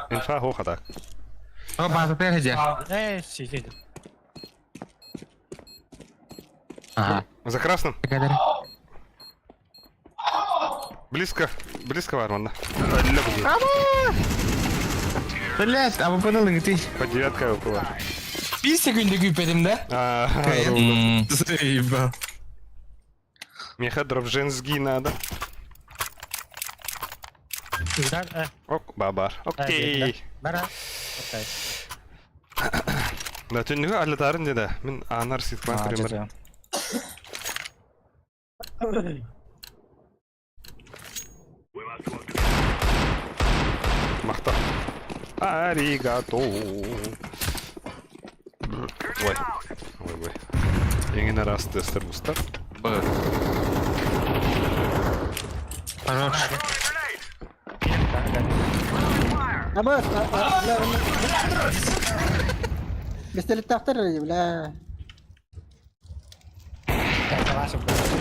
Инфа хоха так. О, база переходи. Э, си, си. Ага. За красным. Близко, близко варман, да. Блять, а вы поняли, ты. По девятка выпала. Bir секунда күйпедім да? А, Заебал. Меха дробженский надо. Güzel. Eh. Ок, бабар. Окей. Бара. Окей. Да, түннігі аллатарын деді. Мен анар ситклан кіремір. Мақта. Аригато. Ой. Ой, ой. Еңін арасы тестер бұстар. Б. Хорош. Абас, бля, Бестелеттахтар бля.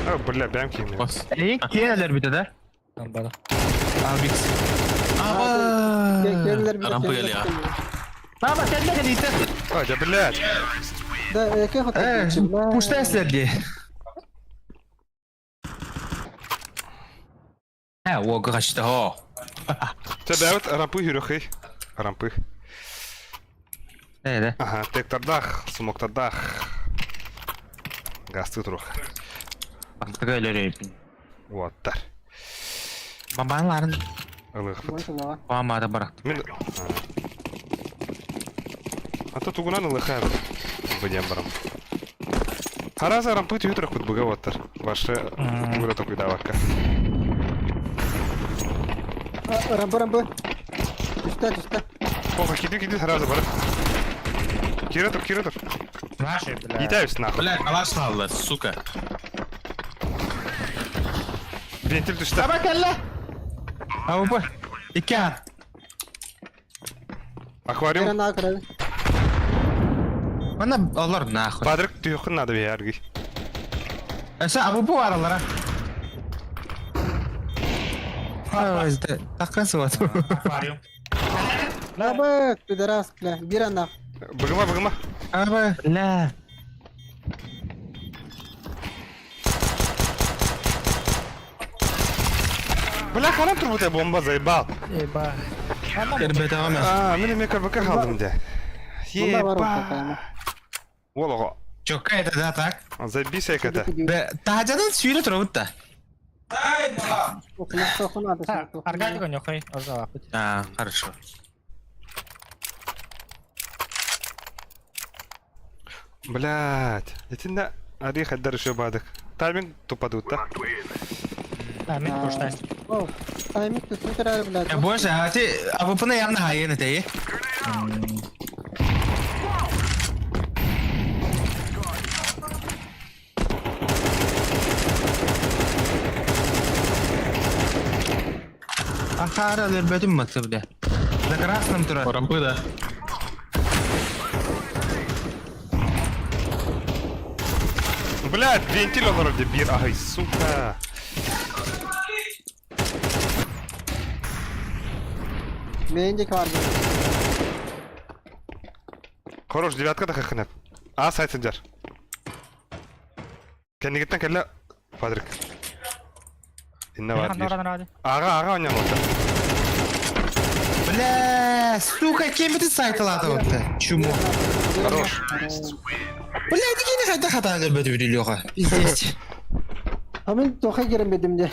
О, бля, бэм киинэ. Бас. Эй, киэнэлэр бүтэ да? Амбара. Абикс. Келлер Рампы geliyor. Аба, кэллэ кэлиитэ. А, да, блядь. Да, эке хот. Э, пушта эслерди. Э, ого, качта, хо. Тебәут рампы хүрөхүй. Рампы. Э, да. Ага, тектардах, смоктардах. Гасты турух. Аттыга өлөр Уоттар. Бабанларын Ылыхпыт. баамада барак. Мин... А то тугунан ылыхар. Быдем барам. Хараза рампы түйүтрөх бут буга уоттар. Башы тугура токуйдавакка. Рампы, рампы. Түстә, түстә. Ох, киди киди сразу бар. Кире тур, кире тур. Наши, бля. Итаюсь нахуй. Бля, калаш алды, сука. Вентиль түштэ. Аба кэллэ. Аба. Икки ат. Аквариум. Бер на Мана олар нахуй. Падрык түйөкүн надо бе аргы. Эсэ абы бу аралара. А, таккан суат. Аквариум. Аба, пидорас, бля. Бир ана. Быгыма, быгыма. Аба. Ля. Бля, ханам турбута бомба заебал. Еба. Кербет ама. А, мен эме КБК халдым де. Бомба бар Еба. Олого. Чокка это да так. Забейся это. Бе, тажадан сүйрө турабыт да. Аркадий нюхай, озала. А, хорошо. Блядь. Итинде ари хаддар еще бадык. Тайминг тупадут да. Да, мен куштайс. О, тайминг түстә, блядь. Э, больше, а ты АВПны явно хайын это, е? Ахара лербетим маты, бля. За красным тура. Рампы, да. Блядь, вентиль он вроде бир. Ай, сука. Мен де бар. Хорош, девятка да хахынап. А, сайт сенджар. Кеннигиттен кэллэ Падрик. Инна бар бир. Ага, ага, онян oldu. Бля, сука, кем это сайт алады вот? Чмо. Хорош. Бля, дикини хайда хата лербетим Леха. Пиздец. А мен тохай керем бедим де.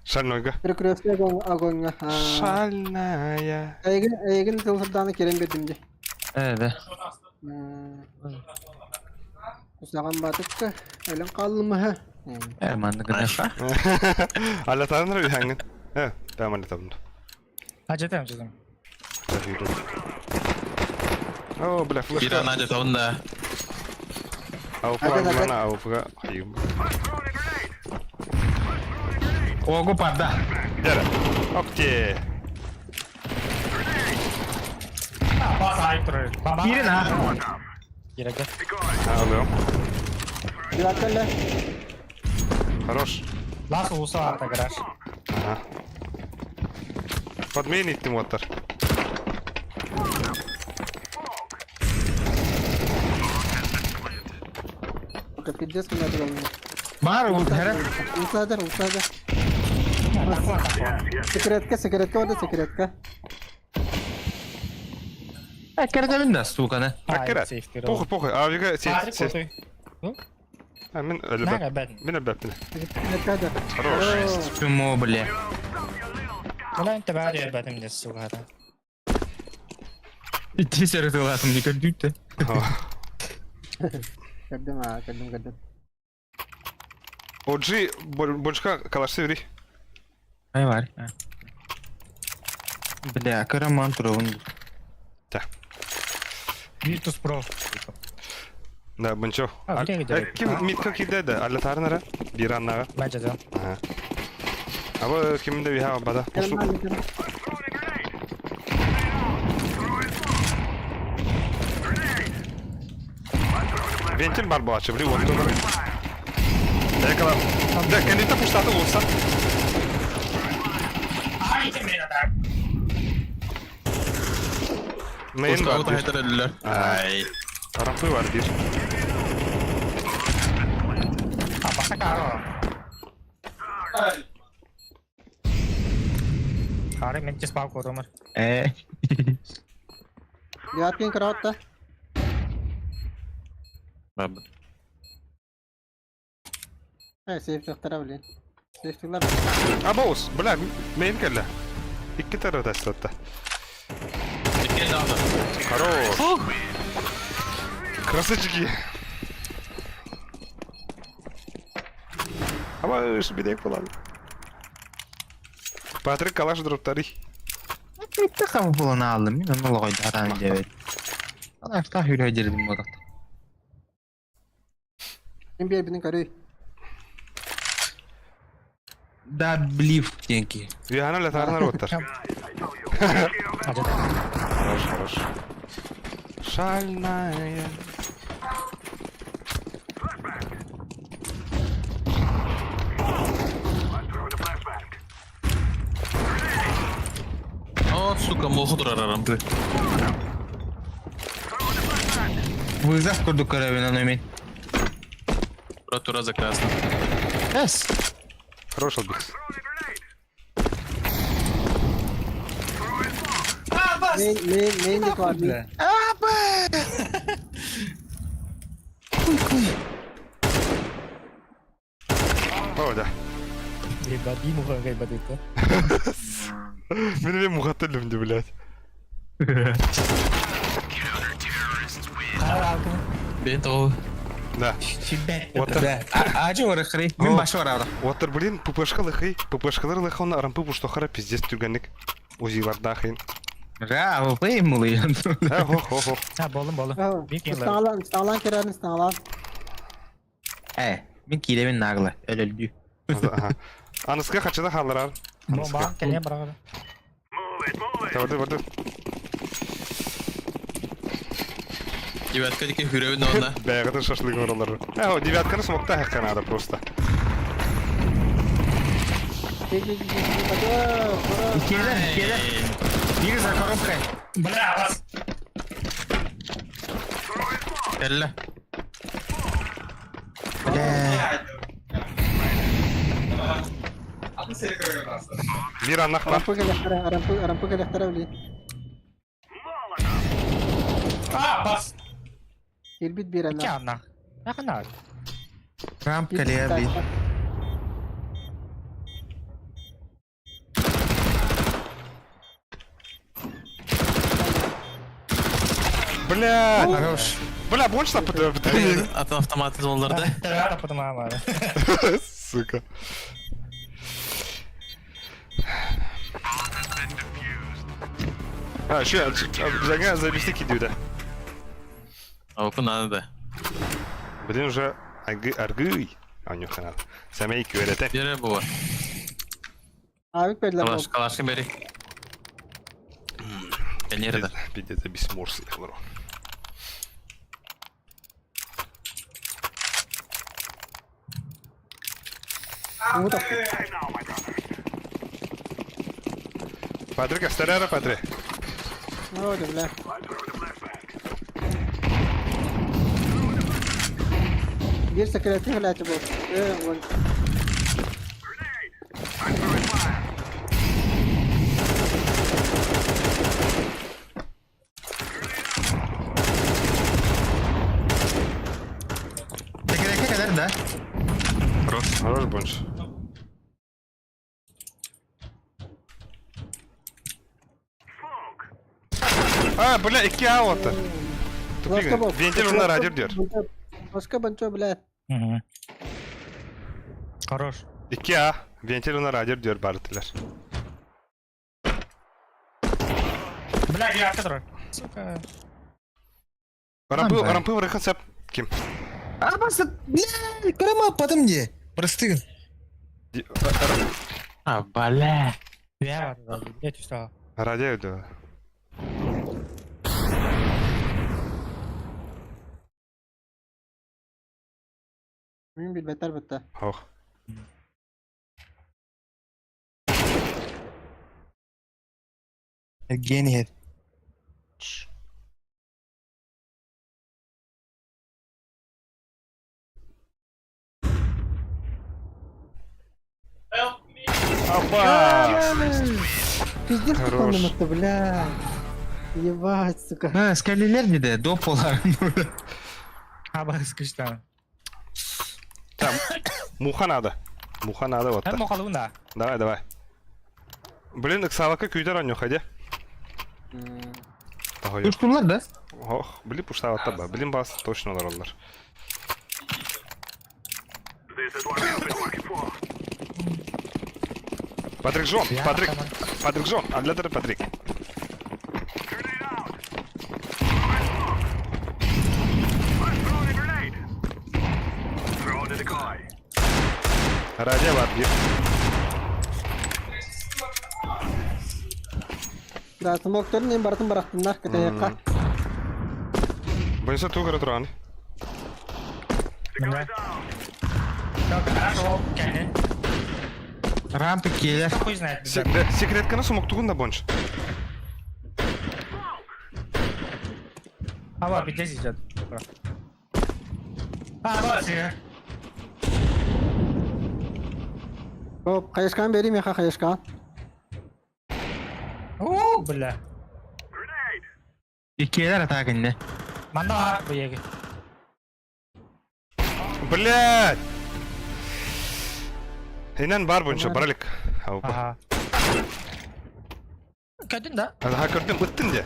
Шальнойга. Перекрестный огонь, огонь. Шальная. Эгин, эгин тылсырданы керем бедим де. Э, да. Кусаган батыкка, өлөн калдым. Э, манны гынаша. Алла таныр үйәңін. Э, бәм алла табынды. А, жетем, жетем. О, бля, Бир флешка. ана табын да. Ауфга, Ага, ага. ана, ауфга. Хайым. Ого, парда. Дәрі. Окте. Бас айып турар. Баба. Кирин, а. Керек. Алло. Девятка Хорош. Лас уса арта гараж. Ага. Подмени иттим оттар. Пиздец меня трогал. Бар, у, хера. Усадыр, усадыр. Секретка, секретка, ода секретка. Э, кердебин да, сука, не. Аккера. Похуй, похуй. А, вига, Патрик сет, сет. кутой. А, мен Нага өлбәп. бәд. Мен өлбәппин. Секретка да. Хорош. Чмо, бля. Мына инте бәрі бәдім де сука. Ити серетылатым, не көрдүк Көрдүм, а, көрдүм, көрдүм. OG, большка калашты бери. Ай бар. Бля, караман турабын. Virtus Pro. Да, бунчо. А, где где? Ким митка киде да, алла тарнара. Бир аннага. Мен жетем. Ага. Аба ким да биһа бада. Вентиль бар буолааччы, били уоттулар. Экала. Да, кэнниттэ пустаты улса. Мейн бар дир. Ай. Рампы бар дир. Хары мен чес бау көрөмөр. Э. Девяткин кроватта. Бабы. Э, сейфтехтара, блин. Сейфтилар. Абоус, бля, мейн кэллэ. Икки тары тастатта. Икки надо. Хорош. Красавчики. Аба, бедек буолан. Патрик калаш дроптары. Bitti kapı bulanı aldım. Мен оны лойда адам деп. Ана та хүрө дердим бодот. Ким биэрбитин көрүй. Да блив денки. Виана летарнар оттар. Хорош, хорош. Шальная. О, сука, моху турарарам. Вызов курдук көрөбүн аны мен. Тура тура за красным. Эс. Хорош, Албикс. Мейн, мейн, мейн диэки баар, мейн. О, да. Либо бимуха гайбадыта. Мин мен мухаттылым ди, блядь. Бен того. Да. Вот Да. Ажы оры хри. Мен башы бар ара. Оттар, блин, ППшка лыхый. ППшкалар лыха, он рампы пуштохара пиздец түргенник. Узиларда хин. Га, АВП мулы. Э, хо, хо, хо. Ha болым болым. Ыстаҥалаан, ыстаҥалаан кирэрин ыстаҥалаан. Э, мен кииребин наглы. Өлөлдүү. Ага. Аныска хачыда халларар. Бомба кене барагы. Барды, барды. Девятка дике хүрөбүн онна. Бәгыдын шашлык оралары. Э, о, девятканы смокта хакка надо просто. Келер, келер. Бир за коробкой. Бля, бас. Элле. Бля. Бир аннах бар. Арампы кэлэхтэрэ, арампы, арампы кэлэхтэрэ, блин. А, бас. Кирбит биир Икки анна. анна. Ахана. Рамп кэлиэ, блин. Бля. Хорош. Бля, больше там Атын автоматы долларда. Потом ама. Сука. А, еще, жаңа завести кидиуда. Оку надо да. Блин, уже аргы, аргы. А, нюха надо. Самей күрәтә. Бере бу. Авик бердилэр. Калаш, калашын бери. Кенерде. Пиздец, без морсы, бро. Патрик, астарара, Патрик. Ой, бля. Биир секрети хэлээчи бу. Э, вон. Текереке кэлэр да? Хорош, хорош больше. А, бля, икки аута. Тупик. Вентиль на радио дер. Башка банчо, бля. Хорош. Икки А. Вентиль на радио дер бардылар. Бля, я который. Сука. Рампы, Там, рампы врыхан сап. Ким? А, просто, бля, карама потом где? Просты. А, бля. Үһэ бар, бля, түстэ. Радио да. Мин билбэттэр бытта. Ох. Эргиэн иһэр. Апа! Пиздец Хорош. тупанным бля. Ебать, сука. Ha, скалилер диде, доп болар. Абас кышта. Там, муха надо. Муха надо вот Hem так. мохалыбын да. Давай, давай. Блин, ыксалака күйдер аню ходи. Того yok. Uçturlar да? Ох, блин, пуштава таба. Блин, бас точно олороллар. Патрик Жон, Патрик, Патрик Жон, а для Патрик. Радио бар бир. Да, смокторын мен бартын барақтындар, кытайыққа. Бойынша тугары туран. Мында. Так, хорошо, кәне. Рампы келер. Хуй знает. Секретканы сумок тугун да бонч. Аба, здесь идет. А, вот, сига. Хоп, қайышқан берейін меха қайышқан. У, бля. Иккиэлэр атаак иннэ. Манна бу еге. Блядь! Инен бар бойынша, баралик. Аупа. Ага. Көтүн да. Аха көрдүм, ыттын де.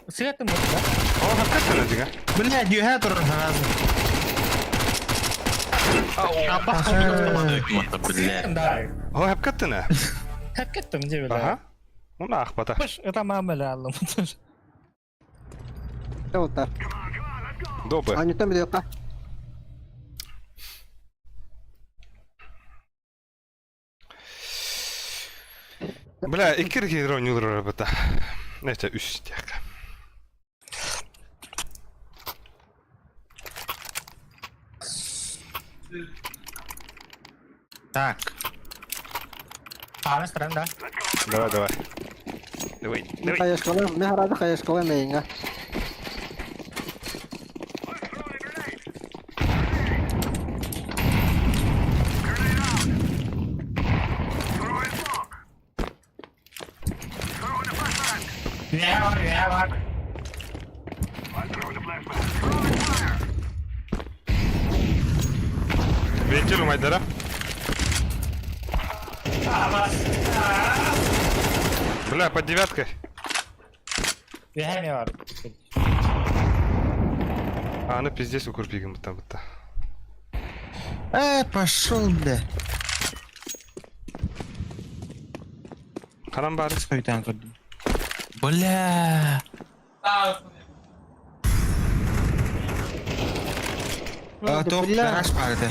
Сыгаттым бу да. О, хаккаттан адига. Блядь, юһэ турар сразу. Бля. Да. О, хаккаттан а. Хеп кеттим же бля. Аха. Уна ахпата. Баш, это мама аллым. Оттар. Добы. Анютан билиэххэ. Бля, иккир гидро нюлрор бата. Это үс тяка. Так. Аны стран да. Давай, давай. Давай, давай. Хайышкалым, мен харады хайышкалым мейинге. Үһэ бар, үһэ бар. Вентиль умайдара. Бля, под девяткой. Үһэ ме бар. А, ну пиздец, укурпигом там будто. Э, пошел, бля. Ханан бар. Схойтан көрдүм. Бля. А, топ, Бля. гараж баар этэ.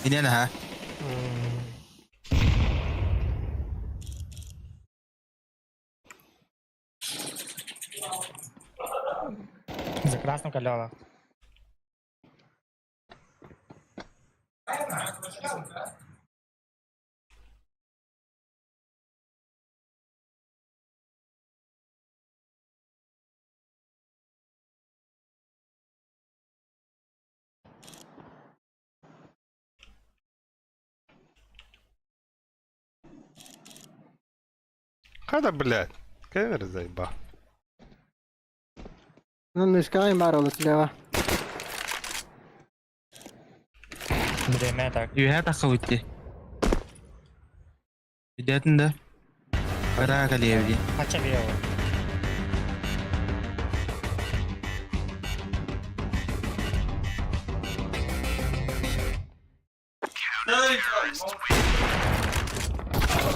Инен аха. За красным колёла. Хада, блядь. Камера заеба. Ну, мышкаҕа баар олус слева. Время так. Үһэ таххабытти. Үдэтин да. Бара калиэбди. Хача белый.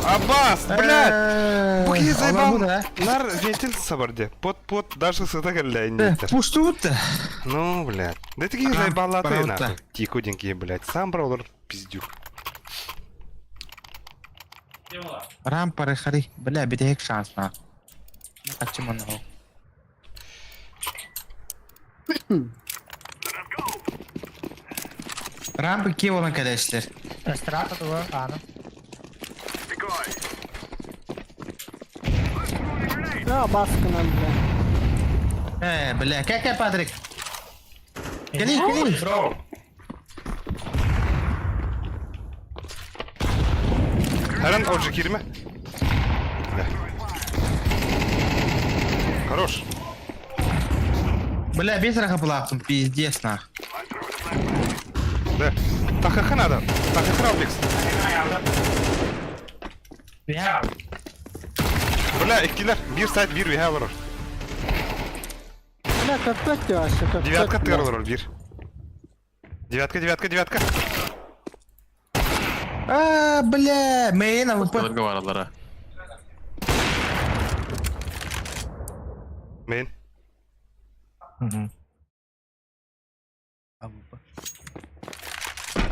Аббас, блядь! Буки заебал. да. Нар вентиль сабарде. Под, под, даже сыта кэллэ иннеттер. Пуштуут да. Ну, блядь. Да такие Ага, заебала ты правда. нахуй. Тихо, деньги, блядь. Сам бролер пиздюк. Рампары хари. Бля, бүтэһик шанс нах. Хаччы манна. Рампы кие болан кэлээччилэр. Эстрата тугу ааны. А, баскынан, бля. Э, бля, кэ-кэ, Патрик. Кэлий, кэлий. Бро. Харан отже киирмэ. Бля. Хорош. Бля, без рахаплахтун, пиздец нах. Да. Тахаха надо. Тахаха Албикс. Я. Бля, иккилэр. Биир сайт, биир үһэ олорор. Бля, көппөт вообще, көппөт. Девятка тыгар олорор, биир. Девятка, девятка, девятка. А, бля, мейн АВП. Разговаривала. Мейн.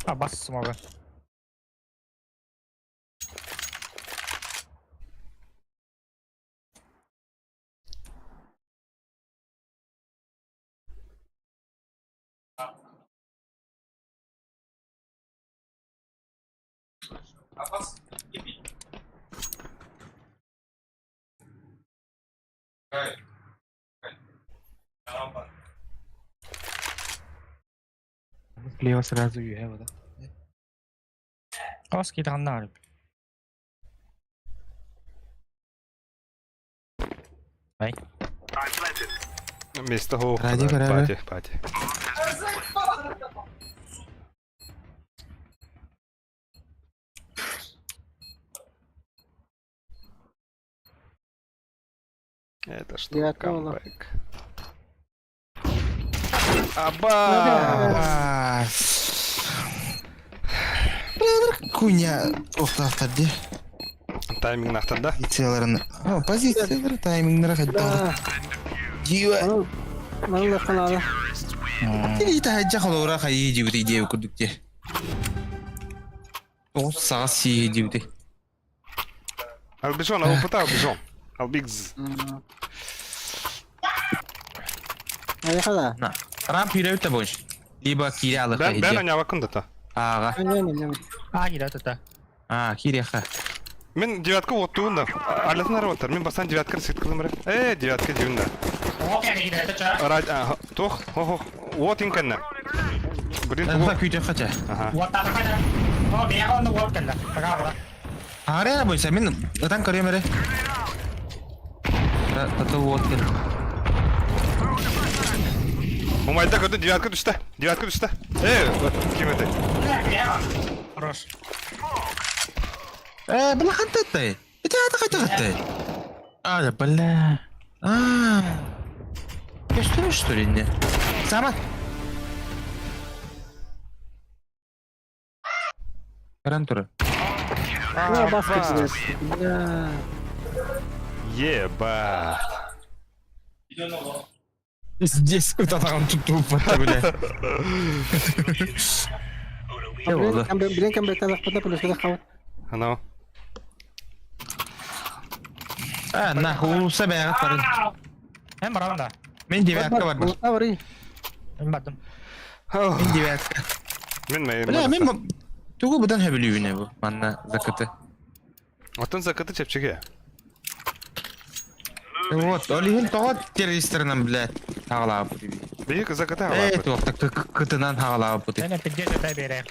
А бас смога. Слева сразу юэва, да? Оски даннар. Ай. Место хо. Ради, ради. Пати, пати. Это что? Девятка была. Камбэк. Аба! Куня, охтахтар ди. Тайминг нахтан, да? Позицияларын. О, позициялары таймингнары Да. хайдах. Дива. Маны каналы. Тили таһаджа холора хайы дибити диэб курдук те. Тоҕус саҕас сии дибити. Албижон, алпыта албижон. Албигз. Айхала. На. Рамп үйрәбит та больше. Либо кире алыха Бен, бен иди. анява кындата. Ага. Не, не, не. А, кире тута. А, киреха. Мен девятка оттуун да. Алатын арабаттар. Мен бастан девятка сет кылым Э, девятка дивин да. О, кире тута. Рад, а, тох, хо, хо. Вот инканна. Блин, Та күйте хотя. Ага. Вот так хотя. О, бега он вот кэллэ. Пока була. Арена бойся, мен ытан көрөм эре. Тата вот кел. Умайда көрдү, девятка түштө. Девятка түштө. Э, ким это? Хорош. Э, бля хантаттай. Это это кайта хаттай. А, да, бля. А. Көстүрүш что ли не? Сама. Каран тура. На, баска блядь. Бля. Ебать. Здесь ытатаган туттуп батта, бля. Блин, блин, камбэк тазах плюс казах Анау. А, нахуй, улуса бәгат барын. Мен барам да. Мен девятка бар. бар. Бар. Мен бардым. Мен девятка. Мен мен. Бля, мен тугу будан хөбүлүүнэ бу. Манна закыты. Оттон закыты чепчиге. Вот, олиһин тоҕо террористерынан, блядь, хагалаабыт диби. Бейик закыты Э, алапыт. туохта кытынан хагалаабыт. Мен пиздец это берех.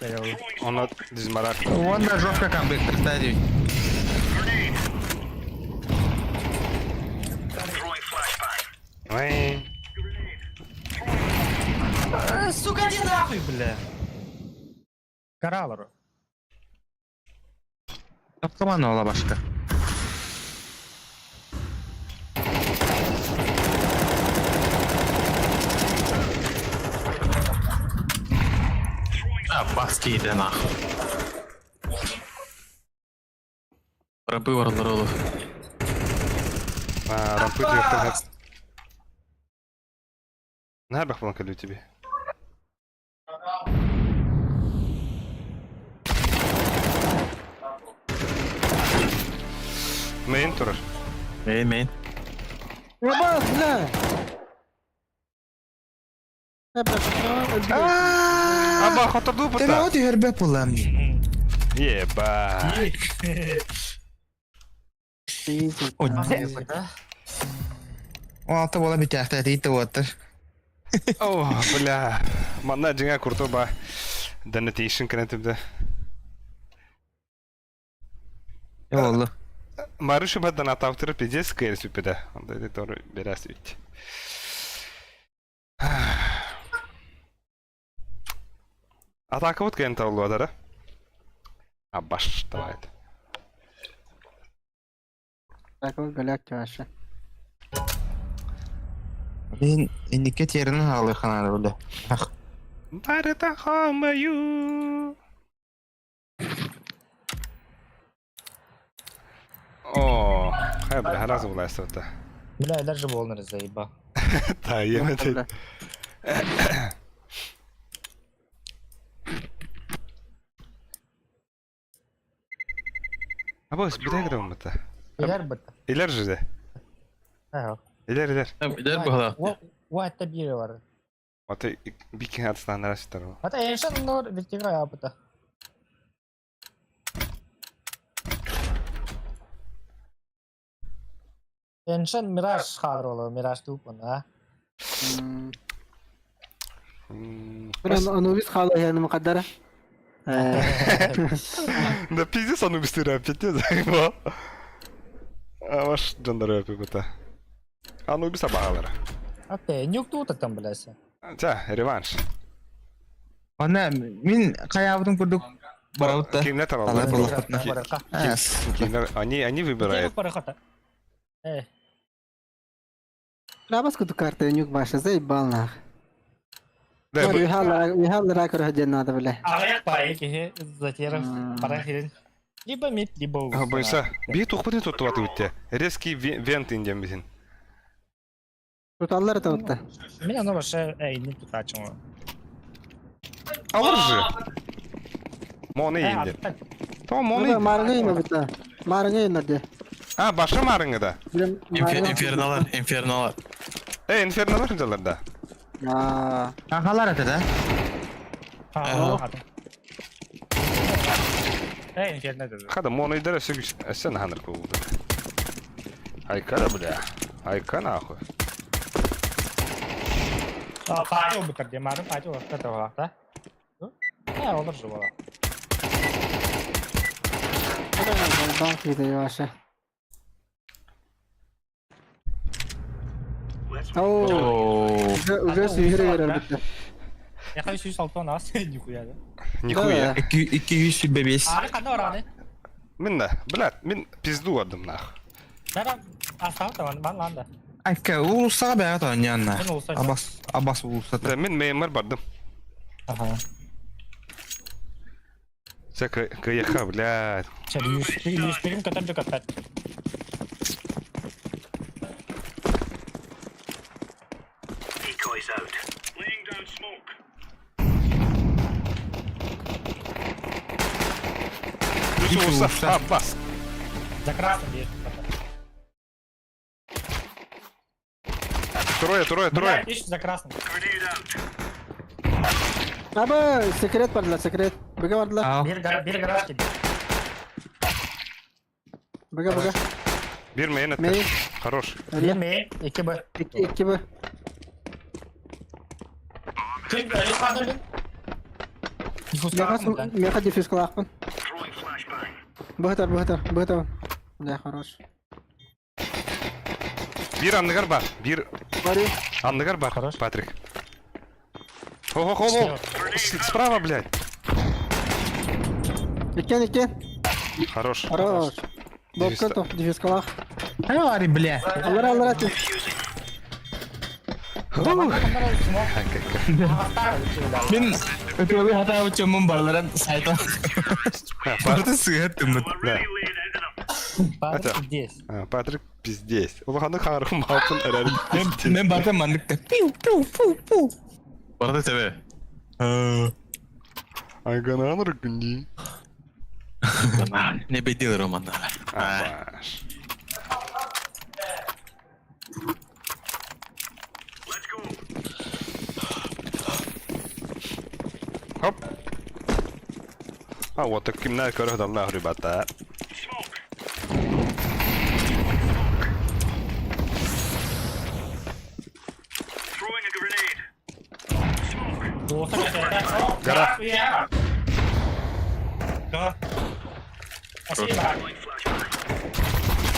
Она дизмарак. Уонна жестко камбэк представить. Ой. Сука, иди нахуй, бля. Каралору. Топтаман ола башка. А, баски иди нахуй. Рабы варларолов. А, рампы девятка. На бах калю тебе. Main турар. Main main. Ебать, бля! Аба хоторду Тебе бута. вот түһэрбэт буоллаам дии. Еба. Ол алта буола бүтээхтэ тиит уоттар. О, бля. Манна дьиҥэ курту ба. Донатейшн кэнэтибдэ. Оллу. Марышы ба донатавтыры пиздец кыйыр сүппүтэ. Онда ити тору берәс үт. Атакабыт кыйын табылуадара. Абаш давайт. Такой голяк вообще. Мин инникке тиэринэн хаалыахха наада бile. Ах. Барыта хамаю. О, хай бля, харазы булайсыта. Бля, даже волнер заеба. Та, емете. Або, бүтәк дә Илер бит. Илер жиде. Ага. Илер, илер. Илер быһалаах. Уа, это бире бар. Аты бикин атыстан арасытар. Ата эшен нор вертига япыта. Эншен Мираж хавроло, Мираж тупон, а? Анубис хала я на мукаддара. Да пиздец Анубис ты опять заебал. А ваш джандар опять Анубис абагалар. Окей, нюк тут там, блядь. Тя, реванш. Ана мин хайаабытын курдук барабыт да. Кимнер Алай таралар. буоллахпытына. Кимнер, они выбирают. Э. Рабас куту карта нюк баша заебал нах. Да, Вихал ракер один надо, бля. Аяк пай, затеров, пора херен. Либо мид, либо Бойса, би тухпытын туттубаты үтте. Резкий вент индем бисин. Туталлар это Меня оно вообще, эй, не тутачимо. Алыр же. Моны инде. То моны. Марыңы инде бит. Марыңы инде. А, башы марыңы да. Инферналар, инферналар. Э, инферналар жалар да. А. Ахалар это да? Эй, инферно да. Хада моны дәрә сүгүш. Әсен ханыр булды. Айкара бля. Айка нахуй. А, патё бутар демарым, патё это да? Э, олар же была. Банк видео вообще. О, уже сүйір берер бітті. Я хочу салтон ас, нихуя да. Нихуя. Икки үс бебес. Ары канда ораны? Мин да, блядь, мин пизду адым нах. Бәрі астау там, ман ланда. Айка улуссаға бәғат оңянна. Мен улуссаға. Абас, абас улуссата. Да, мин меймер бардым. Ага. Сә кыяха, блядь. Ча, юспирим катар жок атат. Үс улусса, абас. За красным есть. Трое, трое, трое. Ищут за красным. Аба, секрет бардылар, секрет. Біге бардылар. Бир бир гараж тебе. Біге, біге. Бир мейн это. Мейн. Хорош. Бир мейн, екі б. Екі, екі б. Ким, Александр Меха дефьюз кылаақпын. Быһытар, быһытар, быһытар. Да, хорош. Бир анныгар бар. Бир Бари. анныгар бар. Хорош. Патрик. Хо-хо-хо-хо. Справа, блядь. Икен, икен. Хорош. Хорош. Бобка то, дефьюз кылаақ. Ай, бля. Алар, алар, аты. Мен өтөбі хата өтөмін барларан сайта. Барды сыгат түміт. Да. Патрик здесь. Патрик пиздец. Улаханы хаңарым малтын әрәрім. Мен барды мандыкта. Пиу, пиу, пиу, пиу. Барды тебе. Айгананыр күнди. Не бедил Роман. Абаш. А, вот так кимнää көрө ребята. Гора.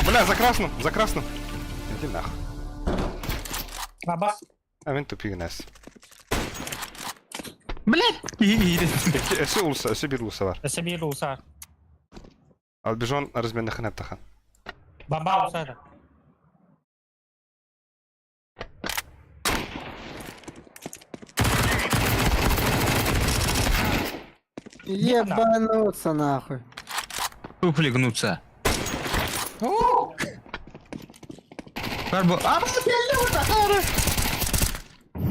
Бля, за красным, за красным. Иди нах. Баба. А мен тупик нас. Блядь! Өссө улуса, өссө бир улуса бар. Өссө биир улуса. Албижон разменныхын аптахан. Баба улуса да. Ебануться нахуй. Туфли гнутся. Барбо. А,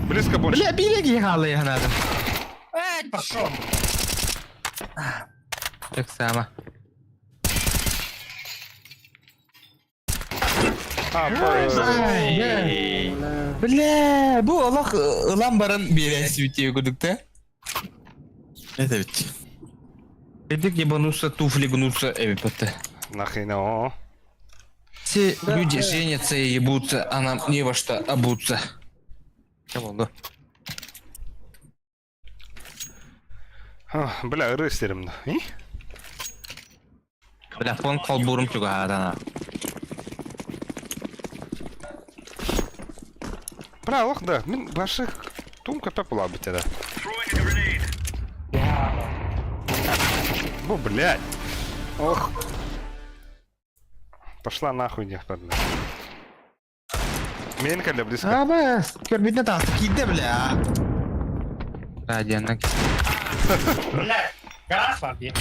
Близко больше. Бля, береги галы надо. Эй, пошел. Так само. А, Бля, бу олох ылан баран биэрэн сүтүө курдук Это ведь. Эдик ебануться, туфли гнутся, эбипетте. Нахрена, о. Все люди женятся и ебутся, а нам не во что обуться. Кого Бля, ыры истерим. Бля, фон колбурум чугаадана. Бля, лох, да, мин башых тумка пепла битера. Бу, блядь. Ох. Пошла нахуй, не бля. Менка для близко. А, бля, көрбүтүнэ тахсы киирдэ, бля. Радио, Бля, гараж бар дии.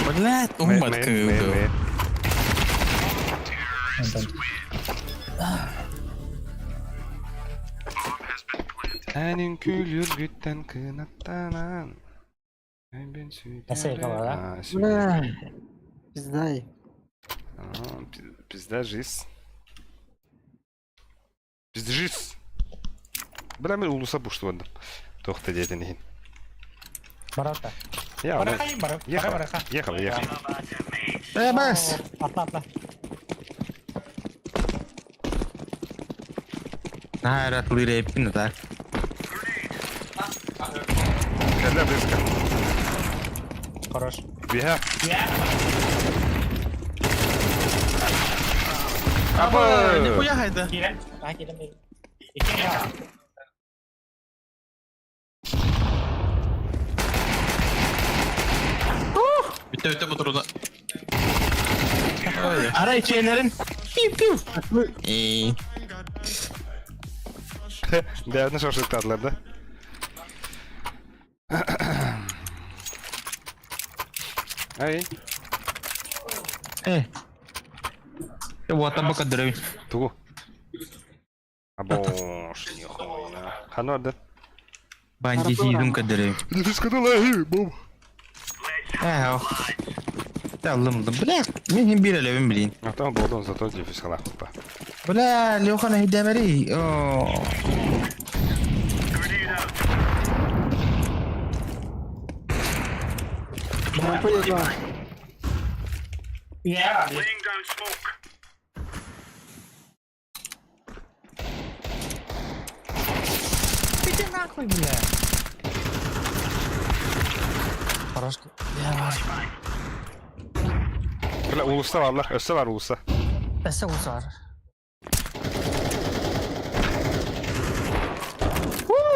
Блядь, умат кыылды. Әнин күлүргүттэн кынаттанан. Эсэй калара. Бля. Пиздай. Пизда жизнь. Пизда жизнь. Бля, мен улуса буштубандым. Тохта дедин иһин. Барата. Я, Барахайым бар. Ехал, Бараха. ехал, ехал. Э, бас. Атла, атла. Наһаа лырэппин так. Когда близко. Хорош. Бега. Я. Аба! Нихуя хайда. Кирен. А, кирен. Икки. Bitti bitti motoruna. Ара ичиэнерин. Пиу пиу. Э. Бәріне шошырттадылар, да? Ай, Э. Вот там пока дыры. тугу. Абош, нихуя. Хано, да? Бандитизм кадыры. Не сказала, бом. Э, ох. Да, лым, бля, мен не бирелебин блин. А там болдон зато дефис хала. Бля, Леха на хидемери. О. Рампы два. Я. Иди нахуй, бля. Хорош. Я. Бля, улуста барлар, өссө бар улуста. Эссе усар.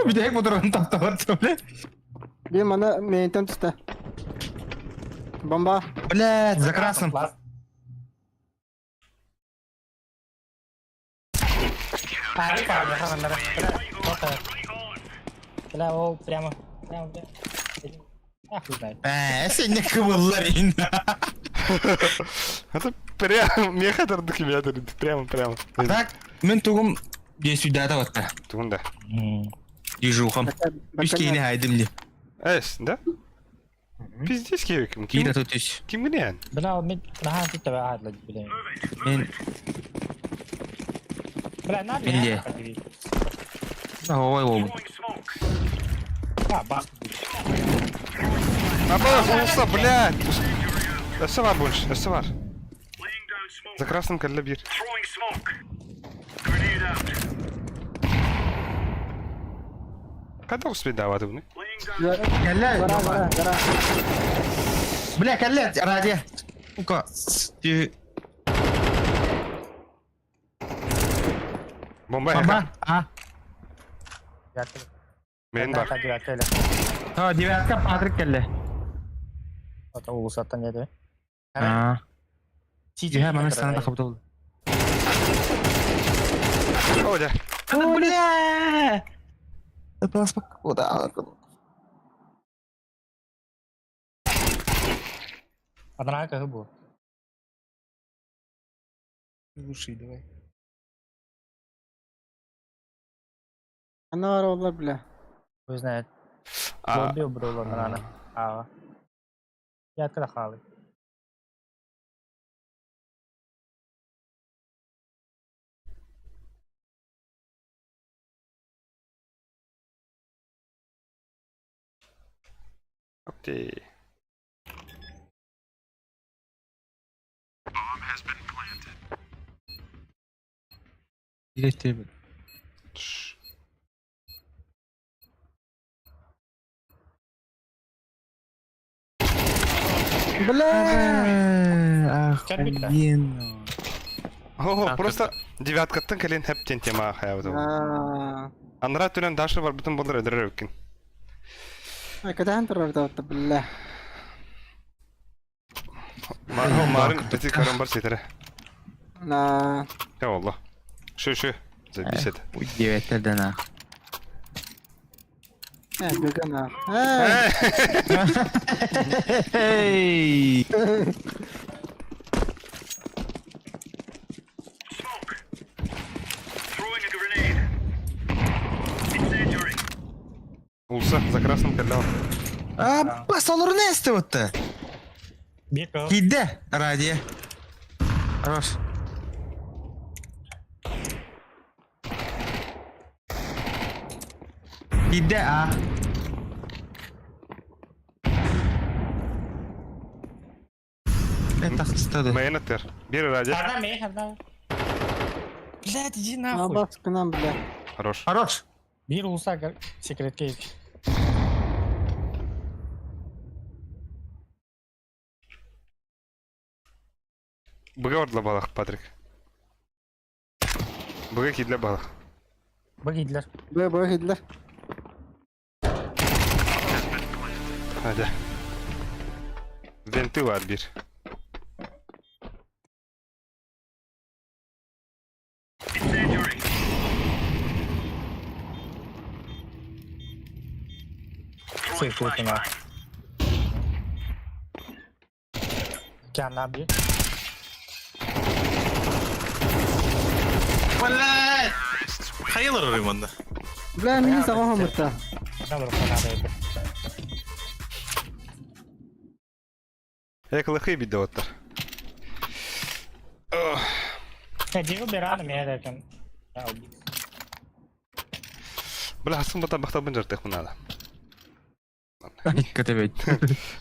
Бүтэһик моторун таптабат, бля. Бир мана ментен түсті. Бомба. Бля, за красным. Бля, ол прямо. Прямо, бля. А, хуй знает. Э, сен не кыбыллар ин. Это прямо, меха документар, прямо, прямо. Так, мен тугум сюда да Тугунда. Дежухам. Үс кейini хайдым ли. Эс, да? Пиздец ким. Кире тут үс. Ким гинен? Бля, мен наһаа тут аадла, бля. Мен Бля, надо. Менде. Ой, ол. А, бах. Абас, улуста, блядь! Өссө бар больше, өссө бар. За красным кэллэ биир. Когда успеть давать bunu? Кэллэ. Гора, гора, гора. Бля, кэллэ, радио. Сука. Ты... Бомба Бомба. А. Мен бар. А, девятка Патрик кэллэ. Это улусаттан еді. А. Тиһэ, маны станада хабытыл. О, дьэ. Бля! Это куда? Анараа кыһы бу. Глуши давай. Ана бар олар бля. Вы знает. А, Лобби убрал анараны. А. Я открыл халы. Окей. Билеттер. Тш. Бля! Охуенно. О, просто девяткаттан кэлин хэптен тема хаябыт. Аа. Анра түнен дашы бар бүтүн болдор өдөрөр өккин. Кэтээн турар да бля. Марын бити карам бар сетере. На. Я wallah. Шу шу. Забись это. Ой, девяттерден а. Э, бүгін а. Э, Эй! Улса за красным кэллэ. А, бас олору не эстебутты? Бир Киде, радио. Хорош. Киде, а. Это хстады. Мэйн аттыр. Бир ради. Хана мей, хана. Блядь, иди нахуй. Абас кынан бля. Хорош. Хорош. Бир улуса секретке. Быга ордла балах, Патрик. Быга кидле балах. Багидлер. Бля, бля, хидлер. Hadi. Венты var bir. Секретина. Кяна бир. Блядь! Хайылар ороймонда. Бля, мини саҕа хомутта. Хана бар хана бир. Эклыхы бидде оттар. Диго бераны мен экен. Бля, хасын бата бахта бын жартых мынада. Көтөбөйт.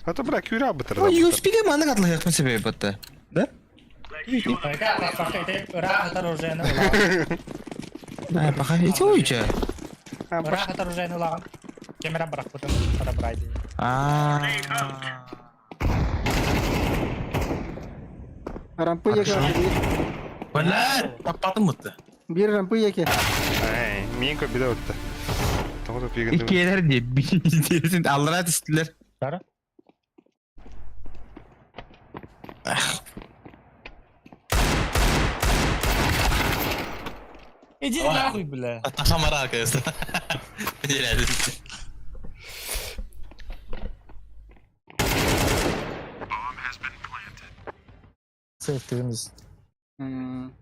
А то бля, күрә бытыр. Ой, USP-ге маны катлы якмы себеби бутты. Да? А, пока эти уйча. Ыраах оружиены ылаҕын. Кемера бырахпытын подобрать. А. Рампы яке. Блядь! Таппатым бутты. Бир рампы яке. Эй, мин көп бидде отты. Тоғыз өпеген. Иккиэлэр дии биирин аллара түстүлэр. Бары? Иди нахуй, бля. Тахамара кайсы. Блядь. Сейфтігіміз. М.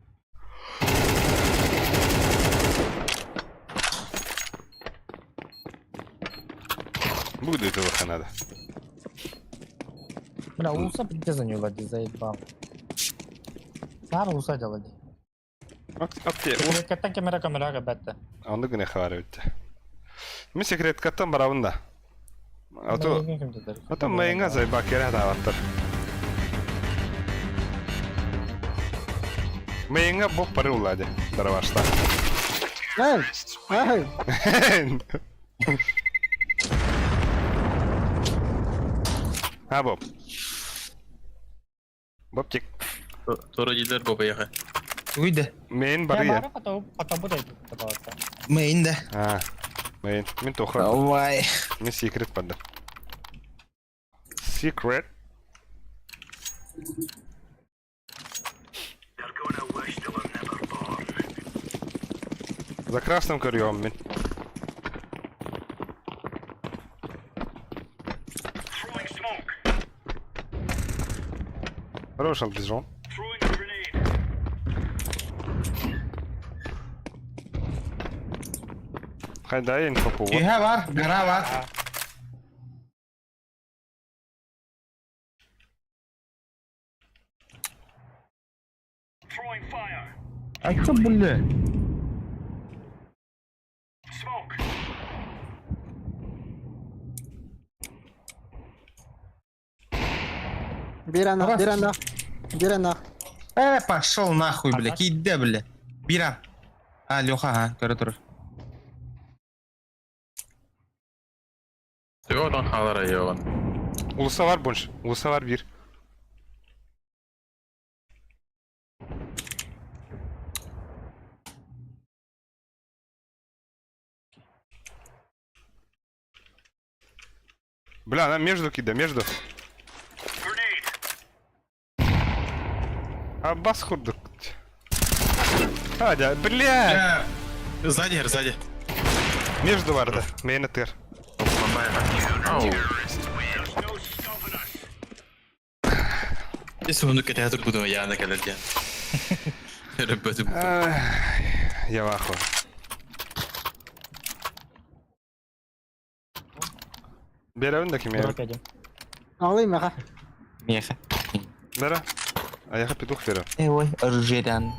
Буду этого надо. Бля, улуса пиздец за нее лади, заебал. Сар улуса делали. Окей. Секреткаттан камера камера бәтті. Онды гыне хабар битте. Мин секреткаттан барабын да. А то а то мейнга зайба кere хатаабаттар. Мейнга боп бары уллады. Дарабашта. Эй! Эй! Ha Bob. Бобчик. Тура дииллэр бу байыаха. Тугуй да. Мейн барыйа. Мейн да. А. Мейн. Мин тоха. Давай. Мин секрет барды. Secret. За красным көрüyorum мин. Хорош, Албизон. Хайда инфо повод. Киһэ бар, гора бар. Айта бля. Биир анах, биир анах. Биир анах. Э, пошел нахуй, бля, киирдэ, бля. Бира. А, Леха, ага, көрө турар. Төбө отон хаалар айыаҕын. Улуса бар больше. Улуса бар бир. Бля, она между кида, между. Аббас курдук. Адя, бля! Сзади, сзади. Между барды. Мени тыр. Ау. Ис уну кэтэһэ турбутум яана кэлэр диэн. Өрөбөтүм. Я в ахуе. Берәбин да ким я? Алый меха. Меха. Бера. А я петух беру. Э, ой, оружейдан.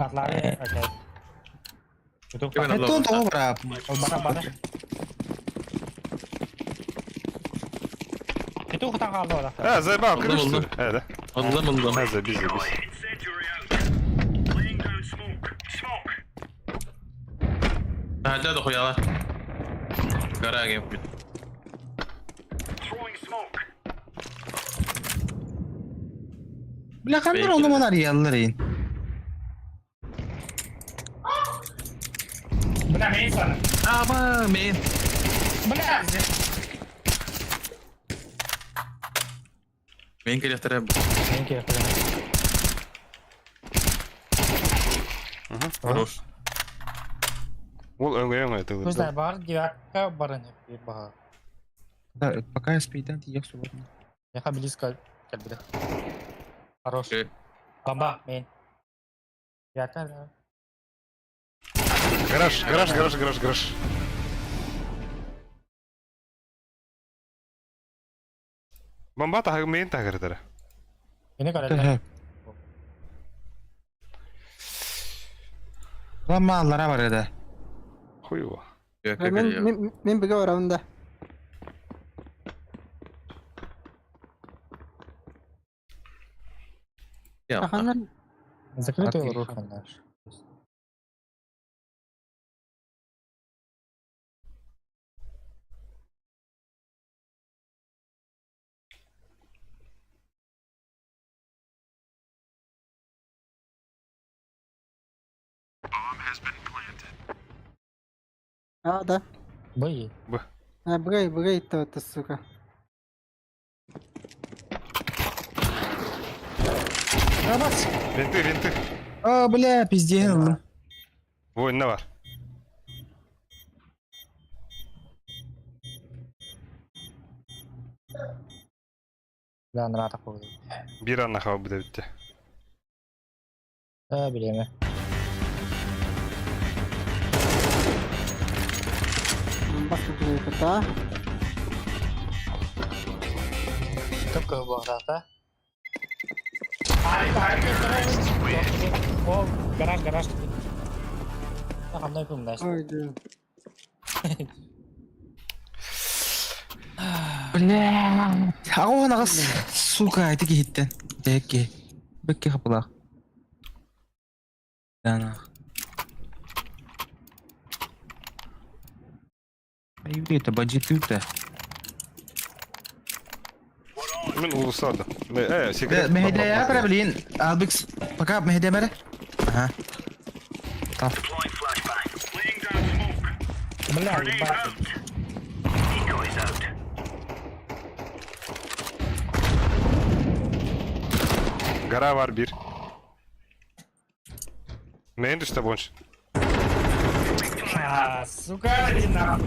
Это добра. А, заебал, Алды, крышу. алды. Э, да. Ыллым ыллым. А, забей, забей. Таһырдьа дохуйалар. Гара кэлбит. Бля, ханнар ону манар яллар ин. Аба, мен. Мен кэлиэхтэрэ. Хорош. Ол өңгө өңгө это. Да, пока я спейдан, ты ехал свободно. Окей. Гараж, гараж, гараж, гараж, гараж. Бомба тахы мен тахырдыр. Лама аллара бар еді. Хуево. Мен мен мен биге барамын да. Аханан Закрытый Окей. руку наш. А, да. Б. А, бгай, бгай, то, то, сука. Винты, винты. А, бля, пиздец. Война бар. Да, нрата хуй. Бир анна хава буде битте. Э, билеме. Баска бгай, та. Только богата. Ай, ай, О, гараж, гараж. Хамнай пумнаш. Ой, да. Бля. Аҕа аҕыс сука ити киһиттэн. Дэк киһи. Бэкки хапылаах. Дана. Айыы это бандитыта. Мин уулуссаларда. Э, секрет. Мэһэйдэ бара блин. Албикс пока мэһэйдэ бара. Ага. Тап. Бля, ебать. Гора var bir. Main düştü bonç. А, сука, иди нахуй.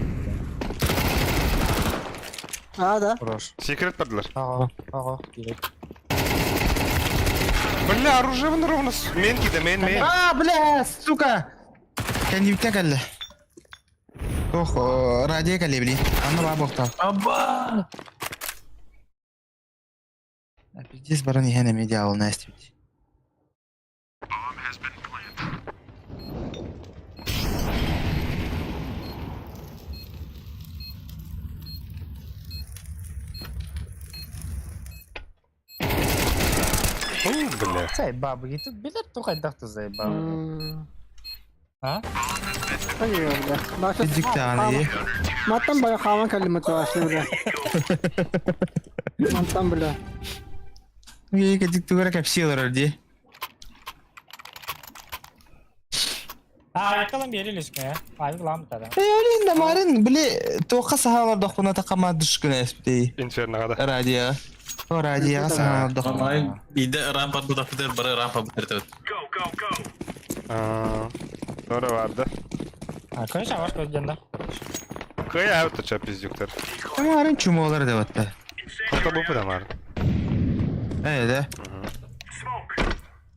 Аа да. Хорош. Секрет бардылар. Ага, ага, керек. Бля, оружие вон ровно. Main киде, main, main. А, бля, сука! Кэннибиттэн кэллэ. Ох, радио кэллэ били. Анна баа буохтаах. Аба! Пиздец баран иһэн эмиэ дьаалына эстибит. О, бля. Заебал, и тут билет только дахту заебал. А? Ой, бля. Баша. Дьиктааны. Маттан бая хааман кэллим этэ бля. Мантан бля. Ей, дьиктугара кэпсии олорор дии. А, айкалам берилишке, айвлам тогда. Э, олин да марын, били, туохха саха олордохпуна такама душкуна эспитей. Инферно да. Радио. О, радио саха олордохпуна. Онлайн биирдэ рампа тутахпытыгар бары рампа бүтэртэбит. Sonra vardı. А, конечно, ваш президент, Кая авто ча пиздюктер. Марын чумолар деп атта. Хата бу да мар. Э, да.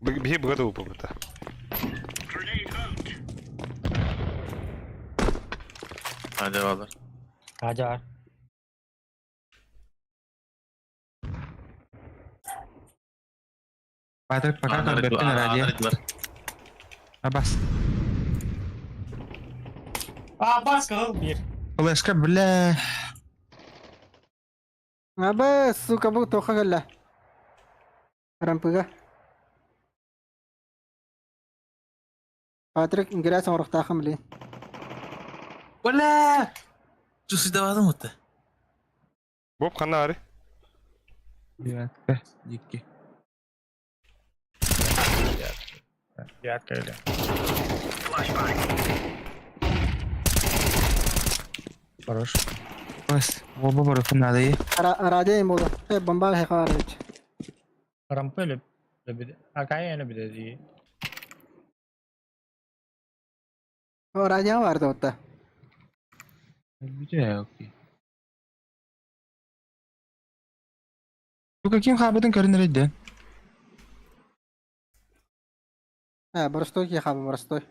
Бихи бгада упа бута. Hadi valla. Ажар. Патрик пока көрбөппүн радио. Абас. А, бас кыл бир. Флешка, бля. Аба, сука, бу тоха кэллэ. Рампыга. Патрик ингрес оҥоруохтааххын били. Бля! Чусуйдавадым утта. Боп ханна ари. Девятка, дикки. Девятка или. Хорош. Бас, оба барыхын надо и. Радио им буолла. Э, бомба хехаарыч. Рампы или А кая или биде О, радио баар да отта. Где, окей. Бу каким хабытын көрүнөр эдде? Э, боростой ки хаба боростой.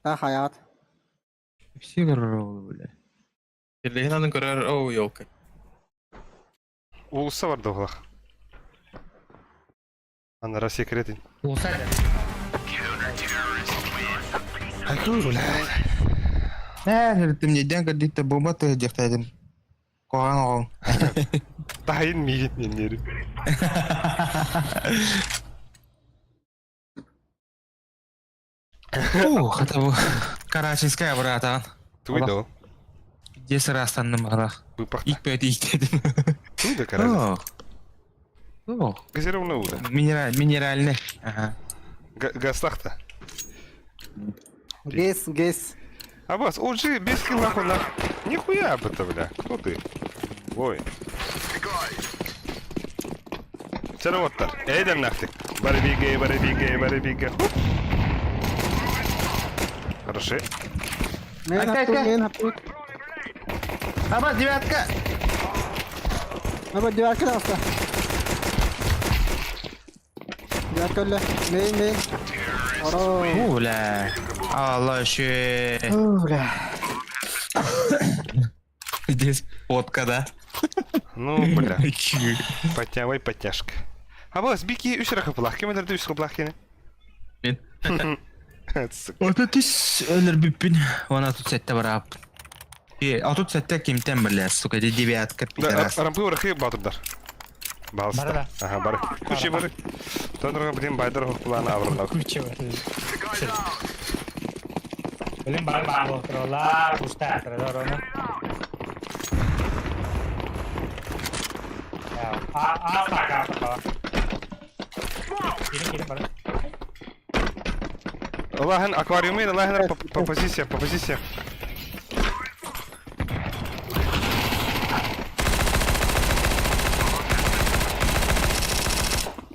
Та хаят. Все көрөр бля. Кирлиһин анын көрөр, оу, елка. Уулусса бар да булах. Анара секретин. Улсай. Айку, бля. Э, ты мне ден кадитте бомба ты дехтайдым. Коган оҕоҥ. Тайын мигин неннери. Фу, хотя бы Карачинская братан. Туйда ол. Десять раз танным барах. Быпахта. Икпет иктедим. Туйда карачи. Ох. Ох. Газированная уда. Минераль, минеральный. Ага. Гастахта. Гес, гес. Абас, уже без килла нах. Нихуя об это, бля. Кто ты? Ой. Сервоттар. Эйден нахтик. Барбиге, барбиге, барбиге. Хороши. Мен Айка, хаптут, айка. мен хаптут. Аба, девятка! Аба, девятка таҕыста. Девятка өллө. Мейн, мейн. Оро. Фу, бля. Алла еще. Фу, бля. Здесь фотка, да? Ну, бля. Потявай потяжка. Абас, бики үс рахы плах. Кем это үс плах кене? Мен. Сука. Вот это өлөр бүппүн. Она тут сетте барап. 37 кимтэн бля, сука, это девятка, пидорас. Рампы урахы батырдар. Бары Балста. да. Ага, бары. Кучи бары. Тонрога блин байдар плана авралар. Куча бар. Блин, бар бар отыралар, пустар, оны. А, а, так, а, так. Кирин, кирин, бар. Лахан аквариумын, лахан по позициям, по позициям.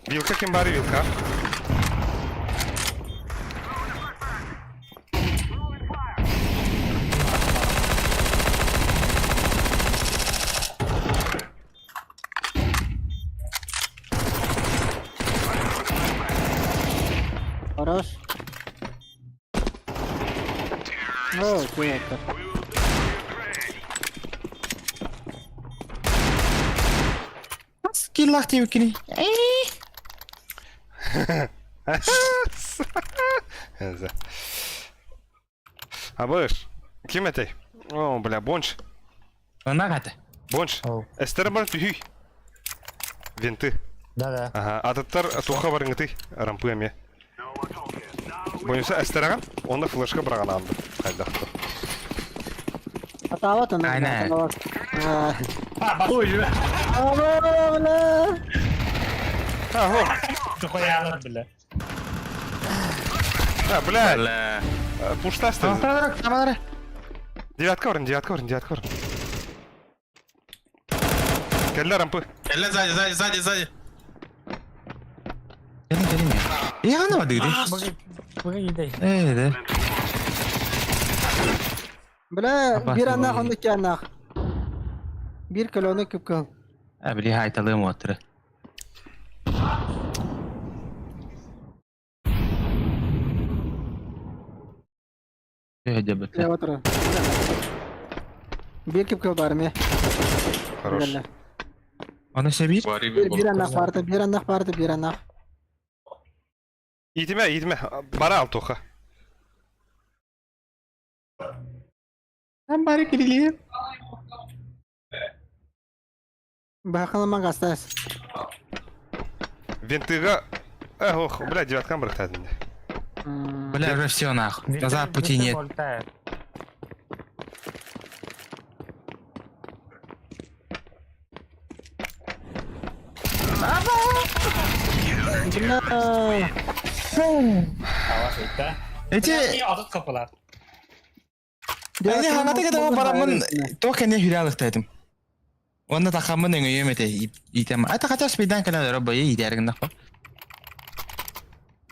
Вилка ким бары вилка. Хорош. О, круто. Скиллах тевкини. Абыш, ким этэй? О, бля, бонч. Она гата. Бонч. Эстер бар түхүй. Винты. Да-да. Ага, ататтар туха барыңыты рампы эме. Бойынса эстераган, онда флешка бараган анды. Кайдакты. Атаабат аны. Айна. Атаабат. А, бас. Ой, А, бля. А, Тухаялар, бля. А, бля, Бля. пуштасты. Тамара, тамара. Девятка орын, девятка орын, девятка орын. Кэллэ рампы. Кэллэ сзади, сзади, сзади, сзади. Кэлин, кэлин. Я ана бады. Бүгін Э, да. Бля, Абас бир анах болду. онда ки анах. Бир колоны күп кыл. А, били хайталым отыры. Э, дебет. Бля, отыр. Бир күп кыл бар ме. Хорош. Оны себир? Бари Бир бир анах барды, бир анах барды, бир анах. Итиме, итиме. Бара ал туха. Там бары кирили. Бахаламан гастас. Винтыга... Эх, ох, бля, девяткам барахтадын. Бля, уже все нахуй. Назад пути нет. Бля. Эти Атыт капылар. Они ханаты когда барамын только не хюрялык дедим. Онда тахамын өңөйөм эте итем. Ата хотя спидан кана роба идәргин нахуй.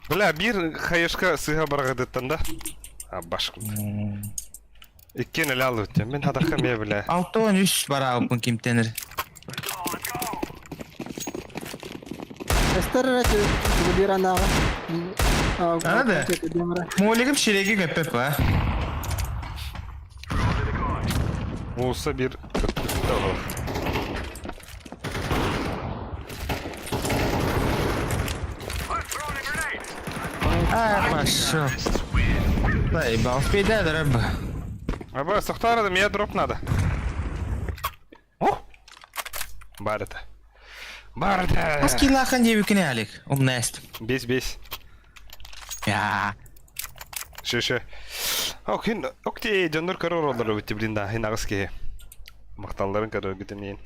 Бля, бир хаешка сыга барагадыттан да. А, башкым. Иккен эле алып өттем. Мен хадахка ме, бля. Алтон үс бара алпын кимтенер. Эстер рәте бир анах. Ана да. Молигим ширеги көпөп ба. Болса бир... А, пошел. Заебал, спида дроба. Аба, сохтарада, мне дроп надо. О! Бар это. Бар это. Аски лахан дебикине алик. Умнаст. Бес, бес. Я. Ше, ше. Ок, хин, ок те, дьоннор көрөр олар өтті, блин, да, хин ағыс ке. Мақталларын көрөр гитинен.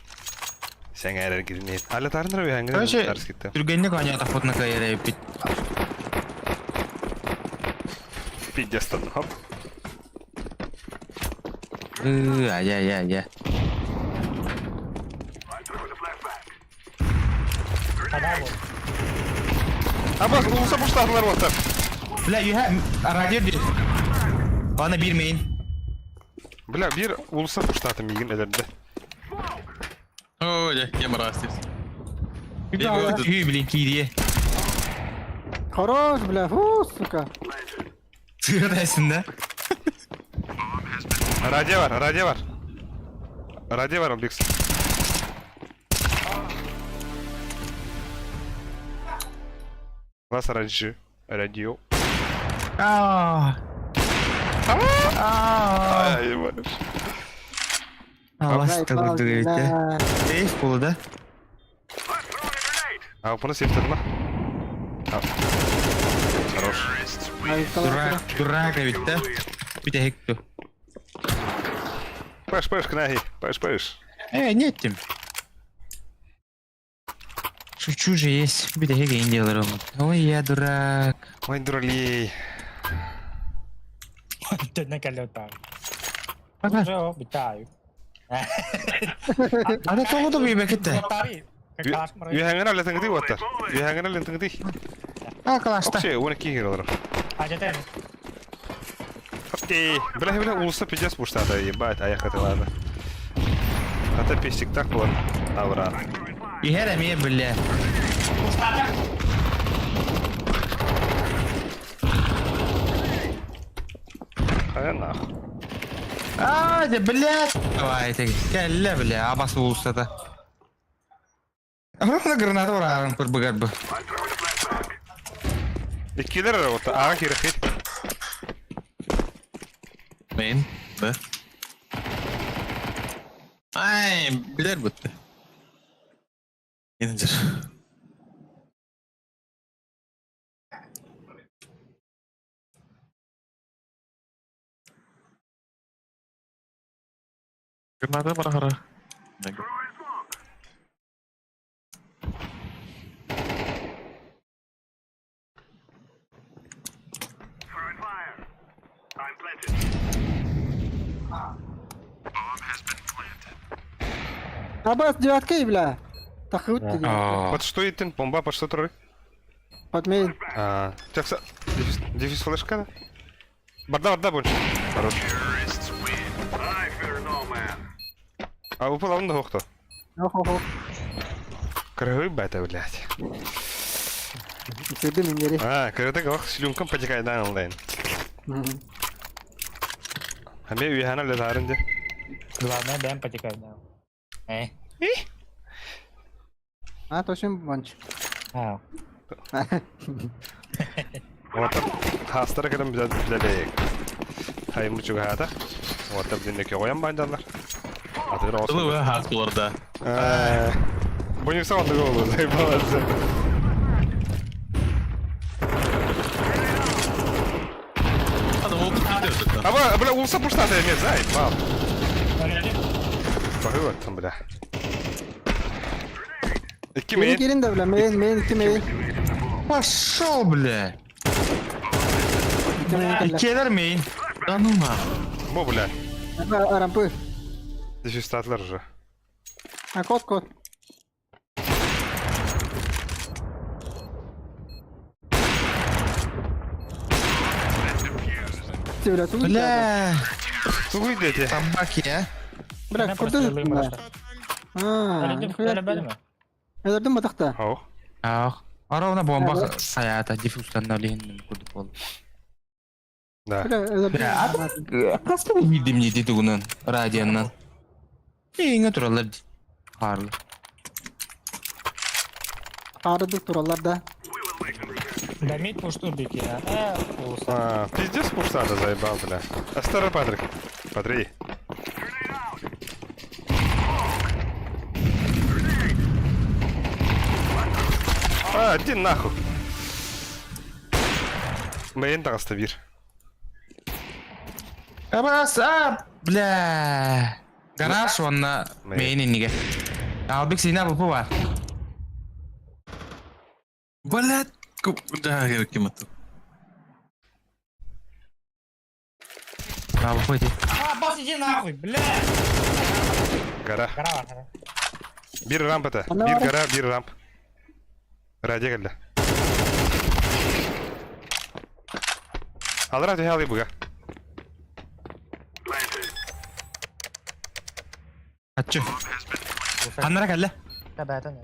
Сәң әрер гитинен. Алі тарыныр өй әңгір Короче, тарыс кетті. Түргенне коня тахотна кайра бит. Пиздец, хоп. Я, я, я. Аба, улуса буштадылар отыр. Бля, юха, радио бир. Ана бир мейн. Бля, бир улуса буштатым егін әлерді. Ой, я кем растис. Үй, блин, кирие. Хорош, бля, фу, сука. Сырдайсың да? Радио бар, радио бар. Радио бар, Бикс. Вас радио. Радио. Аа. Ай, ебать. Алас курдук эбит э. Сейф буолла да? А опыны сейфтадыма? Хорош. Дурак, дурак эбит да? Бүтэһик ту. Пэш, пэш, кнаги, пэш, пэш. Э, нет тим. Шучу же есть. Бүтэһик эйин делар Ой, я дурак. Ой, дуралей. Төннө кэллэ так. Ага. Жо, битаю. Ана тоҕо да бийбэкитте. Үһәңен әлетіңді оттар. Үһәңен әлетіңді. А, класста. Вообще, он кихер олар. Ажете. Эй, бля, бля, улуса пиздец пуштата, ебать, а я хотела ладно. А то песик так вот. Авра. Иһэр эмиэ биллэ. А нахуй. А, да, блядь. Давай, ты. Кэллэ, бля, абас уулуссата. Ана граната барарын курбугар бу. Иккилер вот, ага кирхит. Main. B. Ай, билэр бутты. Инжир. Граната барахара. Абас девятка бля. Тахыт Под что итин? Бомба под что трой? Под мейн. А, текса. Дефис, дефис флешка, да? Барда, барда больше. Хорош. А упал он да Ох, ох, ох. Крывы бета, блядь. Сиди минери. А, кырыты ох, слюнкам потекай да онлайн. А мне уехана летарынде. Главное, дэм потекай, да. Э. А, точно банч. А. Вот хастара кырым биле биле. Хайым чугата. Вот там динне кёгоям бандандар. Атыр Тылы осın. вы хат булар да. Буник сам голову, заебался. Адам ол күтті. А бля, бля, улса пуштата я заебал. Багыва там, бля. Икки Мейн мейн. кирин да, бля, мейн, мейн, икки мейн. Пошел, бля. Икки мейн кэллэ. Иккиэлэр мейн. Да ну на. Бо, бля. А, Рампы. Дефистатлар же. А, кот, кот. Ти, бля, тут. Бля, Тугуй дети. собаки, а. Бля, куда ты? А, нихуя. Эдердим батахта. Ау. Ах. Ровно бомба хаята диффузтан лихин курдук бол. Да. Бля, эдердим. Бля, Просто видим не дедугунан, радианнан. Иңе туралар. Харлы. Арыдык туралар да. Да мид пушту бики, а. Э, улуса. А, пиздец пуштата заебал, бля. А старый Патрик. Патри. А, иди нахуй. Мейн тагаста бир. Абас, а, бля. Гараж онна Мейн. мейн инниге. Албек сина бу бар. Блядь. Да, керек кем атты. А, выходи. А, бас, иди нахуй, бля. Гора. Гора, гора. Бир рамп это. Ана Бир бар. гора, бир рамп. Ради келді. Алра түһә алый буга. Атчы. Ханнара кэллэ. Да, бәтен.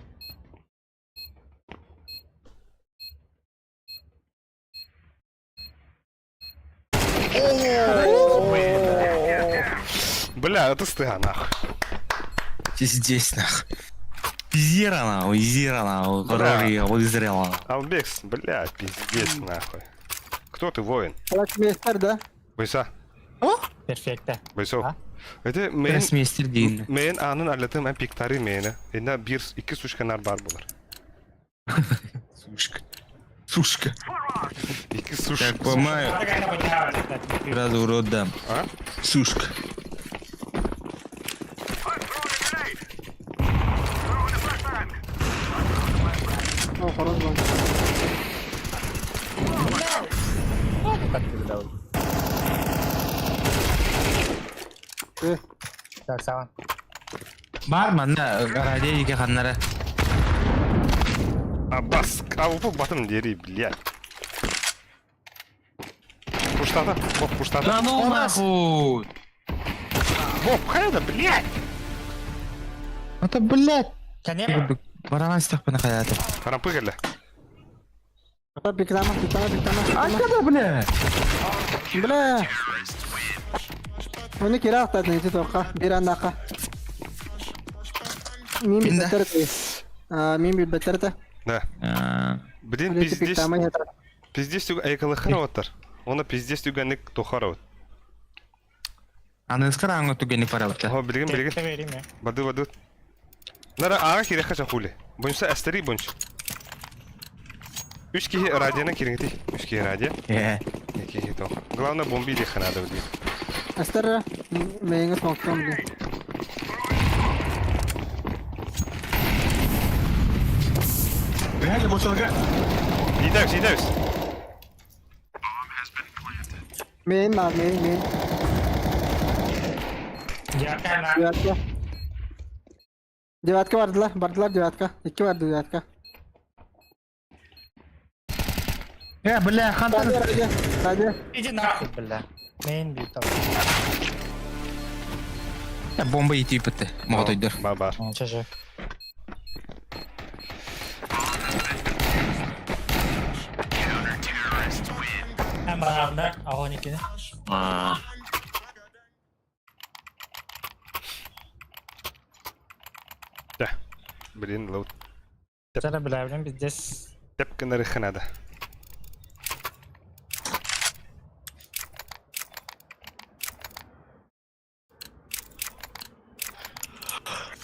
Бля, это стыга нахуй. Здесь нах. Зира нахуй, зира нахуй, Бля. вызрела. Албекс, бля, пиздец нахуй. Кто ты, воин? Калач мейстер да. Бойса, Перфекто. бойсов. А? Это мен Гроссмейстер дииллэр. Мен аанын аллатым эн пиктары мені. Инна бир икки сушканар бар болар. Сушка. Сушка. Икки суш. Так, поймаю. Сразу в рот дам. А? Сушка. О, хорош был. Э, Так, саван. Бар манна радио диэки ханнара. Абас. А бу батым дери, блядь. Пуштата, Боб, пуштата. Да ну нахуй! Боб, хайда, блядь! Это блядь! Кәне Бараман истэхпинэ хайаатым. Харампы кэллэ. Пиктама, пиктама, пиктама. Айкада, бля! Бля! Оны кире ақтадын ити тоққа, бір аннақа. Мин Ким да? билбеттерте. Мин билбеттерте. Да. Блин, Ити пиздец. пиктама ятар. Пиздец түг айкалыхар оттар. Оны пиздец түгәнник тохар от. Аныскар аңа түгәнник барабыта. О, билген, билген. Берейм я. Бады, бады. Нара ага кире хача хули. Бунча әстери бунч. Үч киһи радионы кириңти. Үч киһи радио. Э. Эки киһи то. Главное бомби диэххэ наада билигин. Астара, мейіңіз моқтам блин. Реально бочалга. Идэвс, идэвс. Мейін на, мейін, мейін. Девятка Девятка. Девятка бардылар, бардылар девятка. Икки барды девятка. Э, бля, хантан. Радио, радио, радио. Иди нахуй, бля. Мейн бит. Бомба итипетте. Моҕотойдор. Бар, бар. Чажы. Һәм огонь икене. А, Да. Блин, лоуд. Сәлә бля, блин, пиздец. Тэп гынарыхха наада.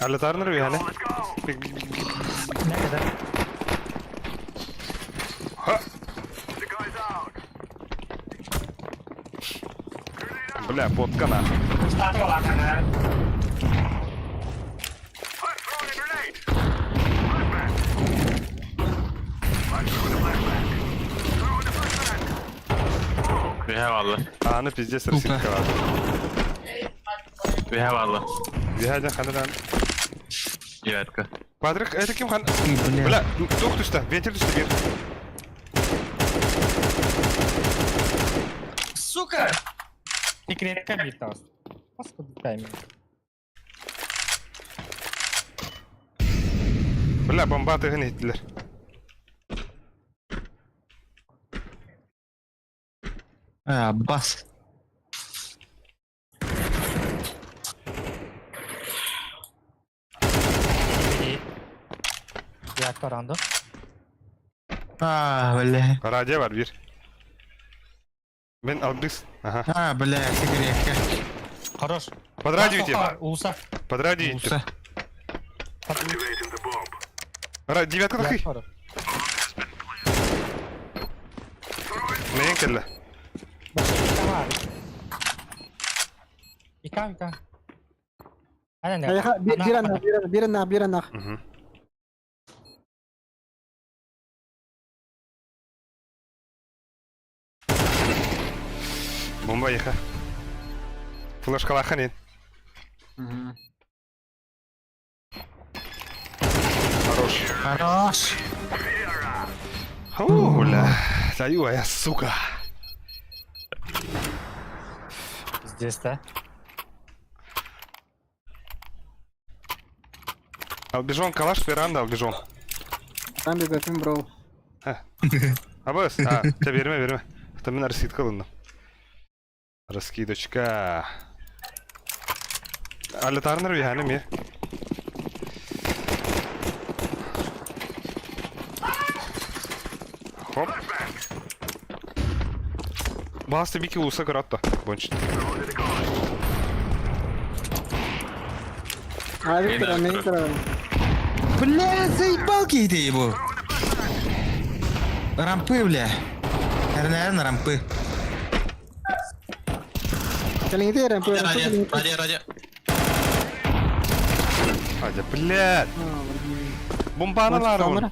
Аллатарныр үһәне. Бик бик бик бик. Не кадәр? Ха! Бля, ботка нахуй. Штаты алакана. Үһэ балла. Аны пиздец раскидка бар. Үһэ балла. Үһәден ханынан. Девятка. Квадрик, это ким хан? Бля. Бля, тух түстэ, вентиль түстэ бир. Сука! Секретка бит ас. Господи, тайминг. Бля, бомба тыгын иттилер. А, бас. Девятка ранду. А, бля. Радио бар бир. Мен албыс. Ага. А, бля, сигаретка. Хорош. Под радио идти. Улса. Под радио идти. Улса. Девятка тахый. Мен келле. Ика, ика. Ана Аяха, бир аннах, бир аннах, бир аннах. Мгм. Бомба еха. Флешкалахан ен. Хорош. Хорош. Фу, бля. Даю, а я, сука. Здесь, да? Албежон, калаш, веранда, албежон. Там бебепим бро. Абыс, а, тебя берме, берме. Это мен раскидка алынным. Раскидочка. Аллатарныр биханы ми. Хоп. Басты бики улуса көратта. Бонч. А, Виктор, мен көрөм. Бля, заебал киһи его. Рампы, бля. Наверное, рампы. Кэлиҥҥитэ рампы, рампы Радио, кэлиҥҥитэ. радио, радио. Адя, блядь. Бомбаны лары.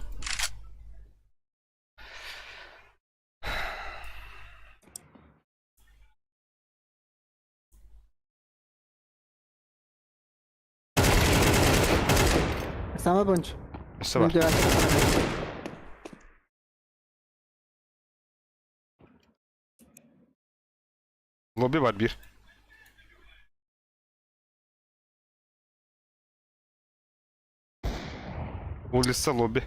Сама бонч. Өссө бар. Лобби бар bir. Улица лобби.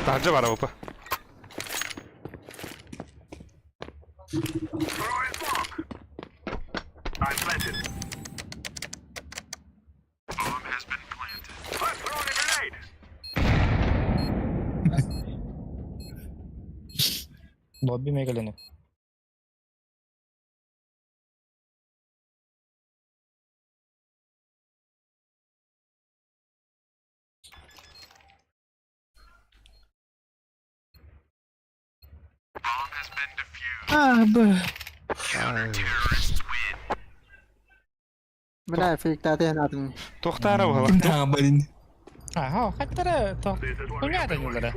Таһырдьа бара опа. Лобби мегалени. А, б. Бля, фиктаты надо. Тохтаара буһала. Да, блин. Аха, хаттара то. Понятно не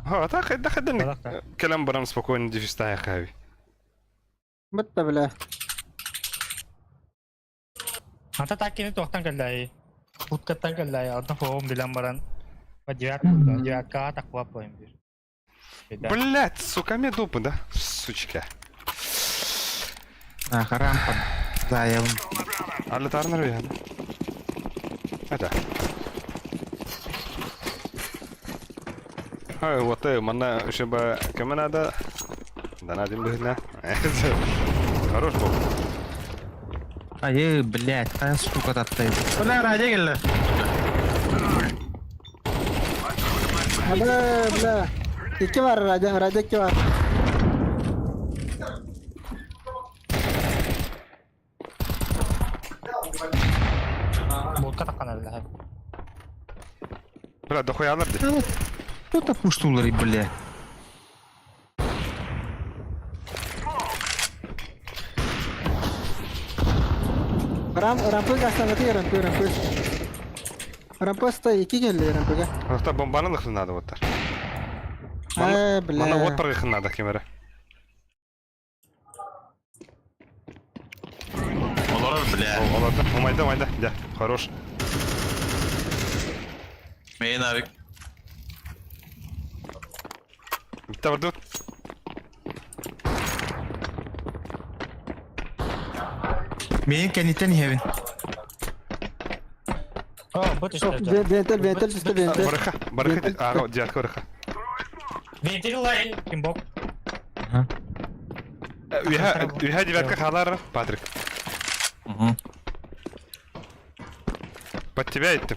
Ха, так да хадын. Кэлэн баран спокойно дефистая хави. Бытта бля. Ата так кини туохтан кэллэй. Уткаттан кэллэй. Онтон хоом билэн баран. Девятка, девятка таква поем бир. Блять, сука, мне дупы, да? Сучка. А, рампа. Да, я... Алла тарнар я. Это. Ай, вот э, манна чтобы кому надо. Да надо быһына. Хорош был. Ай, блядь, та сука таттай. Бля, радио келді. Бля, бля. Икки бар, радио, радио икки бар. Будка таккан эле. Бля, дохуя алар ди. Кто-то пуштулар, бля. Рам, рампы гастанаты, рампы, рампы. Рампы стой, икки келди рампыга. Рохта бомбаны лыхны надо вот тар. Э, бля. Мана вот барыхын надо кемере. Олар, бля. Оларда. Умайда, умайда. Да, хорош. Мейін авик. Битте бардут. Мен кәнеттен хевин. О, бут işte. Вентиль, вентиль, чисто вентиль. Барыха, барыха, ага, девятка барыха. Вентиль кимбок. Уйха, уйха девятка халар, Патрик. Угу. Под тебя идти.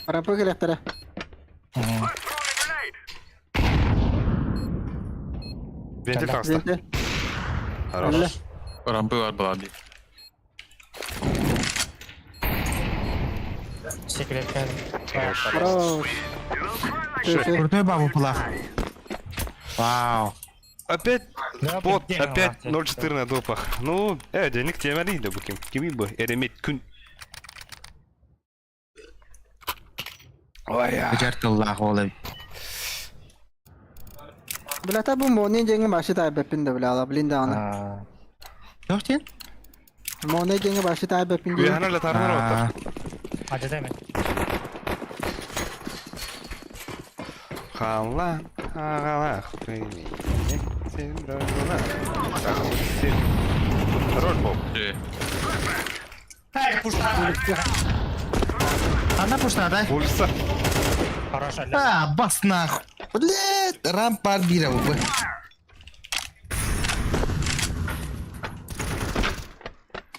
Рампы келектері. Вентиль таҕыста. Вентиль. Хорош. Рампы бар была ди. Секретка. Хорош. Крутой бабу плах. Вау. Опять Да, бот, где она, опять нахуй? 0.4 на допах. Ну, денег темери да буким. Кими бы, эремет күн. Ой, а. Бежар тыллах олай. Бля, та бу моне деньги башы тай бепин да бля, блин да ана. Жоқ сен? Моне деньги башы тай бепин да. Уйхана латарнар оттар. Ача деме. Хала, ағалах, Хорош, Боб. Эй, пушта. Ана пушта, да? Улица. Хорош, Аля. А, бас нахуй. Блядь, рампа бира.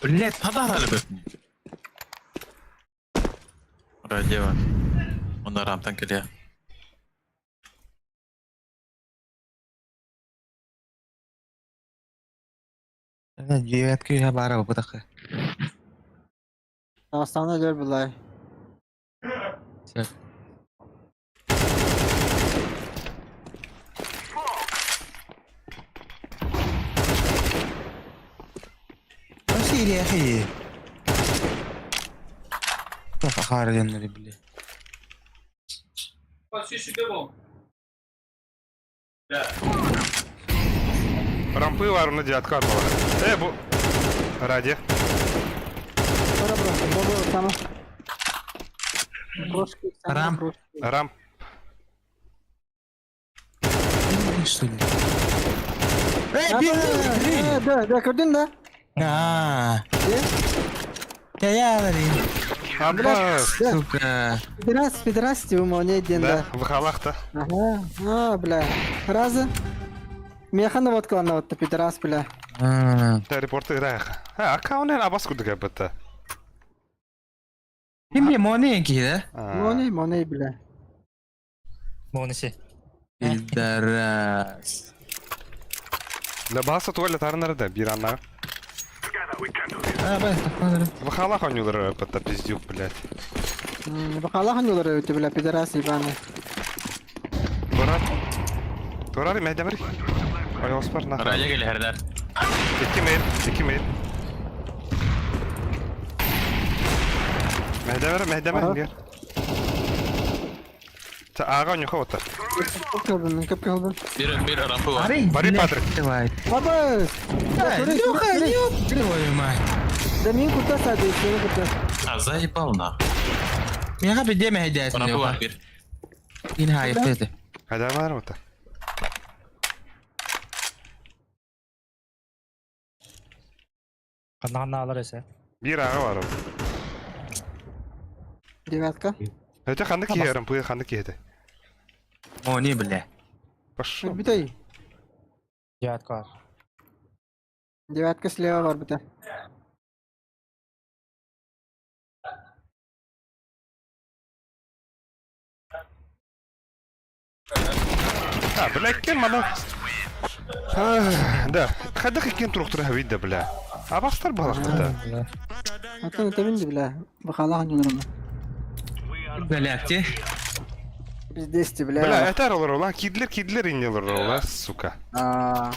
Блять, подорали бы. Радио. Он рамтан келе. Девятка я бара бу такы. Дагыстана өлөр булай. Сөп. Вообще или Так, ахар били. Рампы бар, на девятка бар. Э, бу... Ради. Бара бара. Бобо сама. Брошки. Рам. Рамп. Что ли? Эй, били! Да, да, көрдүн да? А. Я я Аббас. Сука. Пидорас, пидорас, ты диэн Да, да. в халах-то. Ага, а, бля. Разы. Меха наводкалана вот пидорас, бля. А. Да, репорты играях. А, аккаунт абас кудык бытта. Ким бе моне ки да? Моне, моне, бля. Мониси. Пидорас. Ла баса туалет арнары да бир анна. А, бай, так В халах онюлар бытта пиздюк, блядь. Бакалахан юлары өтө, бля, пидорас ебаный. Турар. Турар мәдәмер. Ой, оспар нахуй. Радио келе хердер. Iki mail, iki mail. Мәдәмер, мәдәмер дер. Та ага онюха ота. Көп кылдым, көп кылдым. Бир бир рампы бар. Бари Патрик. Давай. Абас! Леха, ёб твою мать. Да мин курта сады, сени курта. А заебал нахуй. Меха бе деме хедясин Рампы бар Леха. бир. Ин хай феде. Мәдәмер ота. Канан алар эсе. Бир ага бар. Девятка. Өтө ханды киерим, пы ханды киеди. Моне бля. Пошел. Бүтэй. Девятка бар. Девятка слева бар бүтэй. А, бля, кем мана? Да, хадах иккен туруктура вида, бля. Абастар балахта. Атын өтөбүн бля. Бакалахан юлары. Галякте. Пиздец, бля. Бля, это олар ола, кидлер, кидлер инелер ола, сука. А.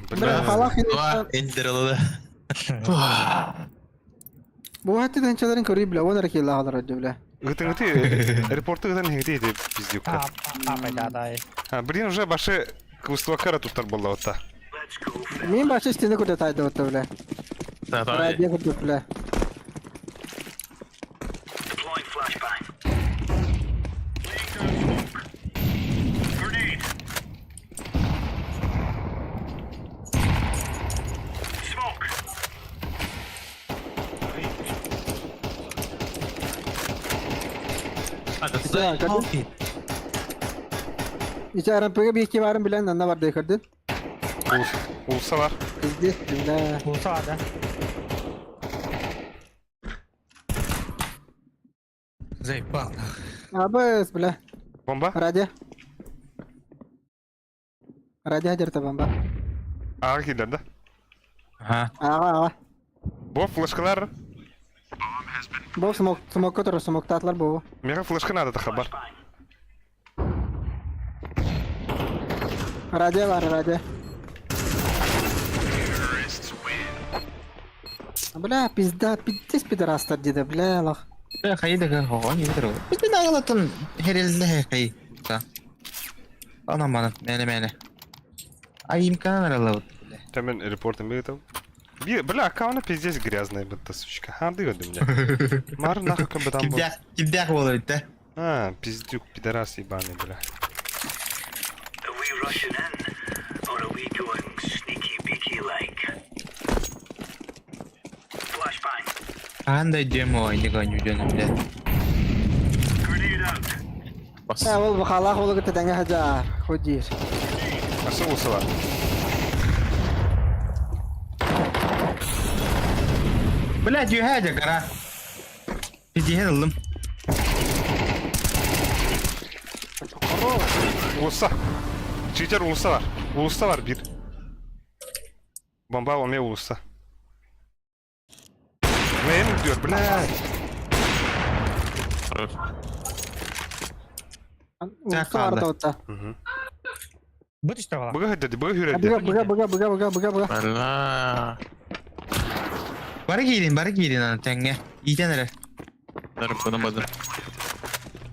Бля, Бля. халах Два индерилы. Бу хәтта тенчеләрен көрү бля, он ракела алар бля. Гытын гыты, репорты гытын гыты иди пиздюка. А, пайда дай. А, блин, уже башы квствакара туттар болла ота. Мин башы стене күрдө тайды вот бля. Радио күрдө бля. А, Да, көрдүн. Иче РМП-ге бир iki барын билен анда бар көрдүн. Улса бар. Пиздец, бля. Булса да. Заебал. Абыз, бля. Бомба. Радио. Радио дерте бомба. Ага кидлер да. Ага. Ага, ага. Бо флешкалар. Бу смок, смок көтөрө, смок татлар бу. Мега флешка надо та хабар. Радио бар, радио. Бля, пизда, пиздец пидорастар диде, бля, лох. Бля, хайда ка хо, не битер. Biz бен агылатын херелде хай. Та. Ана мана, мене мене. Ай имкан арала. Там репортом бит. Бля, аккаунт пиздец грязная бытта, сучка. Ханды годы меня. Мар нахуй кем бы там был. Кимдях, кимдях болот да. А, пиздюк, пидорас ебаный, бля. Are we rushing in, or are we going sneaky beaky like? Flashbang. Андай демо айны ганю жөнү бля. Grenade out. Бас. Ә, ол бахалах ол гыты дәңе хаҗар, ходир. Асы улса бар. Блядь, үөһээ дьэ гора. Пиздиһэн ыллым. Улуса. Читер улуса бар. Улуса бар бир. Бомба эмиэ улуса. Мейн үрдүөр, блядь. Хорош. Улуса артабытта. Бу түстэ бала. Быга хөддөдү, быга хүрэрди. Быга быга быга быга быга быга быга. Бала. Бары киирин, бары киирин аны тэҥҥэ. Иитэн эрэр. Нарыппына бады.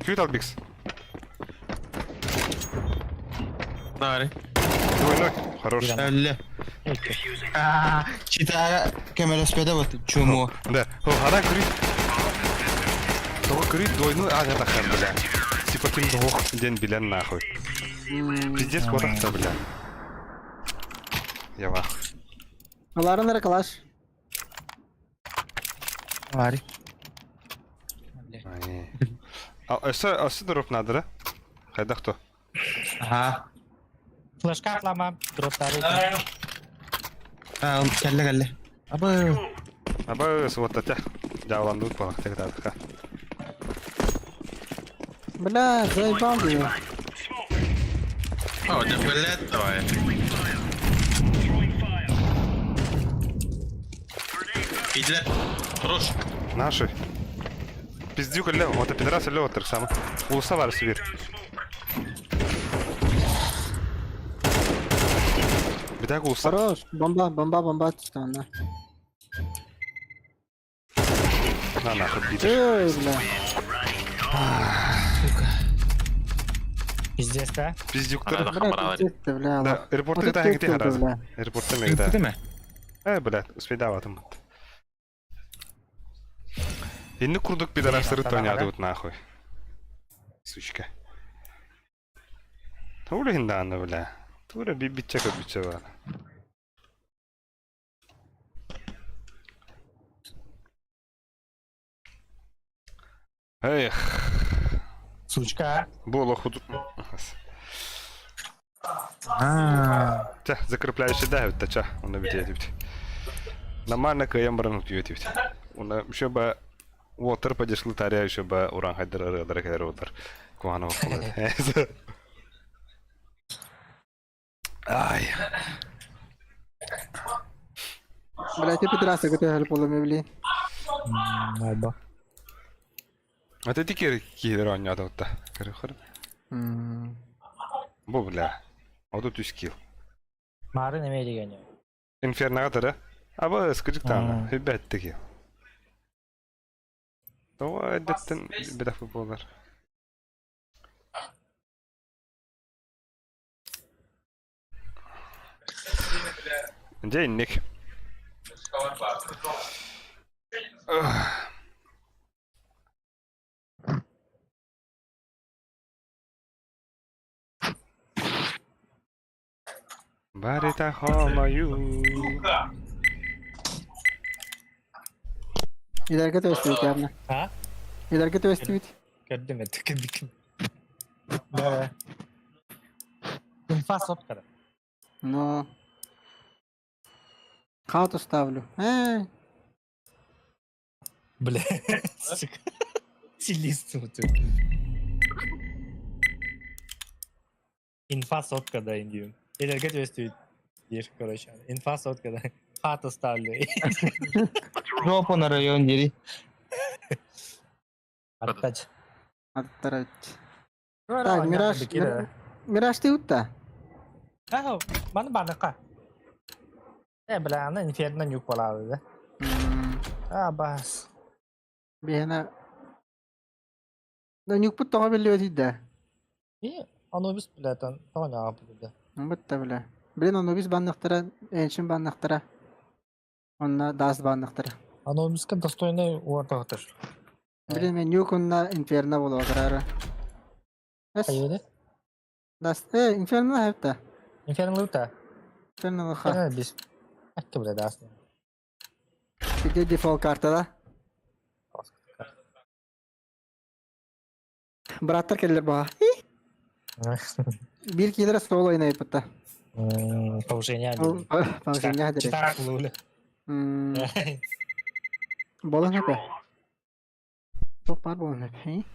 Күүт Албикс. Нари. Двойной. Хорош. Өллө. Аа, читара көмөлөспөтө бут чуму. Да. О, хара күрит. Того күрит двойной а я тахар, бля. Типа ким двух день билен нахуй. Пиздец куотахта, бля. Я вах. Аларын эрэ калаш. Лари. А өссө өссө дроп надо, да? Хайдах то? Аха. Флешка атлама, дроптары. Аа, кэллэ кэллэ. Абы. Аба суоттата. Дьааландыбыт буолах тегдаатыка. Бля, заебал ее. О, да блядь, давай. Иди. Хорош. Наши. Пиздюк эле, вот пидорас эле отыр сама. Улуса бар сибир. Битак улуса. Хорош. Бомба, бомба, бомба түстэ На нахуй, пидор. Эй, бля. Пиздец, да? Пиздюктар. Ана Бля, хамаралар. пиздец ты, бля. Да, аэропорты Вот да это где ты, раз. бля. Аэропорты мегда. Ыппытым ээ. Э, блядь, успейдаватым. Инни курдук пидорастары тонядыбыт нахуй. Сучка. Тура хиндааны, бля. Тура бибитче көбүчче бар. Эх, Сучка. бу олох Аа. Чэ, закрепляющий да, это ча, он бит. Нормально кыйан баран утуйот эбит. Уна еще бы Уотер подешли тария еще бы уран хайдер арыгадара кэлэр отар. Куана около. Ай. Бля, ты пидорасы көтө болуми, блин. Найба. А ты тикер киһилер оонньоотубутта. Көрөхөр. Бу бля. Оду түс кил. Мары неме дегені. Инфернаға тара. Аба скыжык таана. Хүбәтті кил. Тоға әдеттен бедақ болар. Дьэ инник. Барита хомаю. Илэргэ түбэстибит явно. А? Илэргэ түбэстибит. Көрдүм это кирдик. Да. Инфа соткара. Но... Хату ставлю. Эй, Бля, сука. Стилист вот Инфа сотка, да, индию. Или как Ешь, короче. Инфа сотка, да. Хату ставлю. Жопа на район дери. Аттач. аттарать. Так, Мираж, Мираж ты утта? Ах, маны барныка. Э, бля, аны инферно нюк болады, да? А, бас. Биһиэнэ... Да нюкпут тоҕо биллибэт да. И, Анубис, бля, там, тоня, бля. Бутта бля. Блин, Анубис банныхтара, Эншин банныхтара. Онна Дас банныхтара. Анубиска достойный уортағытыр. Блин, мен нюк онна Инферно болуа карара. Эс, Айыды? Дас, э, Инферно хэпта. Инферно лута. Инферно лыха. Инферно бис. Акки, бля, Дас. Где дефолт карта, да? Браттар келлер баға. Бир килер соло ойнайыппыта. Повышение. Повышение дерек. Читак лули. Болон хөпө. Туох баар буолан хөп,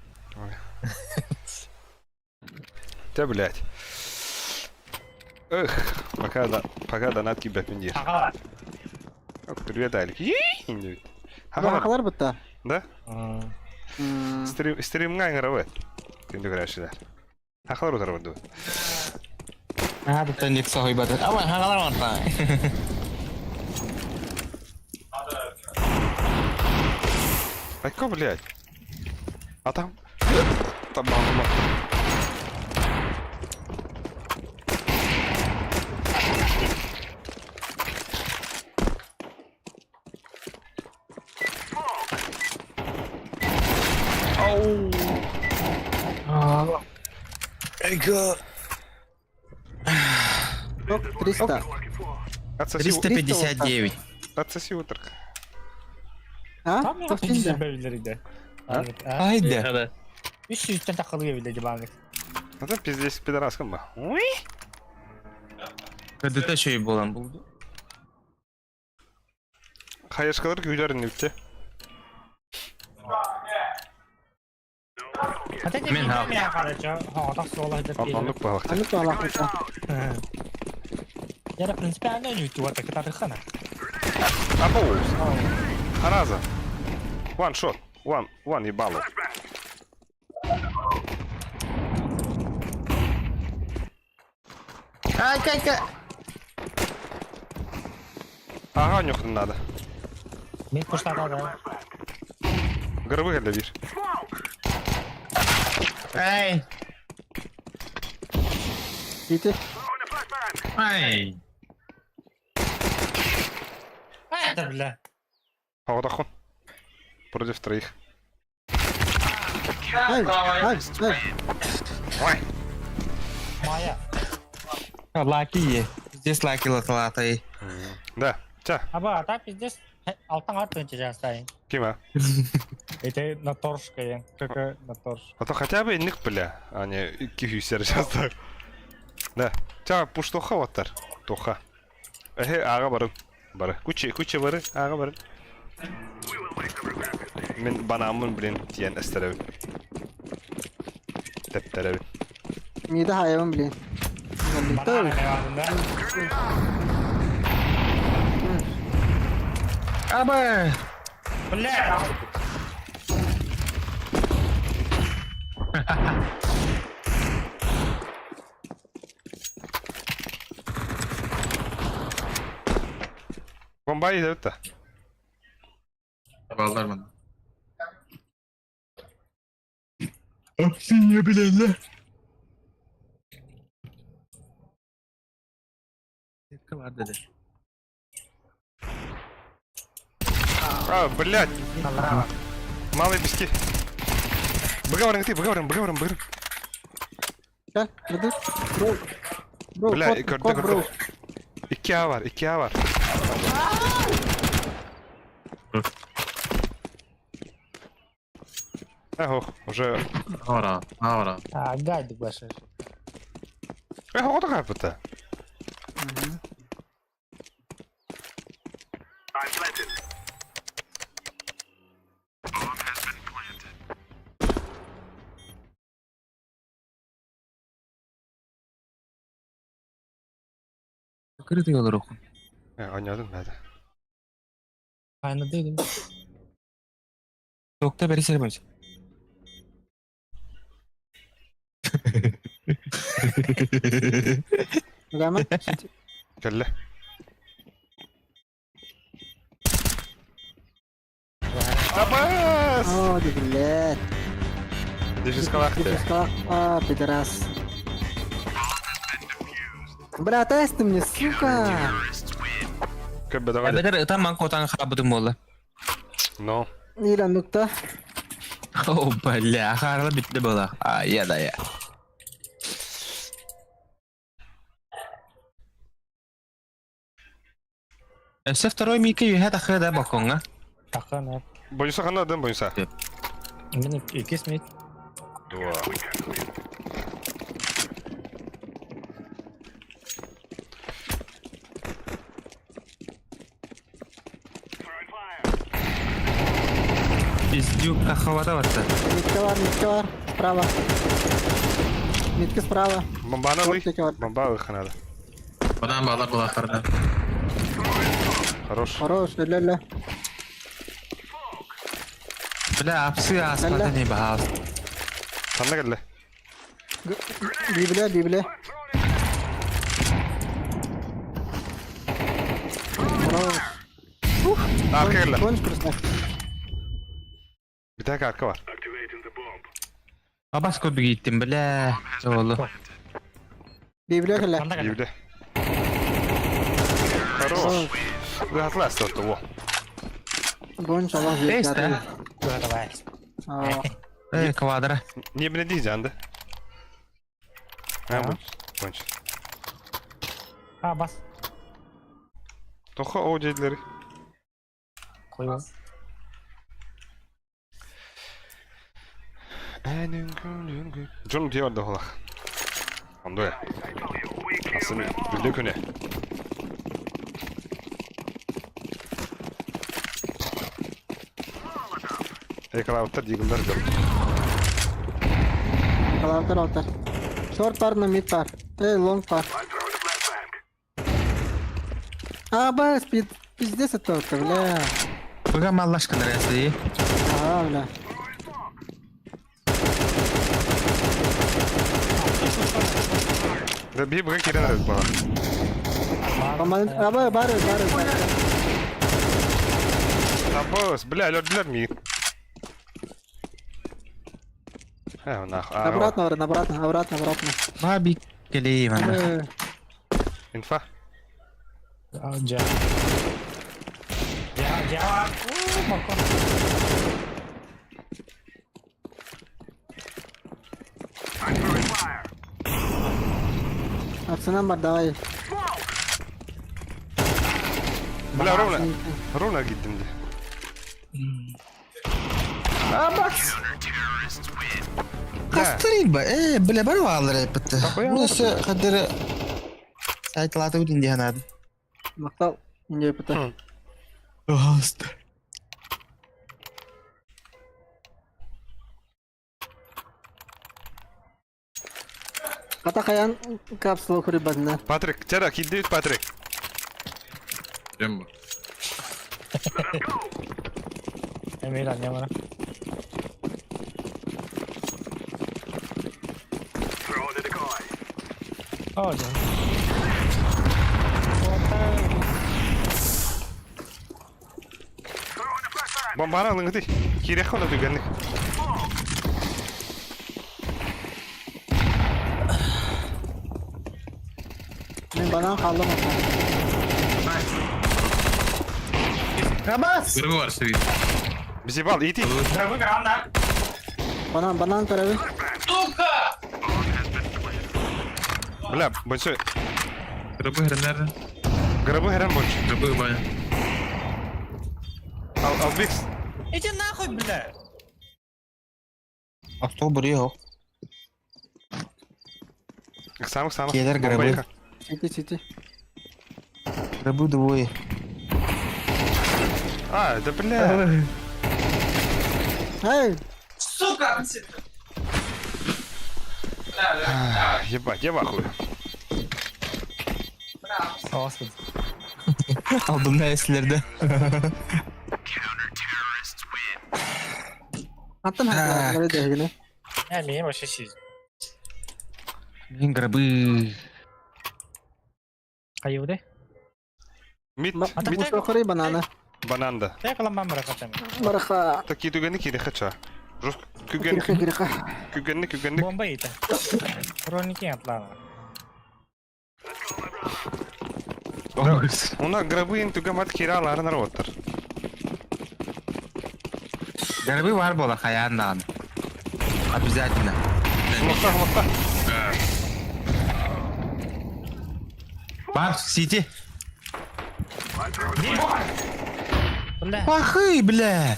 Тэ, блядь. Эх, пока, да, пока донат киирбэппин диир. Аҕа. Привет, Алик. Диэбит. Хахалар. Хахалар бытта. Да? Стрим, стримҥа ыҥырабыт. Күндү көрөөччүлэр. Хахалар утарабыт дуо? Аа, тэнник соһуйбатын. Ама хагалар мантан. Айка, блядь. А там... Там мама. Топ 300. Отсоси, 359. отсоси утырк. А? Там Топ 300. бэбилерийде. Айда. Үс сүүстэн таххалыы эбилэ дьыбаанык. Это пиздец пидораском ба. Уй. КДТ шөй болан булду. Хаешкалар күйдерин үтте. Мен Оннук баалакта. Аннык баалаах. Я, в принципе, она не уйти, так это хана. Абоус. Хараза. One shot. One, one ебало. Ай, кай, кай. Ага, нюхать надо. Мен куштада да. Горовых для виш. Ай. Ити. Ай. Это, бля. А Против троих. Ай, ай, ай. Ой. Майя. Лаки. Здесь лаки латлатай. Да. Тя, Аба, а так пиздец. Алтан артын чечен Кима. Это на торжка, как на торж. А то хотя бы ник, бля, а не кихюсер сейчас так. Да. Тя, пуштоха ваттар. Тоха. Эхе, ага барын. Бары. Кучи, кучи бары, ага барын. Мен банамын, блин, тиен эстеребин. Тептеребин. Мида хайабын, блин. Банан да. Аба. Бля. Бомба идет да. Балдар мен. Сине билелер. Var dedi. А, блядь. Малые пески. Бговорим ты, бговорим, бговорим, бговорим. Gel, dur. Bro. Bro, Бля, kod, көрдө, kod көрдө. bro. Икки А бар, икки А бар. Эх, уже... Ора, ора. А, гайдик башыр. Эх, вот такая пыта. Kırdı yolları oku. Ойнадым, надо. Айна дедим. Токта бери сербемс. Гама. Кэллэ. Абас! О, блядь. Дефискалахты. Дефискалах. А, пидорас. Бля, тест ты мне, сука. Как бы давай. Бедер там манкотан хабыдым болла. Но. Или нукта. О, бля, харла битте была. А, я да я. Все второй мика юхэ тахы да балконга. Тахын, Бойса хана дым бойса. Мен икис мит. Дуа. Пиздюк таххабата батта. Митка бар, митка бар. Справа. Митка справа. Бомбаны ылый. Вот таки вот. Бомба ылыхха надо. Банан баалар балаахтарына. Хорош. Хорош, өлө-өлө. Бля, апсы ааспата не баһаас. Ханна кэллэ? Библия, Библия. Хорош. Арка кэллэ. Конч просто. Бүтээк арка бар. Абас курдук ииттим, бля. Оолу. Библия кэллэ. Ханна кэллэ? Библия. Хорош. Ыһатла астыатты во. Гонч Аллах Эй, ста. Тура давай. Аа. Эй, квадра. Не биле дии жанды. А, бунч. А, бас. Тоха о диэдилэри. Койбо. Дьон утуйа барда буолах. Ондуя. Асын үлэ күнэ. Экалаабыттар диигыллар дьон. Алтар, алтар. Шорт бар, на мид бар. Эй, лонг бар. А, бас, пиздец это, бля. Быга маллашкалар эсии. А, бля. Да бии быга киирэн эрэр буолар. А, бар, бар, бар. Табыс, бля, өлөрдүлэр миигин. Э, нах. Обратно, обратно, обратно, обратно. Бабик кэлии манна. Инфа. Дьэ. Дьэ, дьэ. Уу, морков. Арсенал бар, давай. Бля, ровно. Ровно киирдим дии. Абас! Хастарыйба, э, бля, бары баалар эппитте. Муса хадыр сайтлааты бүтүн диэн аадым. Мактал, не эппитте. Пожалуйста. Хата хайан капсула курибадына. Патрик, чара, киирдибит Патрик. Дем бу. Эмиэ анньамана. Оо, дьэ. Бомбаны ылыҥытый. Киириэххэ онно түргэнник. Мин банан хааллым. Абас! Кыргы бар сибит. Бизибал, иити. Банан, банан көрөбүн. Бля, бойсой. Кырбы хереннер. Гробы херен больше. Кырбы баня. Ал, Албикс. Иди нахуй, бля! Авто бурьё. Самых самых. Келер гробы. Сити, сити. Гробы двое. А, да бля. Эй! Сука! Ебать, я в ахуе. Господи. Алдымда эсилерде. Аттан хакка дэһигинэ. Э, миин вообще сиз. Мин гробы. Хайыбыды? Мид, мид, Мусохры банана. бананда. Тэ каламан баракатам. Бараха. Такие түгенни кири хача. Жестко күген Кириха, кириха. күгенни күгенни. Бомба ита. Роники атлана. Уна гробы түген мат кири аларын араваттар. Гробы бар бола хаян Обязательно. Мохта, мохта. Бар, сити. Бля. Пахы, бля.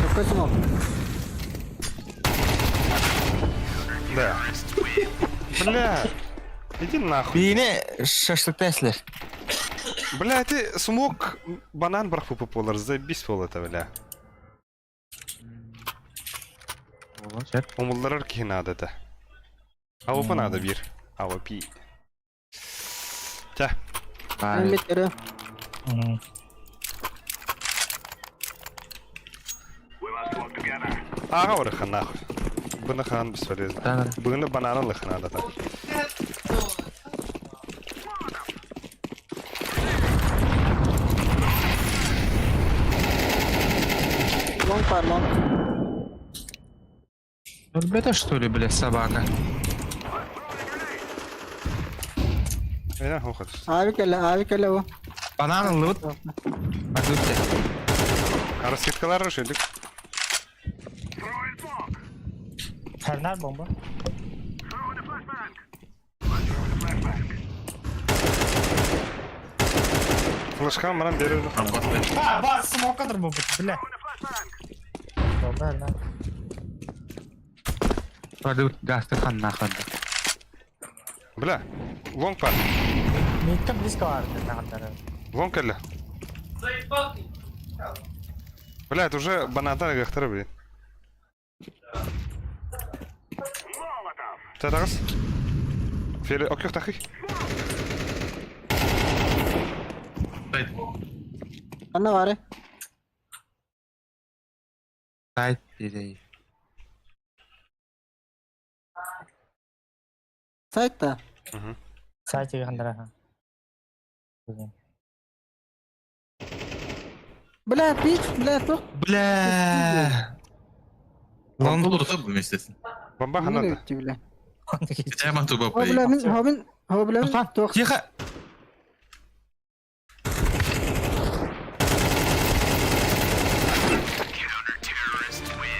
Какой смог? Да. Бля. Иди нахуй. Бине шашлыкта эсилер. Бля, ты смог банан бырахпыппыт буолар, заебись буол это, бля. Буолуон сөп. Умулларар киһи наада этэ. АВП наада биир. АВП. Чэ. Баар. Мин көрө. Ааҕа барыхха нахуй. Быны хаан бесполезно. Да, Быны бананы лыхха наада так. Long бар long. Өлбөтө что ли, бля, собака? Эйна хохот. Ави кэллэ, ави кэллэ бу. Банан ыллыбыт. Бардыбыт. Раскидкалар решили. Фернар бомба. Флешка маран берер. А, бар смокадыр бу бля. Бомба на. Бардыбыт гасты ханна ханна. Бля. Лонг пар. Митка близко бар нагандары. Лонг кэллэ. Бля, это уже банантан гахтара, блин. Татарс. Феле, окей, тахи. Анна бары. Сайт дии. Сайт та. Сайтыга хандара. Бля, пич, бля, тух. Бля. Лон olur da bu meslesin. Бомба Мин ханада. өттү, бля. Hemen tuba О, бля, мин, хобин, хо, бля, мин, тух. Тихо.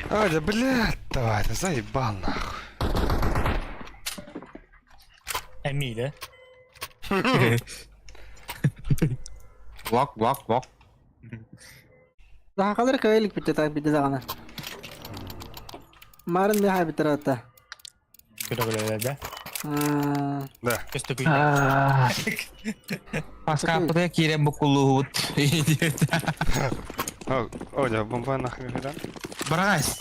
А, да, бля, давай, ты заебал нахуй. Эмиде. Вак, вак, вак. Сахалар кэлик битте так битте даҕаны. Марын миха биттер атта. Күрө да. Да. Көстө Паскапыта киирэн букулуубут. О, о, да, бомба нахуй, да. Барагас.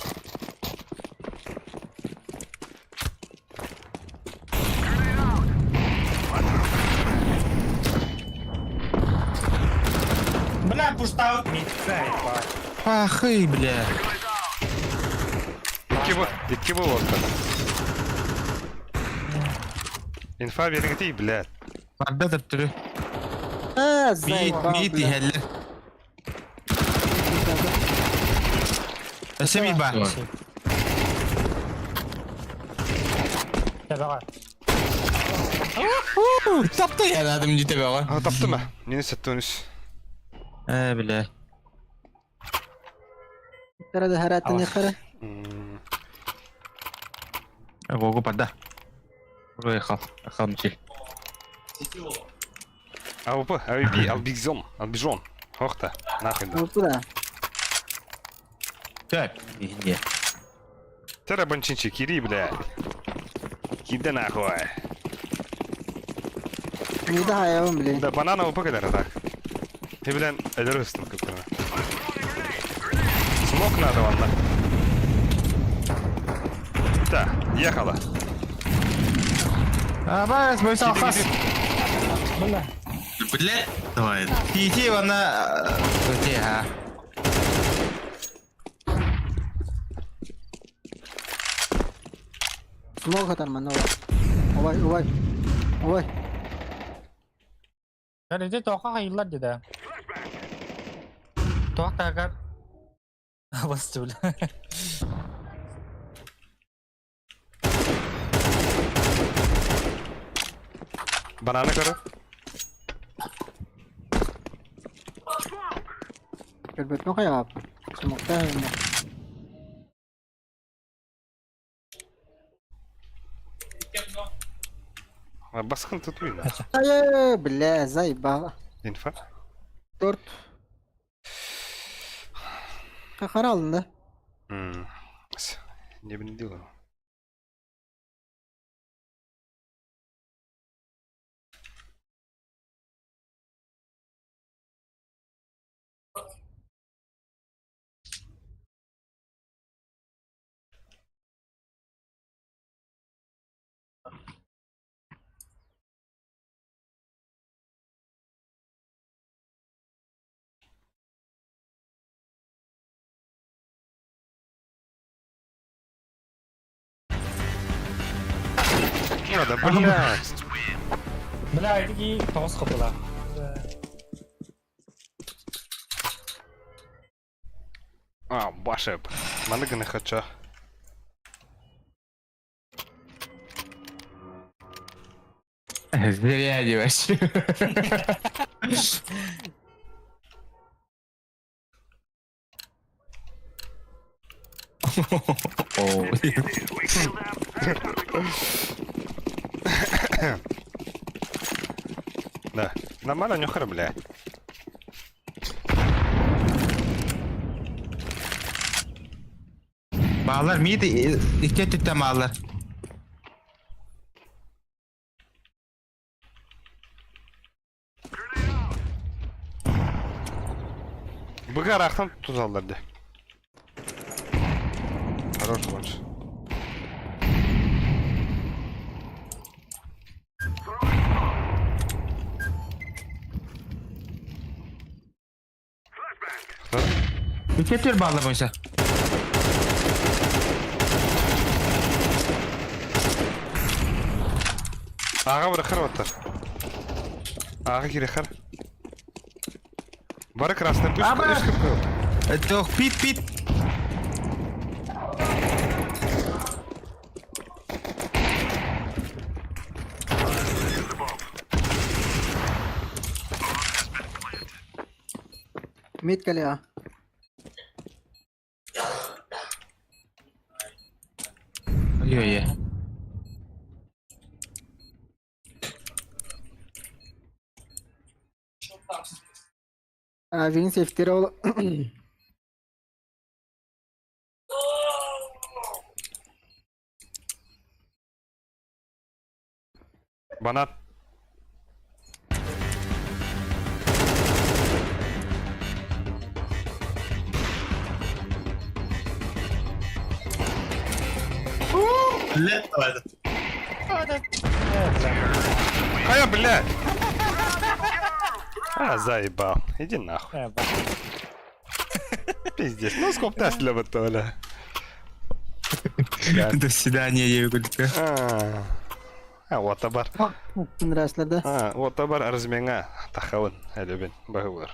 Бля, пуштаут мид. Пахы, бля. Икки бу вот. Инфа бериңти, блядь. Барда төптөрү. Э, Мит, заебал, мит бля. иһэллэр. Өссө мит бар. Табага. Тапты я адам дите бага. А, тапты ма? Минус 73. Э, бля. Кара харатын кара. М, Гого пада. Выехал. Хамчи. АВП, АВП, Албигзон, Албижон. Охта, нахуй да. Ну да. Так. Не. Тера банчинчи, кири, блядь. Кида нахуй. Не да, я вам, блин. Да, банан АВП кадара, так. Ты, блин, элерыстын көпкөрүнө. Смок надо ванна. Да, ехала. А, бас, бой салхас. Бля. Бля. Давай. Тити вана. Тихо. Смог хатар ман, Ой, ой. Ой. Кәрәде тоқа қайылар деді. Тоқ тагар. Басты бля. Бананы көрө. Көрбөт кая. Смогта. Баскын тутуй. Ай, бля, заебал. Инфа. Торт. Кара алынды. М, Не билдим. Да, блядь. Бля, ити тоҕус хапыла. А, башеп. Маны гына хочу. Зря не вообще. Да. Нормально нюхар, бля. Bağlar mıydı? İki tütten bağlar. Быга арахтан тузаллар де. Хорош лонч. İki tür bağlar boyunca. Аға бір қыр оттар. Аға кире қыр. Бары красный пусть. Аба! Тох, пит, пит. Мид калия. Ой-ой. Вин сейфтер ол. Банан. Хая, блядь! А, заебал. Иди нахуй. Пиздец. Ну, сколько нас для бля. До свидания, я говорю. А, вот бар. Нравится, да? А, вот бар арзмеңа тахауын әлебен бағылар.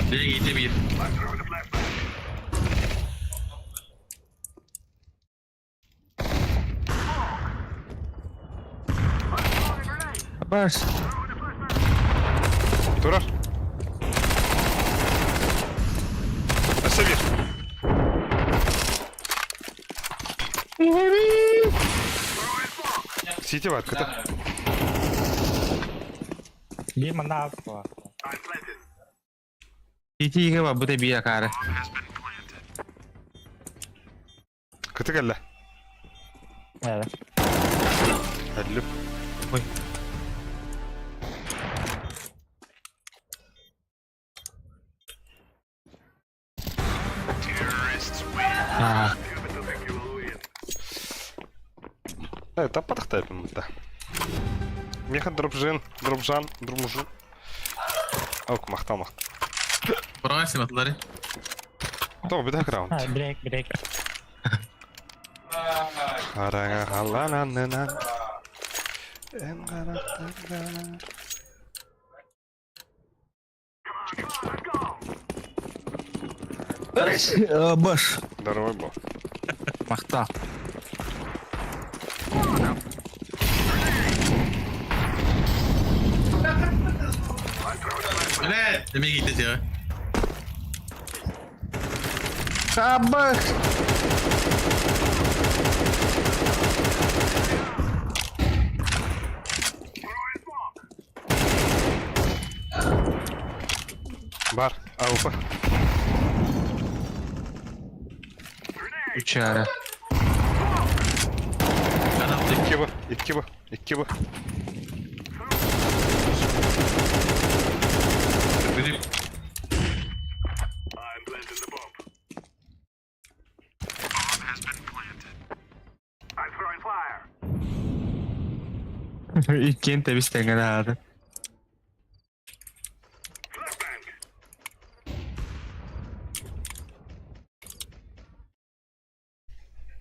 Бери, бери. Баш. Турар. Асавир. Сити бар, кыта. Бир манна бар. Ити бар, бу да бия кары. Кыты кэллэ. Э. Әллүп. Ой. А, Э, таппатахтай да. Меха дропжин, дропжан, друмжун. Ок, махтал махтал. Браво, атлари. То, беда раунд. Брейк, брейк. Харага халананынан. Эн гарахтагар. Баш. Здорово, бо. Махтал. Бля, эмеге ите Абах. Бар, аупа. Учара. Икки бу, икки бу, икки бу. Иккиэн тэбис тэҥҥэ аһаата.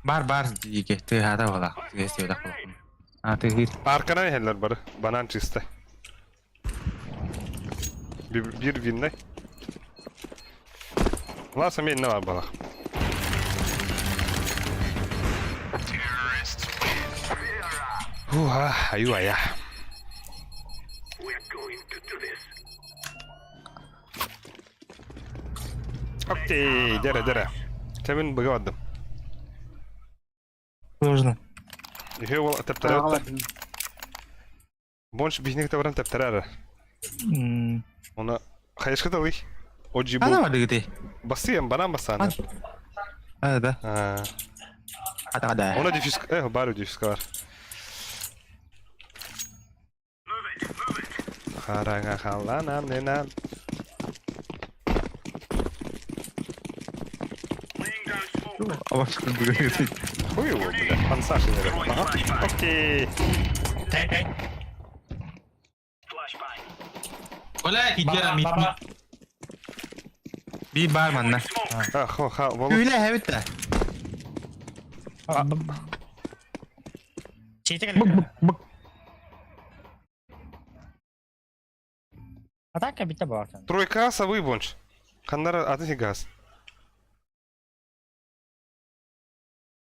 Бар бар диэки тыаһаата буолаах. Тыас диэбэтэх буоллум. А тыаһыыр. Арканан иһэллэр бары. Банан чисто. Биир винный. Ласа мен бар балах. Уха, аю ая. Окей, дere дere. Тебин быга бардым. Сложно. Үһү ол тэптэрэ. Бонч биһиник табаран тэптэрэ. Оны хайышка талый. Оджи Ана бу. бардыгыты. Басыям, банан басаны. А да. Ата да. Она дефис, бар дефиска бар. Харага халана нена. Абаш курдугыты. Хуй его, бля. Пансаши, наверное. Ага. Окей. Бля, кидера мид. Баба. Би бар манна. А, хо, ха, волос. Күлэ хэбит да. Чейте Бык кэллэ. бык бык. Атака битте бар. Тройка совы бонч. Ханнара аты газ.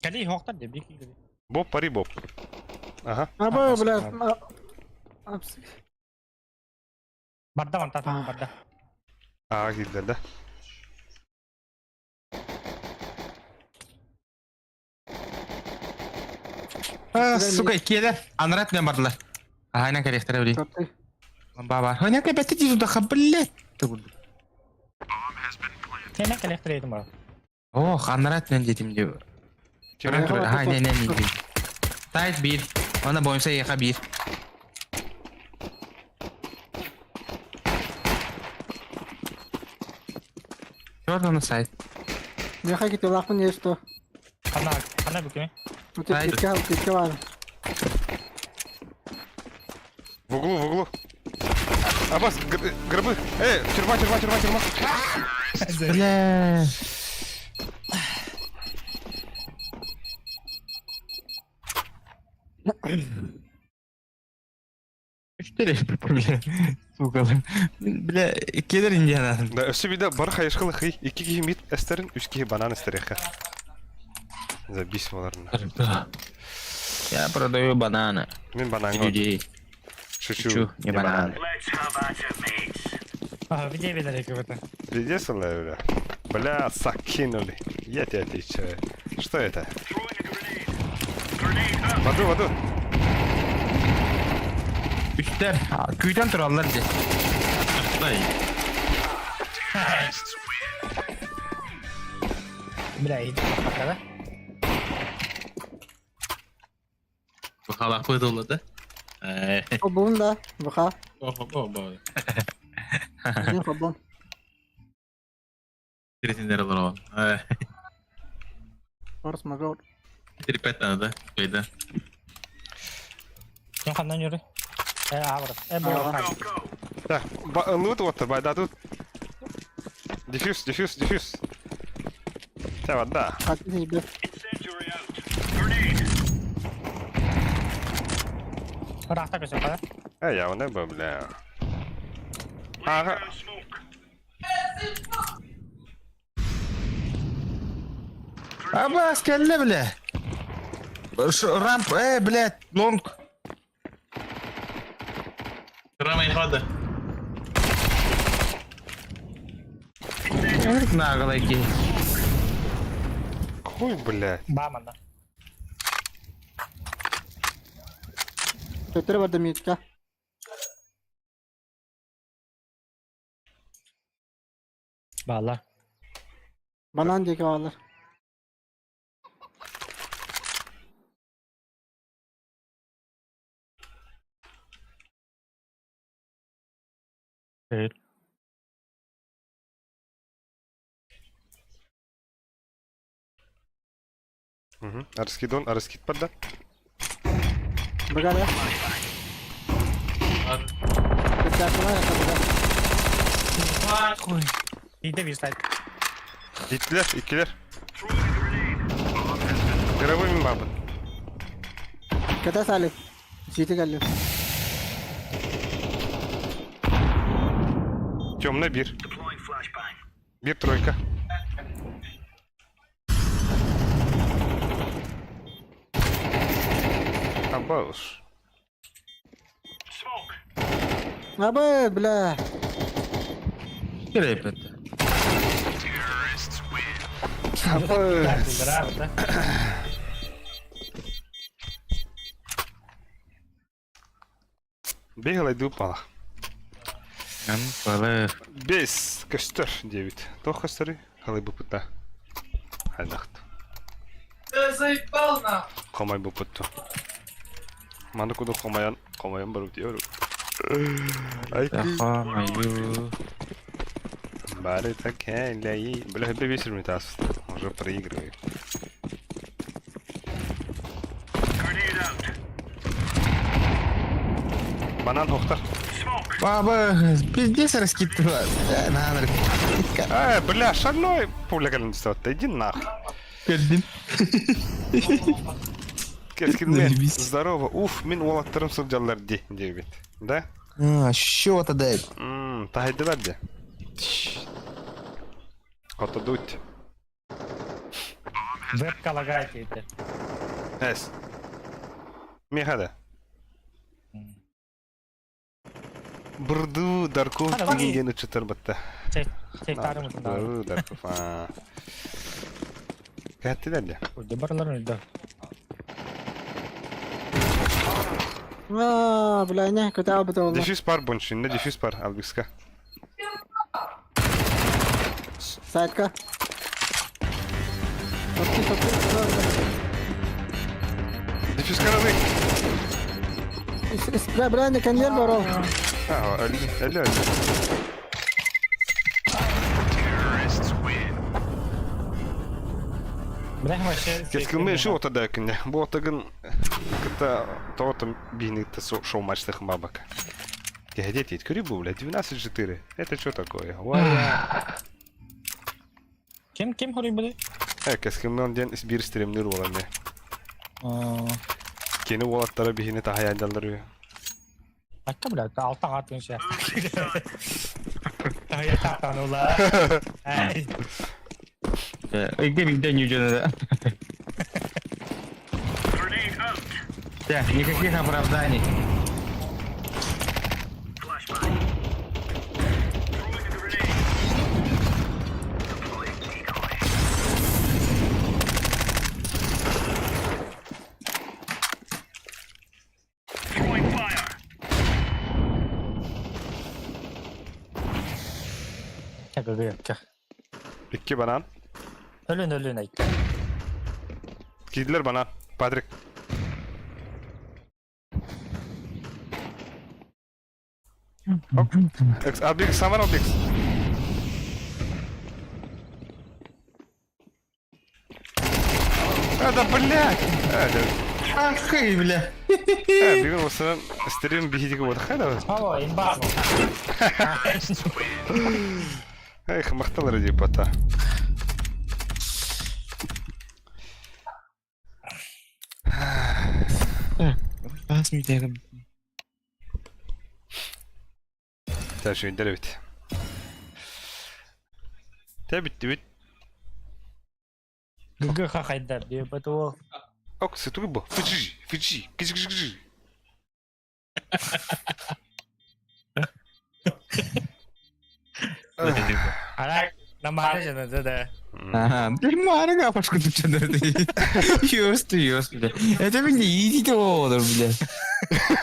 Кали хоқтар деп бик. Боб пари боб. Ага. Аба, бля. Барда ван тата барда. А, килдер да. А, сука, киэлэ. Анрат мен бардылар. Ахайна корректора били. Ба бар. Хойна кэбэти дизу да блядь. Сен коллектор едим бар. Ох, анрат мен детим деп. Ким? Ха, не не не. Тайт бир. Она бойымса еха бир. Черт на сайт. Меха кити лахмын есть что. Хана хана бүкеме. Утепке бар. В углу, в углу. Абас, гробы. Тюрьма, тюрьма, тюрьма, тюрьма. Бля. Четыре, бля, сука, бля, келер индиана. Да, өссө биде бар хайышкылы хый. Ики кихи мит эстерин, үч кихи банан эстереха. Забись оларны. Я продаю бананы. Мен бананга. Людей. Шучу. Шучу, не бананы. Ага, виде видели как это. Пиздец, бля. Бля, закинули. Я тебе отвечаю. Что это? В аду, в аду. Үчтер, күйден тураллар же. Бля, иди пока, да? Бахалах выдала, да? Хобун да. Баха. Бо-бо-бо. Мен хобун. Третинер лорон. Орс магор. Трипет надо, да? Сен хандан yürü. А, бар. Бо. Так, лут вот, байда тут. Дефьюз, дефьюз, дефьюз. Та вода. Хати тебе. Рахта көсө кара. Я не бля. Ага. Абас, келле, бля. Рамп, блядь, лонг. Рама хода. Наглый Хуй, блядь. Ба манда. Төтөр барды митка. Бала. Банан деке алар. Evet. Раскидон, раскид барда. Быгара. Биирдэ биир сайт. Иккилэр, иккилэр. Мировой мин баабын. Ката салик. Сити кэллим. Темный бир. Бир тройка. Абауш. Абы, бля. Кэлэйбит. Абы. Бегала иду упала. Бес көстөр диэбит. Туох көстөрүй? Халыйбыппыта. Хайдахт. Хомойбуппут. Маны куду хомойон, хомойон барып диyorum. Ай Мою. Бары такая Бля, бля, тас. Уже проигрываю. Банан охтар. Баба, пиздец раскидывала. На, на, Ай, бля, шальной пуля кэлэн түсті. Иди нахуй. Кэлдим. Кескинмен. Заебись. Здорово. Уф, мин уолаттарым сылдьаллар ди, диэбит. Да? А, счета дай. Ммм, таһайдылар ди. Отодуть. Вебка лагает это. Эс. Меха да. Бырду Дарков деген учутар батта. Бырду Дарков. А. Кәттилер де. Барлар да. Аа, бля, не, көтө албыт олла. Дефьюз пар боншин, дефьюз пар албиска. Сайтка. Сотки, сотки, Дефьюз каралы. Бля, бля, не кэннер бар ол. А, өлі, өлі, өлі. Кескилме ши отада күнне. Бу отагын кыта тоотом бийникте шоу матчтых бабак. Где ты? Көрі бу, блядь, 12-4. Это что такое? Ким ким хоруй буде? Э, кескилме ден бир стримнер боланы. Кени уолаттара бихини тахаяндалары. Акка бля, алтан атын ше. Тахая тахтан ула. Ай. Где бигде не да? Так, никаких оправданий. Икки банан. Өлүн өлүн айт. Кийдилер банан. Патрик. Оп. Албикс, самар Албикс. А, да, блядь! А, да. Ах, и, бля. Э, бүгүн осынан стрим биһиги вот хайда. Алло, имба. Эх, махтал ради пота. Бас мүйтегім. Та шүйіндер бит. Та битти бит. Гг хахайдар деп бу. Ок, сытугу бу. Фиджи, фиджи, кижи кижи кижи. Ара намары жана да. Ага, блин, марга пошку тут Ёсты, ёсты, бля. Это мне идите олар, бля.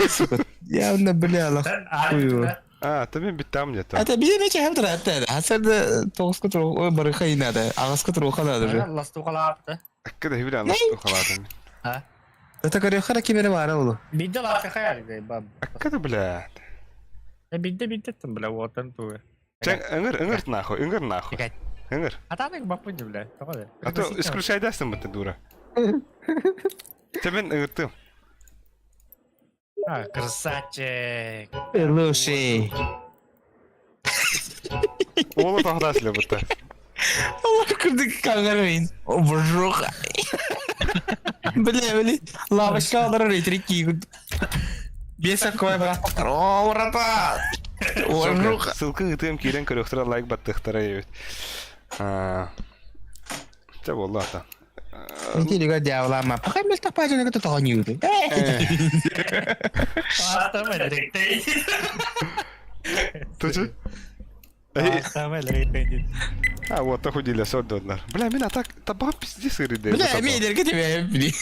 Сука, явно, бля, лох. Хуй. А, та мен бит там где-то. Это бие мече хем тра, это. Хасарды тоғызқа тұр, ой, барыха и надо. Ағасқа тұр, надо же. Ласту қалапты. Аккада хибиле анасту халатым. Это корехара кемере бар олу. Бидде ласты хаяр баб. Аккада, блядь. Бидде бидде тым бля, отан туы. Чен, ыңыр, ыңыр нахуй, ыңыр нахуй. Ыңыр. Атаның бапы не бля. А то исключай дастың бітті дура. Чэ мин ыҥыртым. А, красавчик. Лучший. Уола тоһутаас лебытта. Allah кырдык кангарын. Обожух. Бля, бля. Лавочка алар ретрик кийгут. Бес аккой брат. О, братан. Обожух. Ссылка ыытыам киирэн көрүөхтэрэ лайк баттыахтара эбит. Чэ буолла ата. Интеллига дьявола ма. Пока мелта пажана кото тоҕоньууту. Тучу? А, вот охудили, сордоннар. Бля, мин атак табаҕа пиздец ырыды. Бля, эмиэлерге тебе били.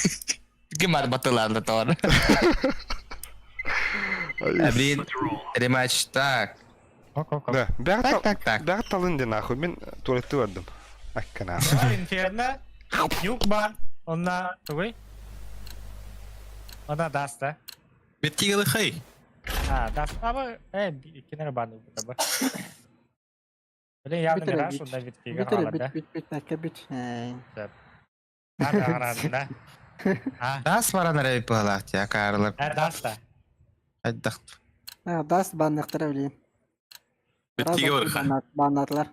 Ким бар батыларда тор. Блин, рематч так. Да, Так, так, так. Бәҕ талын де нахуй, мин туалетты бардым. Аккана. Инферно, юг бар, онна тугуй? Она даст, да? Беттигелы хай. А, даст, аба, кинер баны таба. Блин, явно Бүтэр мираж, бит. онна виткиге Бүтэр хаалар, бүт да? бүт бүт накка бүт. А, да. А, Дас баран эрэ быһалаах дии, акаарылар. даст, да. Хайдах. Дас банныктара билин. Беттиге бар ха. Баннатылар.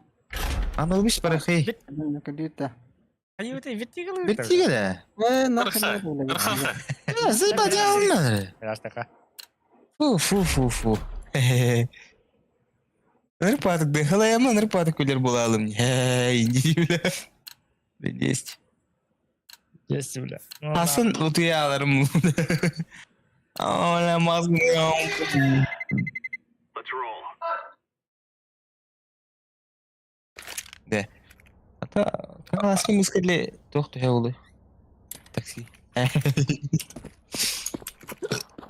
Анылбыш барахый. Күндүт да. Они вот виткиге Беттиге да. Нахуй. Ырха. Зыба дьяволна. Мираж така. Фу, фу, фу, фу. Нырпатык дыхалаяма, нырпатык күлер булалым. Эй, иди, бля. Есть. Есть, бля. Асын утуяларым. Оля, мозгу. Let's roll. Да. Ата, каналаски мускали тохту хеулы. Такси.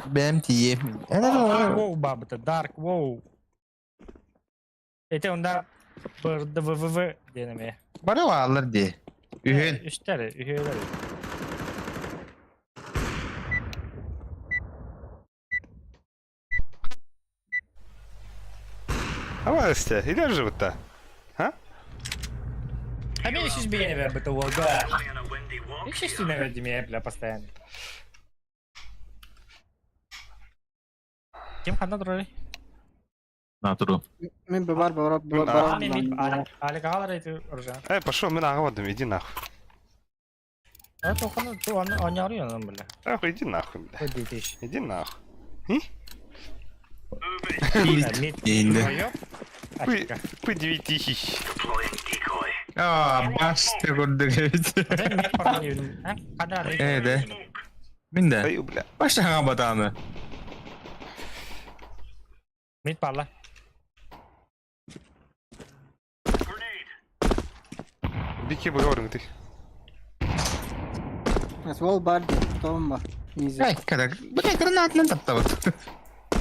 Бэм тие. Dark WoW бабыта, Dark WoW. Эти онда БРДВВВ диэн Бары алар ди. Үһүн. Үстер, үһүөлэр. А сте, иде животта. А? А меня сейчас бегали бля, уолга. On a windy walk. И сейчас ты меня, бля, постоянно. Ким ханна турар? Натуру. Мен бар бар бар А, мен Алик агалар эти оружие. Эй, пошел, мин ағабадым, иди нахуй. А то ханна ту аны аняры янам, бля. Нахуй, иди нахуй, бля. Ой, Иди нахуй. Мид. Енді. Пы, пы девятихищ. Deploying decoy. А, башты көрдік. Э, да. Мин да. Даю, бля. Башты аңа батаны. Мид парла. Grenade. Бики поговорим ты. Свол бар ди. Том бар. Изи. Ай, когда. Бля, гранатны таптабыт.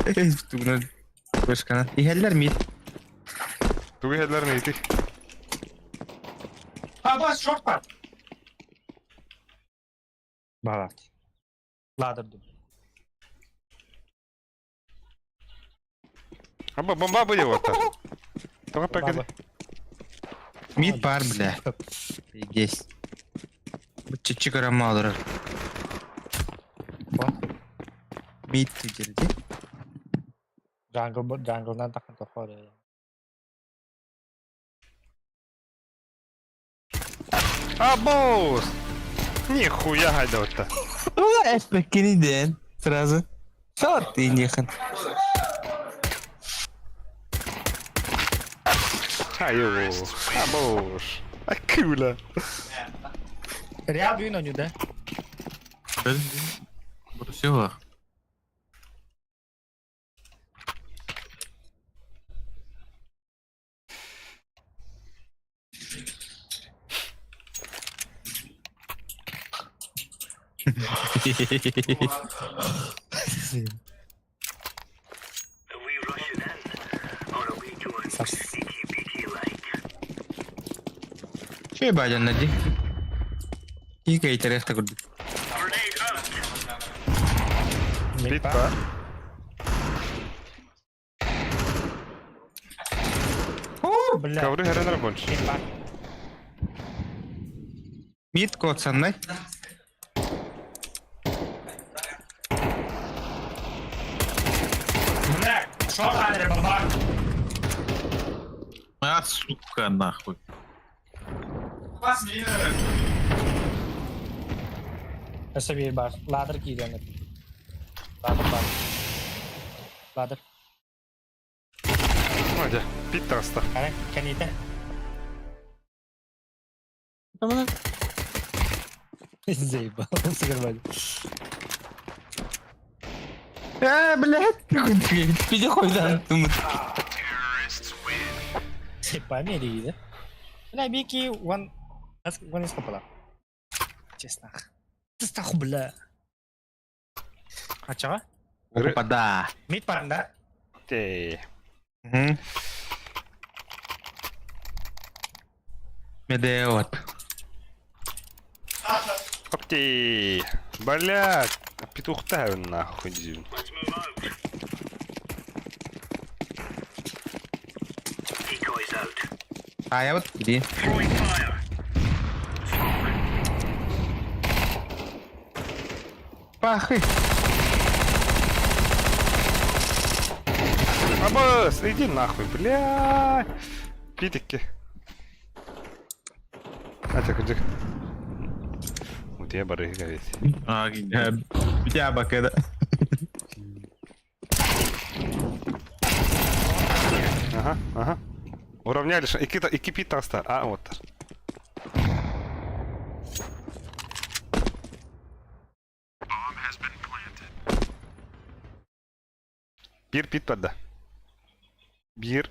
Эй, тугна. Башкана. Ихәлләр мид. Тугы хәдләрне ити. А, бас, шорт бар. Балак. Ладыр. Аба, бомба были вот так. Только погоди. Мид бар, бля. Есть. Чичи карамалыр. Мид түдерди. Jungle, jungle'дан тақын тоқор. А, босс! Нихуя гайда вот так. Эспеккини Сразу. Сот ты нехан. Айо. А, босс. А, кула. Реал бүйін ойну, да? Брусила. Are we rushing in, or are we going sneaky beaky like? Şey бажан нади. Кика итерехта көрдүк. Grenade out. Бит ба. Бля. Ковры хәрәнер больше. Мид бар. Мид код саннай. Шорт адры баба. А, сука, нахуй. Өссө биир баар. Ладер киирэн. Ладер баар. Ладер. Надя, пит таҕыста. Аны кэниитэ. Тамана. Заебал. Сыгырбады. Э, блядь, Пиди хуй да. По мере, да? Бля, Бики, он... Он из копала. Честно. Ты бля. А чего? Опа, Мид парн, да? Окей. да. Медеот. Окей. Блядь. Петух-то нахуй дизель. Let's move out. Decoys out. А я вот иди. Throwing fire. Smoke. Пахы. Абас, иди нахуй, бля. Питики. А так, иди. Вот я барыга ведь. А, Я бакеда. Ага, ага. Уравняли, ики пит таста. А, вот. Биир пит барда. Биир.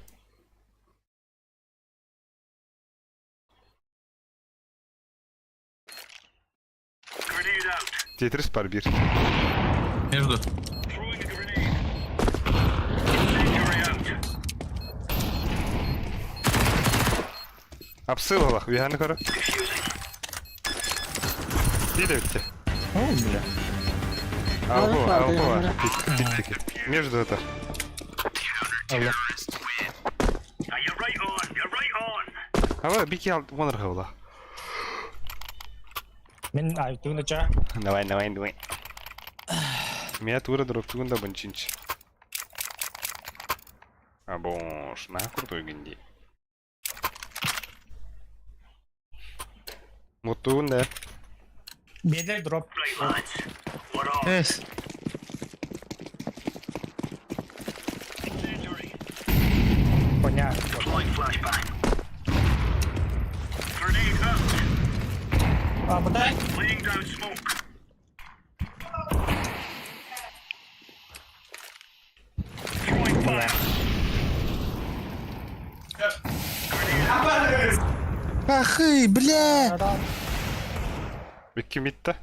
Grenade out. Тетрис бар биир. Между. Throwing a grenade. Incendiary out. Апсылалах, виханы көрө. Defusing. Биир битте. О, бля. Алго, А, алго. да, Пит, питтики. Между это. Алло. Now you're right on. You're right on. Ава, бики ал вонар хавла. Мен айтуын ча. Давай, давай, давай. Меня тура дроптугун да банчинч. А бош, на крутой гинди. Мотугун да. Бедер дроп. Right, lads. We're on. Эс. Incendiary. Понятно. Deploying flashbang. Grenade out. А, подай. Laying down smoke. Throwing fire. Пахы, бля. Бикки митта.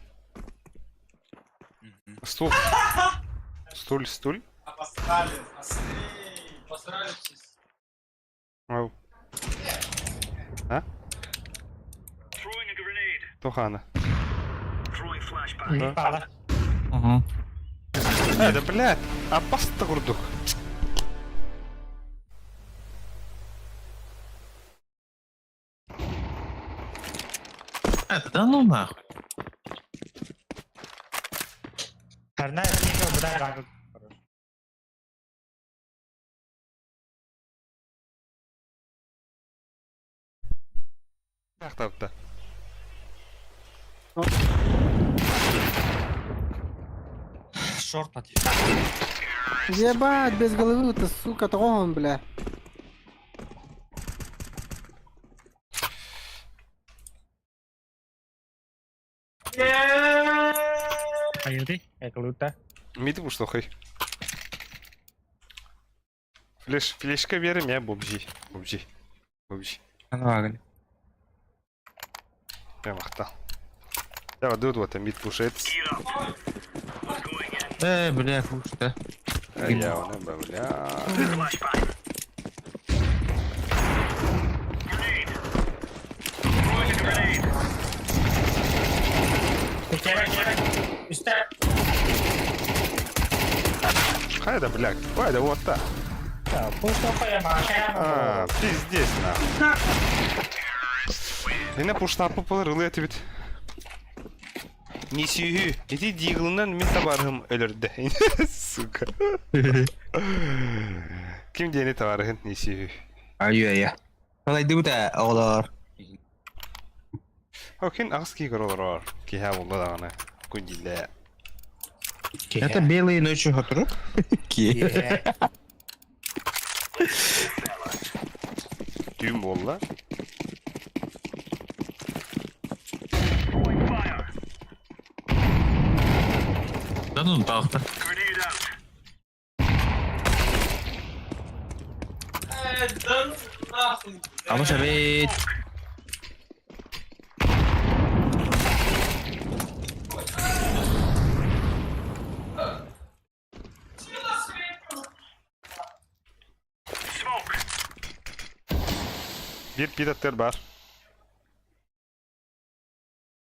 Стул. Стуль, стуль. Ау. А? Throwing a grenade. Тухана. Throwing flashbang. Да. Пала. Угу. Э, да блядь, опасно курдук. Это да ну нахуй. Харна, не подай рангл. Так, так, да. Шорт на Ебать, без головы ты, сука, троган, бля. Аюды, эклута. Мид ушло хай. Флеш, флешка верим, я бубжи. Бубжи. Бубжи. Анвагн. Я махтал. Я вот тут вот мид пушит. Gear up. We're going in. Э, бля, слушай, да. А я он, бля. Flashbang. Grenade. Throwing a grenade. Үстэ. Хайда, бля. Хайда, вот так. А, пиздец, нахуй. Меня пушна попал, рылы это ведь. Не сүһү. Ити диглынан мин табаарыһым өлөрдө. Сука. Ким диэни табаарыһын не сүһү. Айы-айы. Балайдыбыт ээ, оҕолоор. Окин аҕыс киһи көрө олорор. Киһи булла даҕаны. Күн дииллээ. Это белые ночи хотору. Киһи. Түүн буолла. Да ну таахта. Vamos a ver. Биир биир аттыгар баар.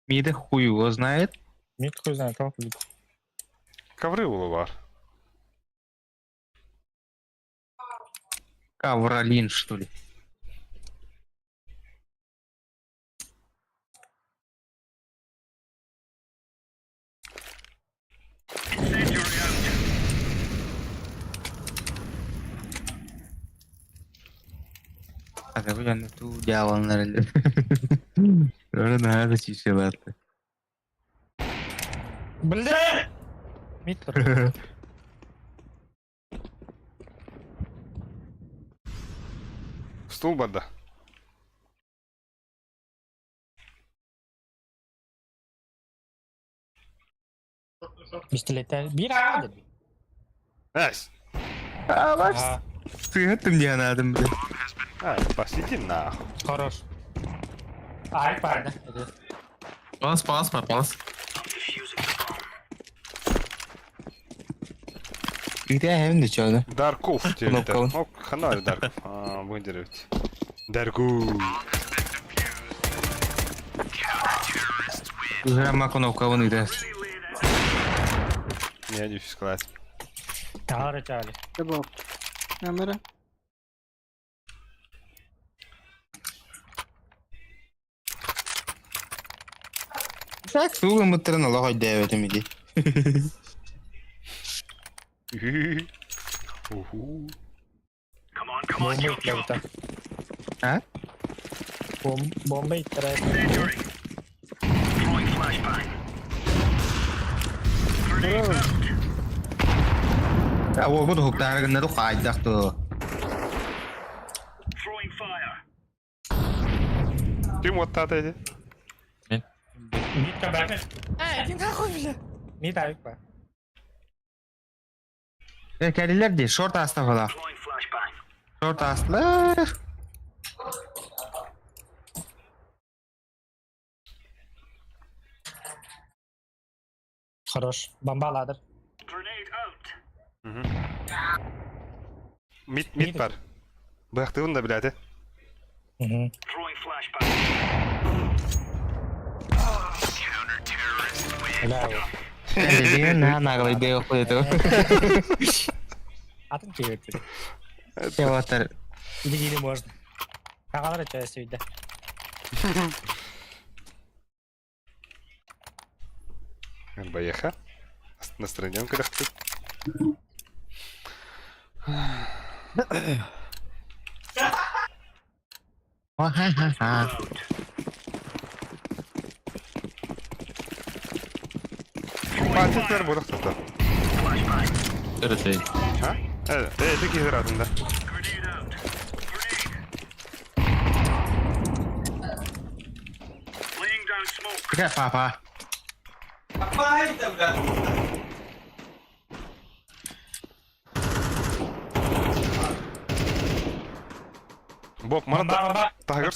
Мида хуй его знает. Мид хуй знает, как будет. Ковры уолу баар. Ковролин, что ли? А вы ту дьяволнар Öyle nerede şişelerdi. Бля! Мид тұр. Стул барда. Пистолеттер. Биир аҕа деді. Найс. Ага, Сыһаттым диэн аадым бile. Ай, посиди нахуй. Хорош. Ай, барды. Палас, палас, бар, палас. Где hem de çölde. Дарков диэбиттэр. Кнопкалын. О, ханна Дарков. Аа, бүгүн диэбит. Дарков. Грамма кнопкалын ыйда. Не дюфис класс. Тағары чали. Боб. Камера. Так сугын мыттырын Аллах ойдээбэтим иди. Уху. Бомба иттер. А? Бомба иттер. А ол бу хуктаарыгыннары хаайдах ту. Ким оттаата ити? Мид кабак. Ай, иди нахуй, бля. Мид айык ба. Э, кэлилэр дии, шорт ааста фала. Шорт аастылар. Хорош. Бомба ладыр. Мид мид бар. Быахтыбын да билээти. Бля. Деген на наглый бей хуй Атын кебет. Севатар. Или или можно. Ағалар чай сөйді. Баяха. Настроением кырахты. Ха-ха-ха. Патиктер бодохтор. Өрөтей. А? Э, э, ты кихератын да. Бля, папа. Боб, мана тагыр.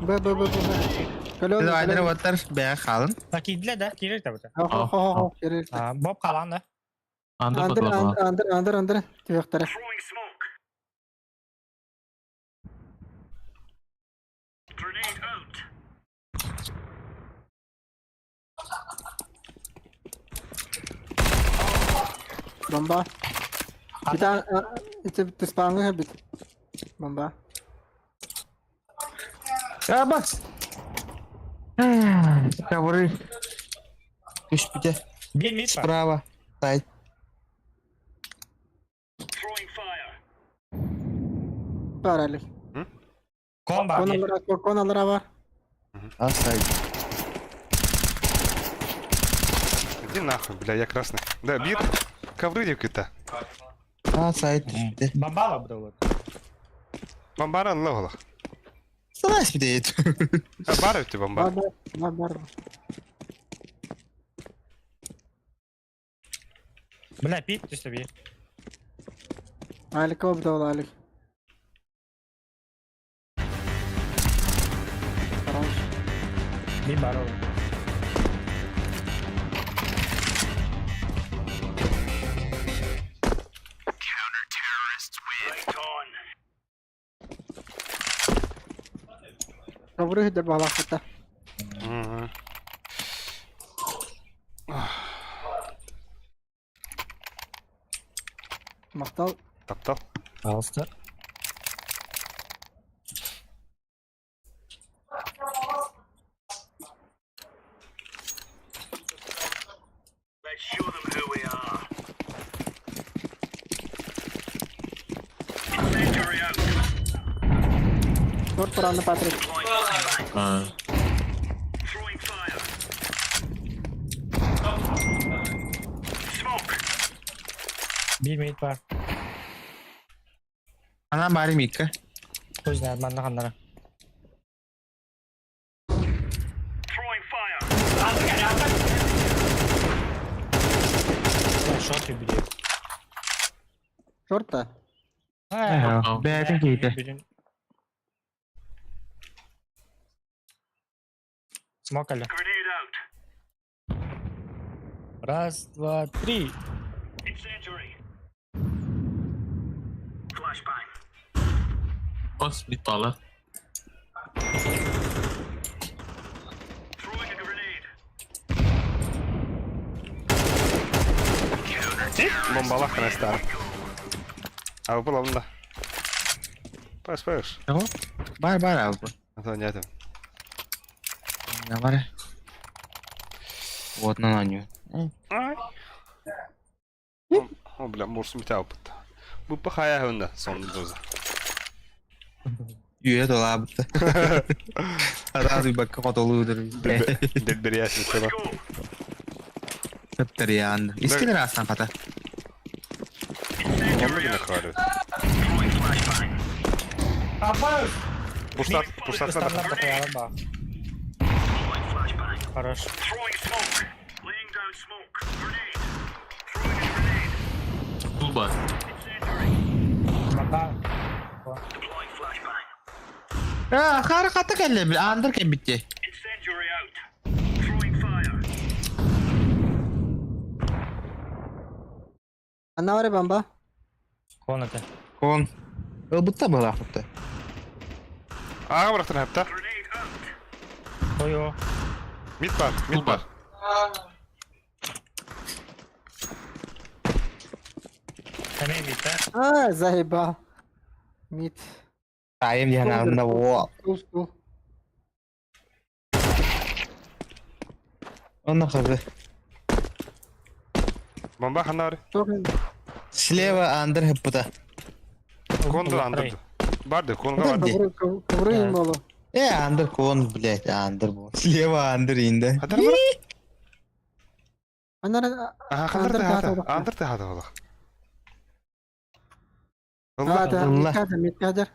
Б, Б, Б, Б, Б. Көлөн. Айдыр оттар бෑ халын. Киделер да, кирер табыта. Хо, хо, хо, кирер. Боб қалан да. Анда Андыр, батла. андыр, андыр, андыр. Түбәктәре. Бомба. Бит ити түспаңы бит. Бомба. Я бакс. Ковры. Түспүтэ. Биир мид бар. Справа. Сайт. Throwing fire. Бар Алик. Кон бар. Кон биир. аллара, кон аллара бар. А сайт. Иди нахуй, бля, я красный. Да, бит. Ковры девки-то. А сайт түспүтэ. Бомбала бро. Бомбара алла Санаас бүтэ. А бар өтті бомба. Бар бар бар бар. Бля, пит түстэ биир. Алик обда ол Алик. Хорош. Биир бар ол. Right on. Ковры хидер балахыта. Мгм. Мактал. Таптал. Пожалуйста. Let's show them who we are. Incendiary out. Торт параны Патрик. Deploying flashbang. А. Throwing fire. Smoke. Биир мид бар. Ана бары микка. Хуй знает, манна ханнара. Throwing fire. Бля, шорт убили. Шорта. А, Бәйтин кейті. Блин. Смокали. Grenade out. Раз, два, три. Incendiary. Flashbang. Ос, мид баалар. Throwing a grenade. Бомбалах крастар. А вы была да. Паш, паш. Бар бар албы. А то нет. Не бар. Вот на наню. Ай. О, бля, мурс митя опыт. Бу пахая хунда, сон доза. Үйе долабыты. Разы бакка котолуудыр. Деберияси села. Go. Тыптырян. Искенер астан пата. Онны гына хвалю. Throwing flashbang. Апас! Пустат, пустат надо. Стандарт дохуя ба. Deploying flashbang. Хорош. Throwing smoke. Laying down smoke. Grenade. Throwing a grenade. Тул бар. Incendiary. Бомба. Deploying flashbang. А, хар хата келле. Андыр кем битти. Incendiary out. Throwing fire. Анна бар бомба. Кон это. Кон. Ылбытта была хутта. Ага, бырахтан хапта. Grenade out. Ой-о. Мид бар, мид Тул бар. бар. Эмей мид, да? А, заебал. Мид. Айым диян анда о. Стул, стул. Онна хазы. Бомба ханнары. Çok Слева андыр хыппыта. Конду андырды. Барды, конга барды. ковры, ковры им болу. Э, андыр кон, блядь, андыр бу. Слева андыр инде. Хатар бар. Анна Ага, хандар хата. Андыр хата болах. А, да, Allah. мид кадр, мид кадр.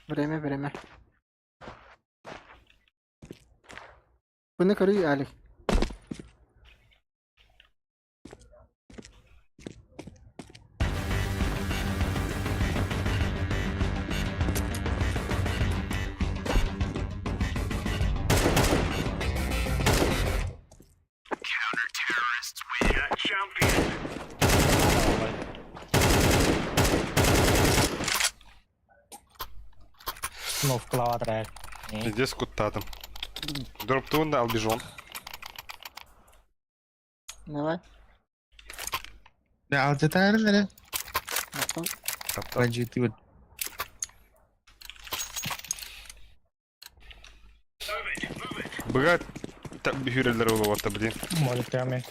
Время, время. Bunu көрүй Алик. Yeah, champion. Ну, в клаватрек. Пиздец куттатым. Дроптуун да албижон. Давай. Алдьатаарын эрэ. Оттон Таптал. Бандьыытыыбыт. Быга бүһүрэллэр буолуота блин. Молитвами.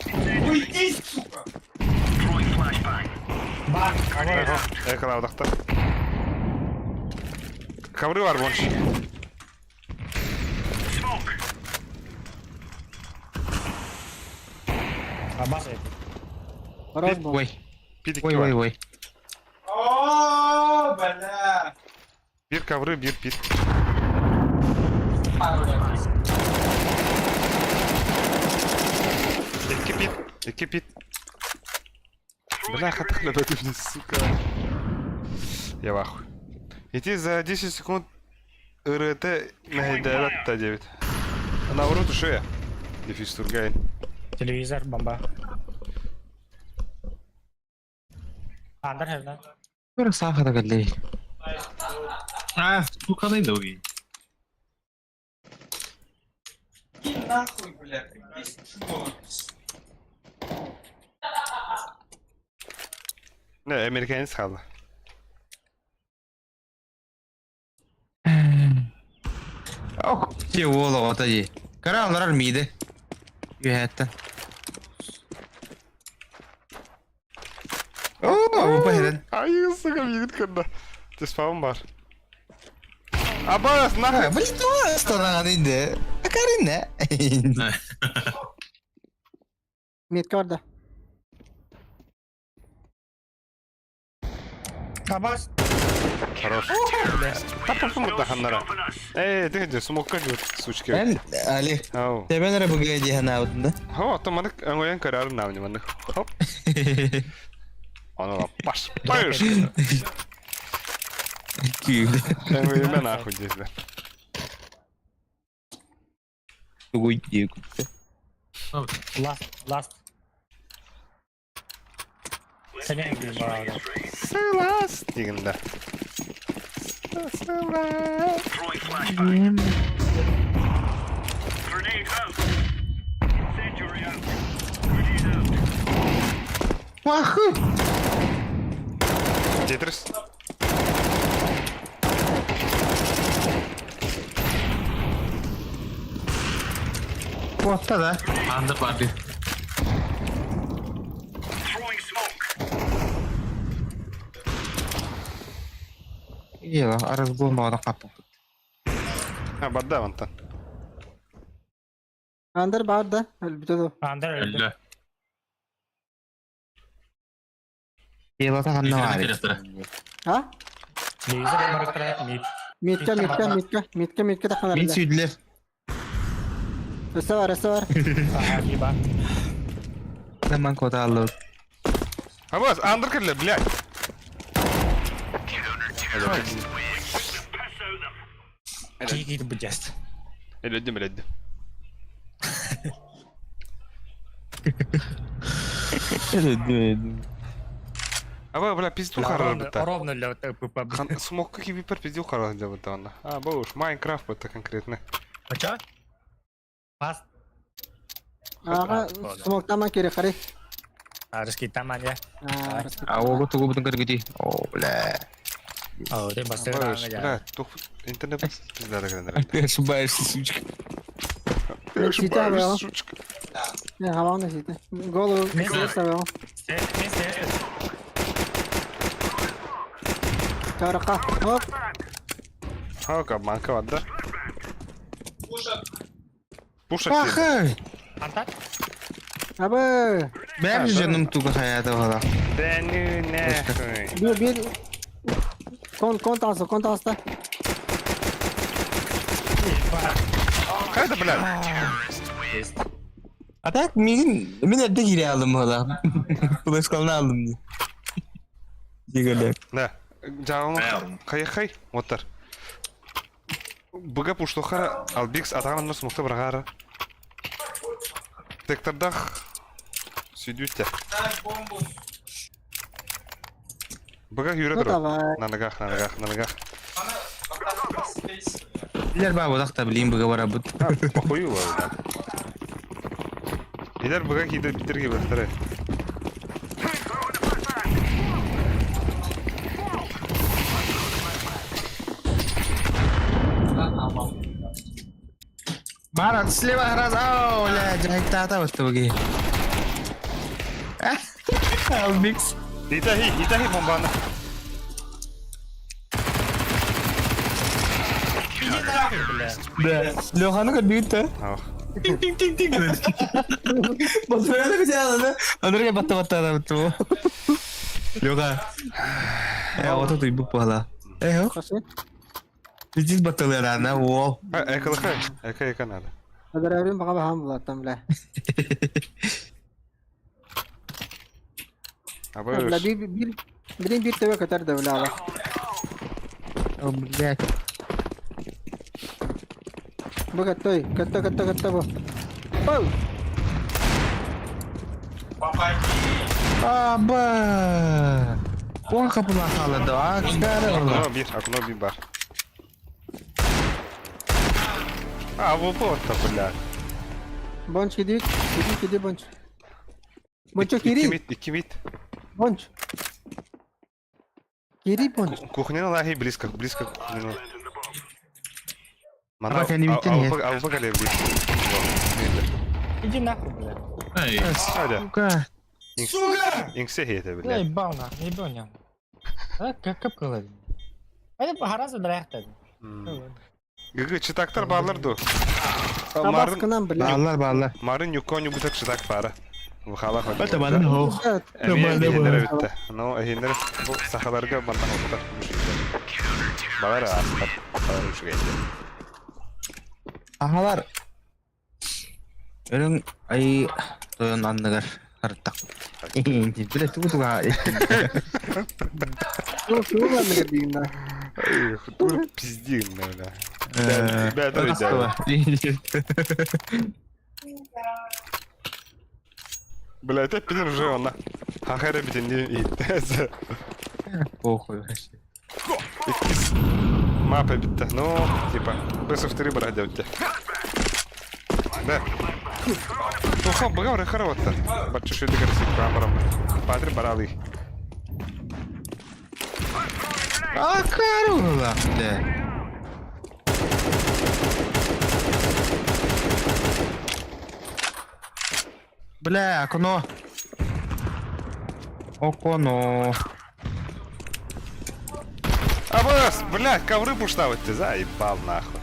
Throwing flashbang. Экалаабатахтар. Ковры бар бонш. Smoke. Абас это. Хорош был. Ой, Пид ой, ой, ой. Биир ковры, биир пит. Икки пит, икки пит. Бля, хатахля сука. Я в ахуе. Идти за 10 секунд РТ мэһэйдээбэт 9. Наоборот, ушуя. Дефис тургайн. Телевизор, бомба. Андер хевна. Бары саахата кэллэй. А, сука, долгий. Не, американец хаалла. Ох, те уол оҕото дии. Кыра олорор мииди. Үөһээттэн. Оо, бу иһэрэн. Ай, сука, видит когда. Ты спаун бар. Абас, нахуй. Блин, станаҕын инде. Акаринне. Метка бар да. Абас. Хорош. Та ханнара. Эй, ты где, смокка жут, сучки. Эн, Али, Ау. тебен эрэ быгыа дии санаабытым да. Хо, то манык аңоян көрөр наамни манык. Хоп. Оно паш. Паш. Күүл. Аңоян нахуй здесь, да. Тугуй дии. Last, last. Сеня бара. Сылас деген да. Сылас. Throwing flashbang. Grenade out. Incendiary out. Grenade out. Вахы! Тетрис. Куотта да. Анда бар бир. Throwing smoke. Ела, аразгон баҕана хаппыппыт. А, барда вантан. Андер бар да. Өлбүтэ дуо. Андер өлдө. Өллө. Елата ханна баар. А? Телевизор барыктара мид. Метка, метка, метка, метка, метка таххан Мин эрэллэр. сүйдүлэр. Өссө бар, өссө бар. Ага, еба. Наман кота аллыбыт. Абас, андыр кэллэ, блядь. Piss out them. Киги быдяст. Эледдим, эледдим. Аба, бля, пизду харар битта. Ровно для ПП. Смокка кибипер пизду харар для битта. А, бу уж Майнкрафт это конкретно. А чё? Пас. Ага, смоктаман кири қарай. Арыскитаман я. А, А ого тугу бутун көргүтүй. О, бля. О, ты бастыр Бля, аңа я. бля, тух интернет пизда да Ты ошибаешься, сучка. Ты Читай, ошибаешься, бля. сучка. Не, хаваны сите. Голову ставил. Мен Чаракка. Оп. Ха, обманка бар да. Пушек. Пахай! Антат? Абы. Бэм жаным туга хаята бала. Да ну нахуй. Бир бир. Кон кон тасы, кон таста. Хайда, блядь. А так мигин мин эрдэ киирэ алдым бала. Флешкалны алдым. Дигеле. Да. Жаалны хай хай оттар. Быга пуштохара албикс атаҕын смукта бырагара. Тектардах сүйдүүттэ. Быга юрэ Ну турар. давай. На ногах, на ногах, на ногах. Билер баа бодақта билин быга барабыт. А, похую да. Илер быга киидер битерге бахтары. Мара, слева раз, ау, бля, жайтата вот туги. Албикс. Итахи, итахи бомбаны. Да. Леханы көрбүт Ах. Тинг-тинг-тинг. Баспыраны көтө Андрей батта батта буту. Леха. Э, вот тут и бупала. Э, Қасы? Здесь баталерана, о. Экалыха, эка эка надо. Адарабин баға баһам булаттан бля. Бля Абы bir bir birin bir төбө көтөр да бля ала. О, блядь. Бу көттөй, көттө көттө көттө бу. Пау! Аба. Он капыла халады, а кары ола. окно bir, окно bir бар. А, вот бля. Бонч киди, киди киди бонч. Бончо İki кири, mid, iki mid. бонч. Кири бонч. Кухня лахи близко, близко к кухне. Мана, Бак, они ведь нет. а вы близко. Иди нахуй, бля. Эй, Hadi. Сука. Сука! Инксе хейте, Я блядь. ебал нахуй, ебал ням. А, как капкала. Это гораздо дряхта. Гыгы, читактар барлар ду. Марын, Табаскынан бля. Баллар, баллар. марын юконю бутак читак бары. Вахала хоть. Бата баллар хо. Эхиннер битте. Но эхиннер бу сахаларга бандан оттар. Балар астар. Балар үшүгәйде. Ахалар. Өрүң ай тойон анныгар харыттак. Биле тугу туга. Бу бу анныгар дейм да. Эй, тур пиздин, бля. Бә, Бля, это пидор уже она. Хахара битин не Похуй вообще. Иккис мапа битте. Ну, типа, бс 3 брать делать. Да. Тоха, бага рехара ваттар. Бачу шуды карси камерам. Патри барали. А карула, бля. Бля, окно. Окно. Абас, бля, ковры пуштавать ты, заебал нахуй.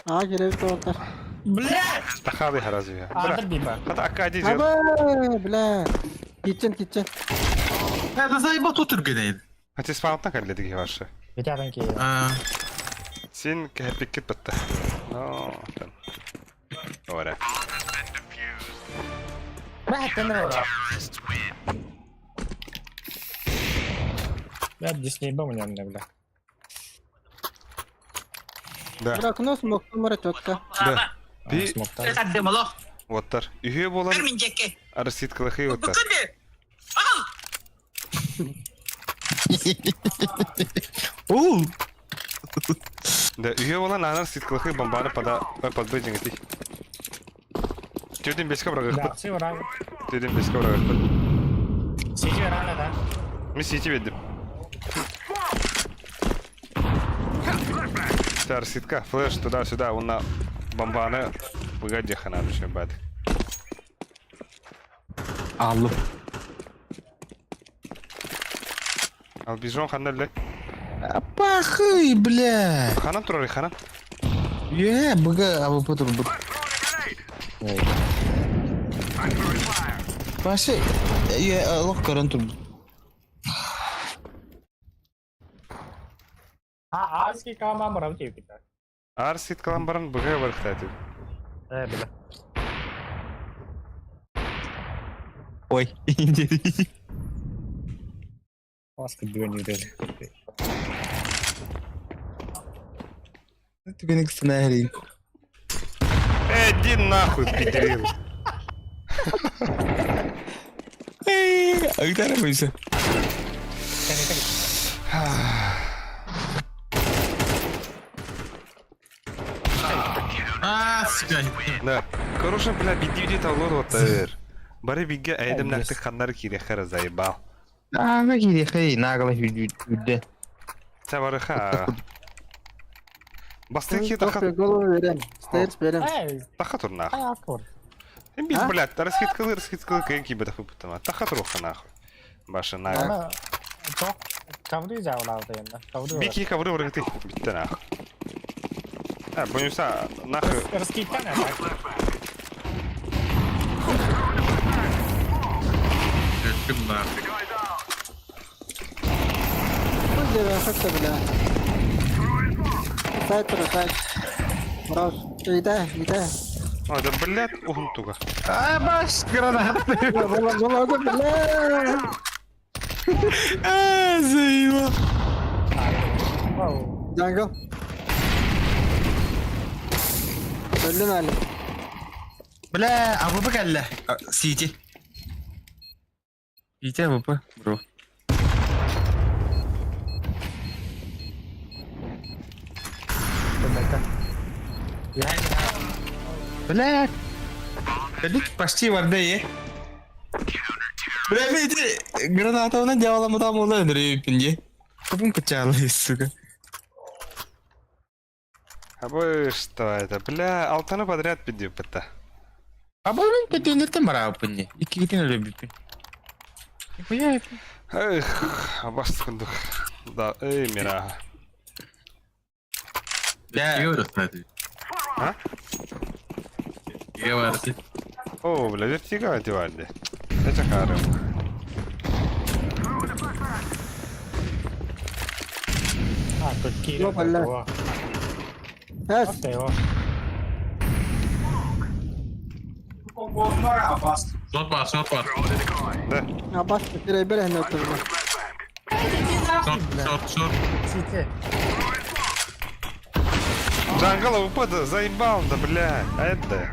А, керек тоқтар. Бля! Тахалы разве? Андр биба. Хата акади жер. Аба, бля. Китчен, китчен. это заебал тут үргенейді. Хати спаунтан калледиги ваши. Битярынки. А, Син кэпиккит битте. Ну, там. Ора. Бля, здесь не ебал меня, бля. Да. Бля, окно смог мара четко. Да. Би Смог там. оттар. Үйе болан арсит кылахы оттар. Уу. Да, үйе болан анар сит кылахы бомбаны пада подбы жеңети. Тюдин беске Да, брагыппыт. все рано. Тюдин беске брагыппыт. Сиди рано, да. Ми сити веддим. Арситка, флеш туда-сюда, он на бомбаны выгоди хана бат. Аллы. Ал бижон ханна ле. Пахы, бля. Ханан турар ханан. Е, бга, а вот потом. Паши, е, лох каран тур. А, арский кама мравти кита. Арсит каламбаран быга бархтати. Э, бля. Ой. Маска две недели. Түгенек сценарий. Э, иди нахуй, пидорил. Агтара бойся. А, сука. Да. Короче, бля, биди-биди тавлор отыр. Бары бигэ эйдемнәхтик ханнар кирэхэр заебал. Ага кириэхэй, нагло үрдэ. Це барыха. Бастык хи таха Голову берем. Стейрс берем. Эй, таха турнах. ай аскор. Бит, А? блядь, расхиткалы, расхиткалы, кэнки бы тахы путама. Таха туруха нахуй. Баша нага. Ана тох ковры жабылабыт енді. Ковры. Бики ковры врыгты битте нахуй. А, боюся, нахуй. Раскиттан это. Кым нахуй. Хуй тебе, как-то, бля. Сайт, сайт. Брос. Иди, иди. А, да, блядь, угун туга. А, баш, граната. Бля, бля, бля. А, заебал. Jungle. Öldün Ali. Бля, АВП кэллэ. Сити. Сити АВП, бро. Бля. Кэлик почти варда е. Бля, видите, граната она делала мутам ула дрипинди. Купим качалы, сука. А вы что это, бля, алтаны подряд пиди пыта. А блин, пятинеттен бараапынни. Иккитин өлөбүппүн. Нихуя. Эх, абас кундук. Да, эй, мира. Бля, А? Я варты. О, бля, вертига одевали. Это харым. А, тут кири. Yok, Allah. Es. Short var, short var. Да. Abbas bir bir ne oturdu. Short, short, short. Сити. Джангал АВП, да заебал, да, бля. А это...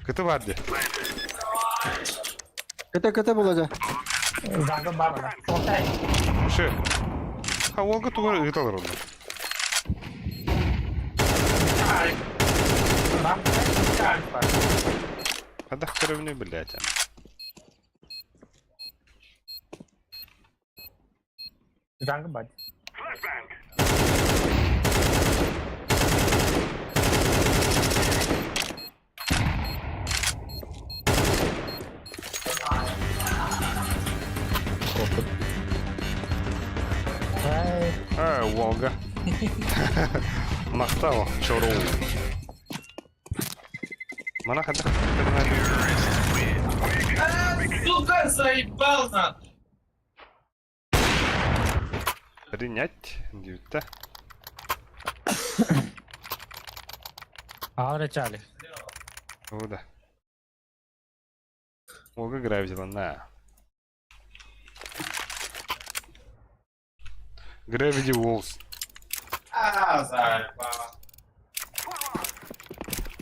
Кыты варди. Kötü kötü bulacak. Jungle бар мына. Окей. Ши. А Волга тугар ыталар онда. А да херевни, блядь. Jungle бар. Эй, А, Волга. Махтал, чору. Мана хада. Сука, заебал на. Принять, дивта. Аура чали. О, да. Волга гравити, на. Gravity Walls. А, заебал.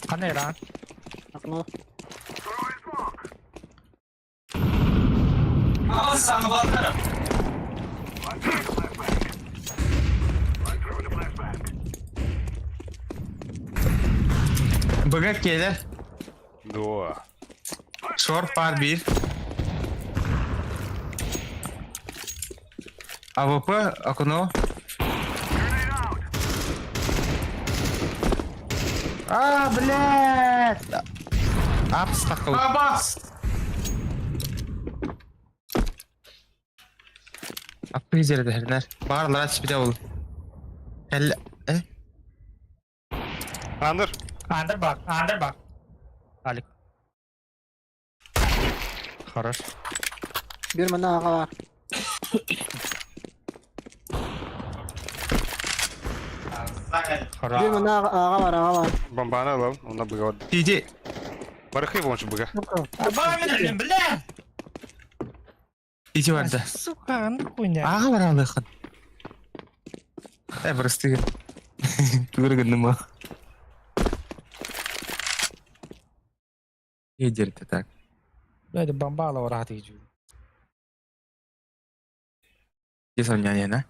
Қандай ран? Aklı. А, сам ватарım. Быга келер. Да. Шорт пар бир. АВП, окно. А, блядь! Апс такой. Абас. Аппы жерде хернер. Барлар ачып ол. Кел, э? Андер. Андер бар, андер бар. Алик. Хорош. Bir mana ağa var. Хорош. Bir mana ağa var ağa var. Бомбаны алам, онда быга. Тиди. Барыхы болмыш быга. Бля, бля! Тиди барды. Сука, ну хуйня. Ага бар алыхын. Э, просто. Түгөр гындым. Едерді так. Бля, это бомбала врат иди. Десам няня, на?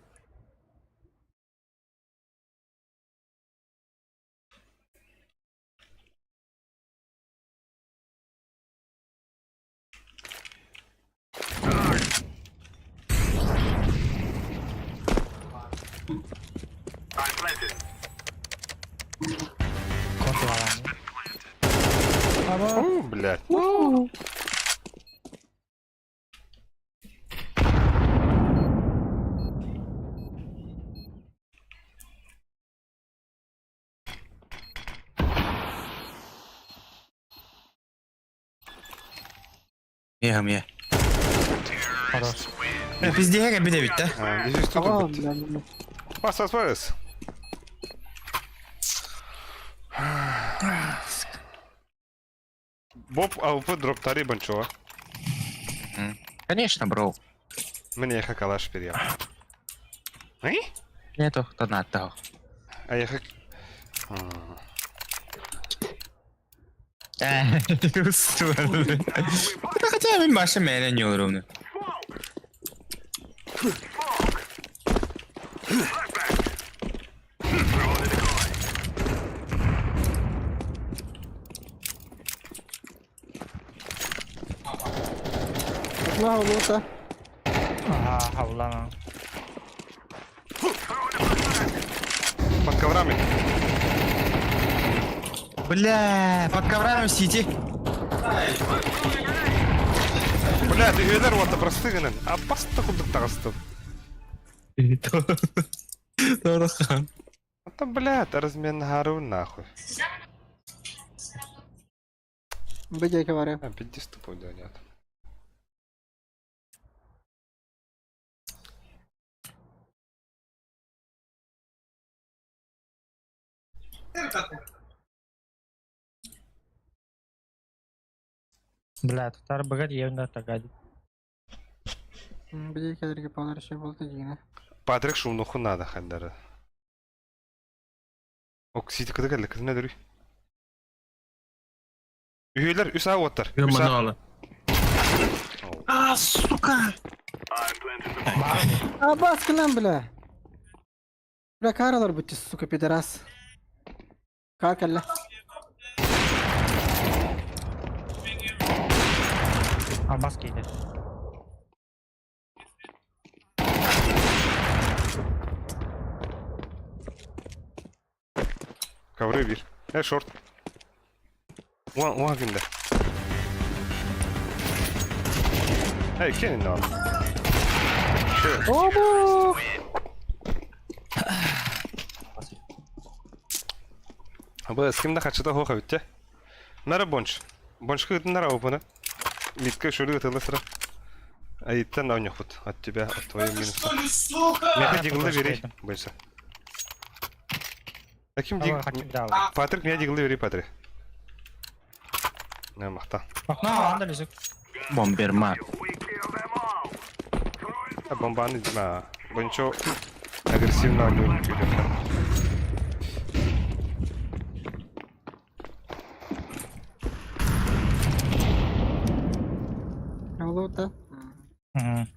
О, блядь. Мия, мия. Пиздеһэ кэлбит эбит да. Здесь тут Aa, бит. ben Бас, бас, бас. Боб АВП дроптари банчова. Конечно, бро. Мне я калаш переел. Эй? Нету, то надо. А я хак... Хотя мин баша мээнэ ньуурумну. Ne oldu? Аа, хавлана. Под коврами. Бля, под коврами сити. Бля, ты үйелер уатта простыгынын. А баста кудук тагыстым. Торхан. Это, бля, это размен гару нахуй. Быдяки var ya. А, пиздец тупой, да, нет. Бля, тутар быгат евна тагад. Быдяки полар şey oldu yine. Патрик шумнуху надо, хандара. Ок, сити кыды кэллэ, кытына дөрүй. Үйелер үс аа уоттар. Үс аа. Манала. А, сука! Aa baskı lan bile. Bile kar alır bu сука пидорас. Kar kelle. Абас кейде. Ковры бир. Э, шорт. Уа, уа күндэ. Эй, кенин он. Оба! Бу с ким да хачыта хоха битте. Нара бонч. Бончка гытын нара опына. Митка шөрү гытылы сыра. Айттан на нюхут от тебя, от твоего минуса. Сука! Меха диглы бери, бойся. Таким диг... Патрик, меня диглы бери, Патрик. Не, махта. Окно, анда лежит. Бомберман. А бомбаны, на. Бончо агрессивно алю. Ne oldu da? Мгм.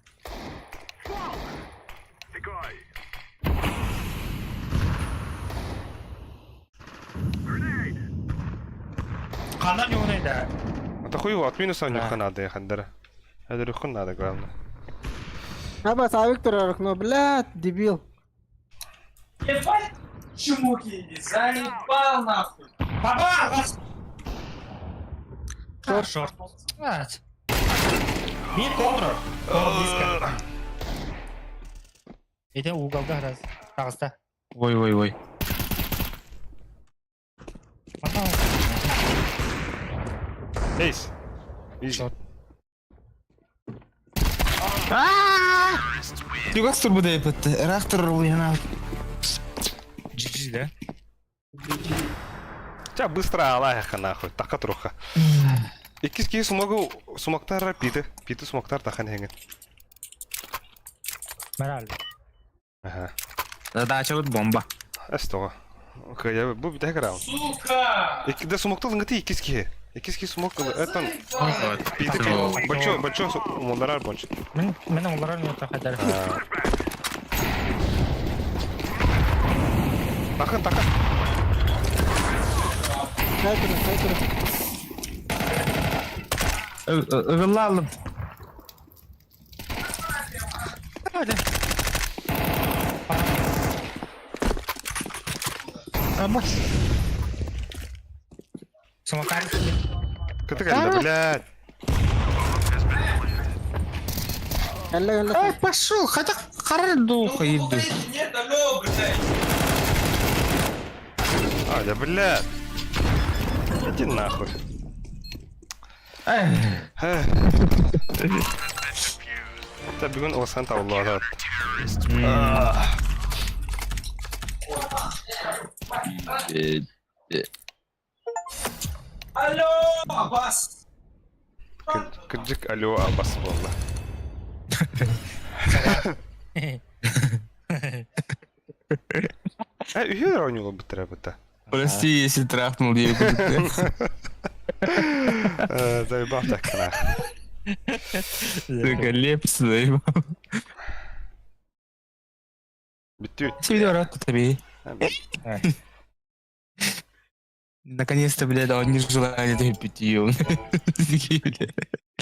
Ханан юнайда. Это хуево, от минуса нюха надо, я хандара. Это рюху надо, главное. Аба савик турар, но блядь, дебил. Ебать, чмоки, заебал нахуй! Баба! Шорт. Шорт. Бир контр. Близко. Это уголда раз. Тагыста. Ой-ой-ой. Эйс. Изи. Шорт. Югас турбу дейпет. Рахтыр уяна. GG, да? Тебя быстро алайха нахуй, така труха. Иккис киһи сумагы сумактар питы, питы сумактар тахан хеңет. Мораль. Ага. Задача вот бомба. Эс того. Окей, бу битә раунд. Сука! Икки да сумактар ыңгыты иккис киһи. Иккис киһи сумак это питы Всё. Большой, большой умоларар больше. Мен мен олар не тахадар. Тахан, тахан. Kay turun, kay turun. Ыгыллалым. Аба. Самокат. Кыты кэллэ, блядь. Кэллэ кэллэ. Эй, пошел, хотя харар духа иду. А, да, блядь. Иди нахуй. Эх. Та бүгүн Осан табыллаат. Кырдьык алло абас буолла. Э, үһү оонньуулар буттара бутта. Прости, если трахнул ее. Э, заебал так нах. Сука, лепс заебал. Бүттүү. Тебе рад тебе. Наконец-то, блядь, он не желает пить ее.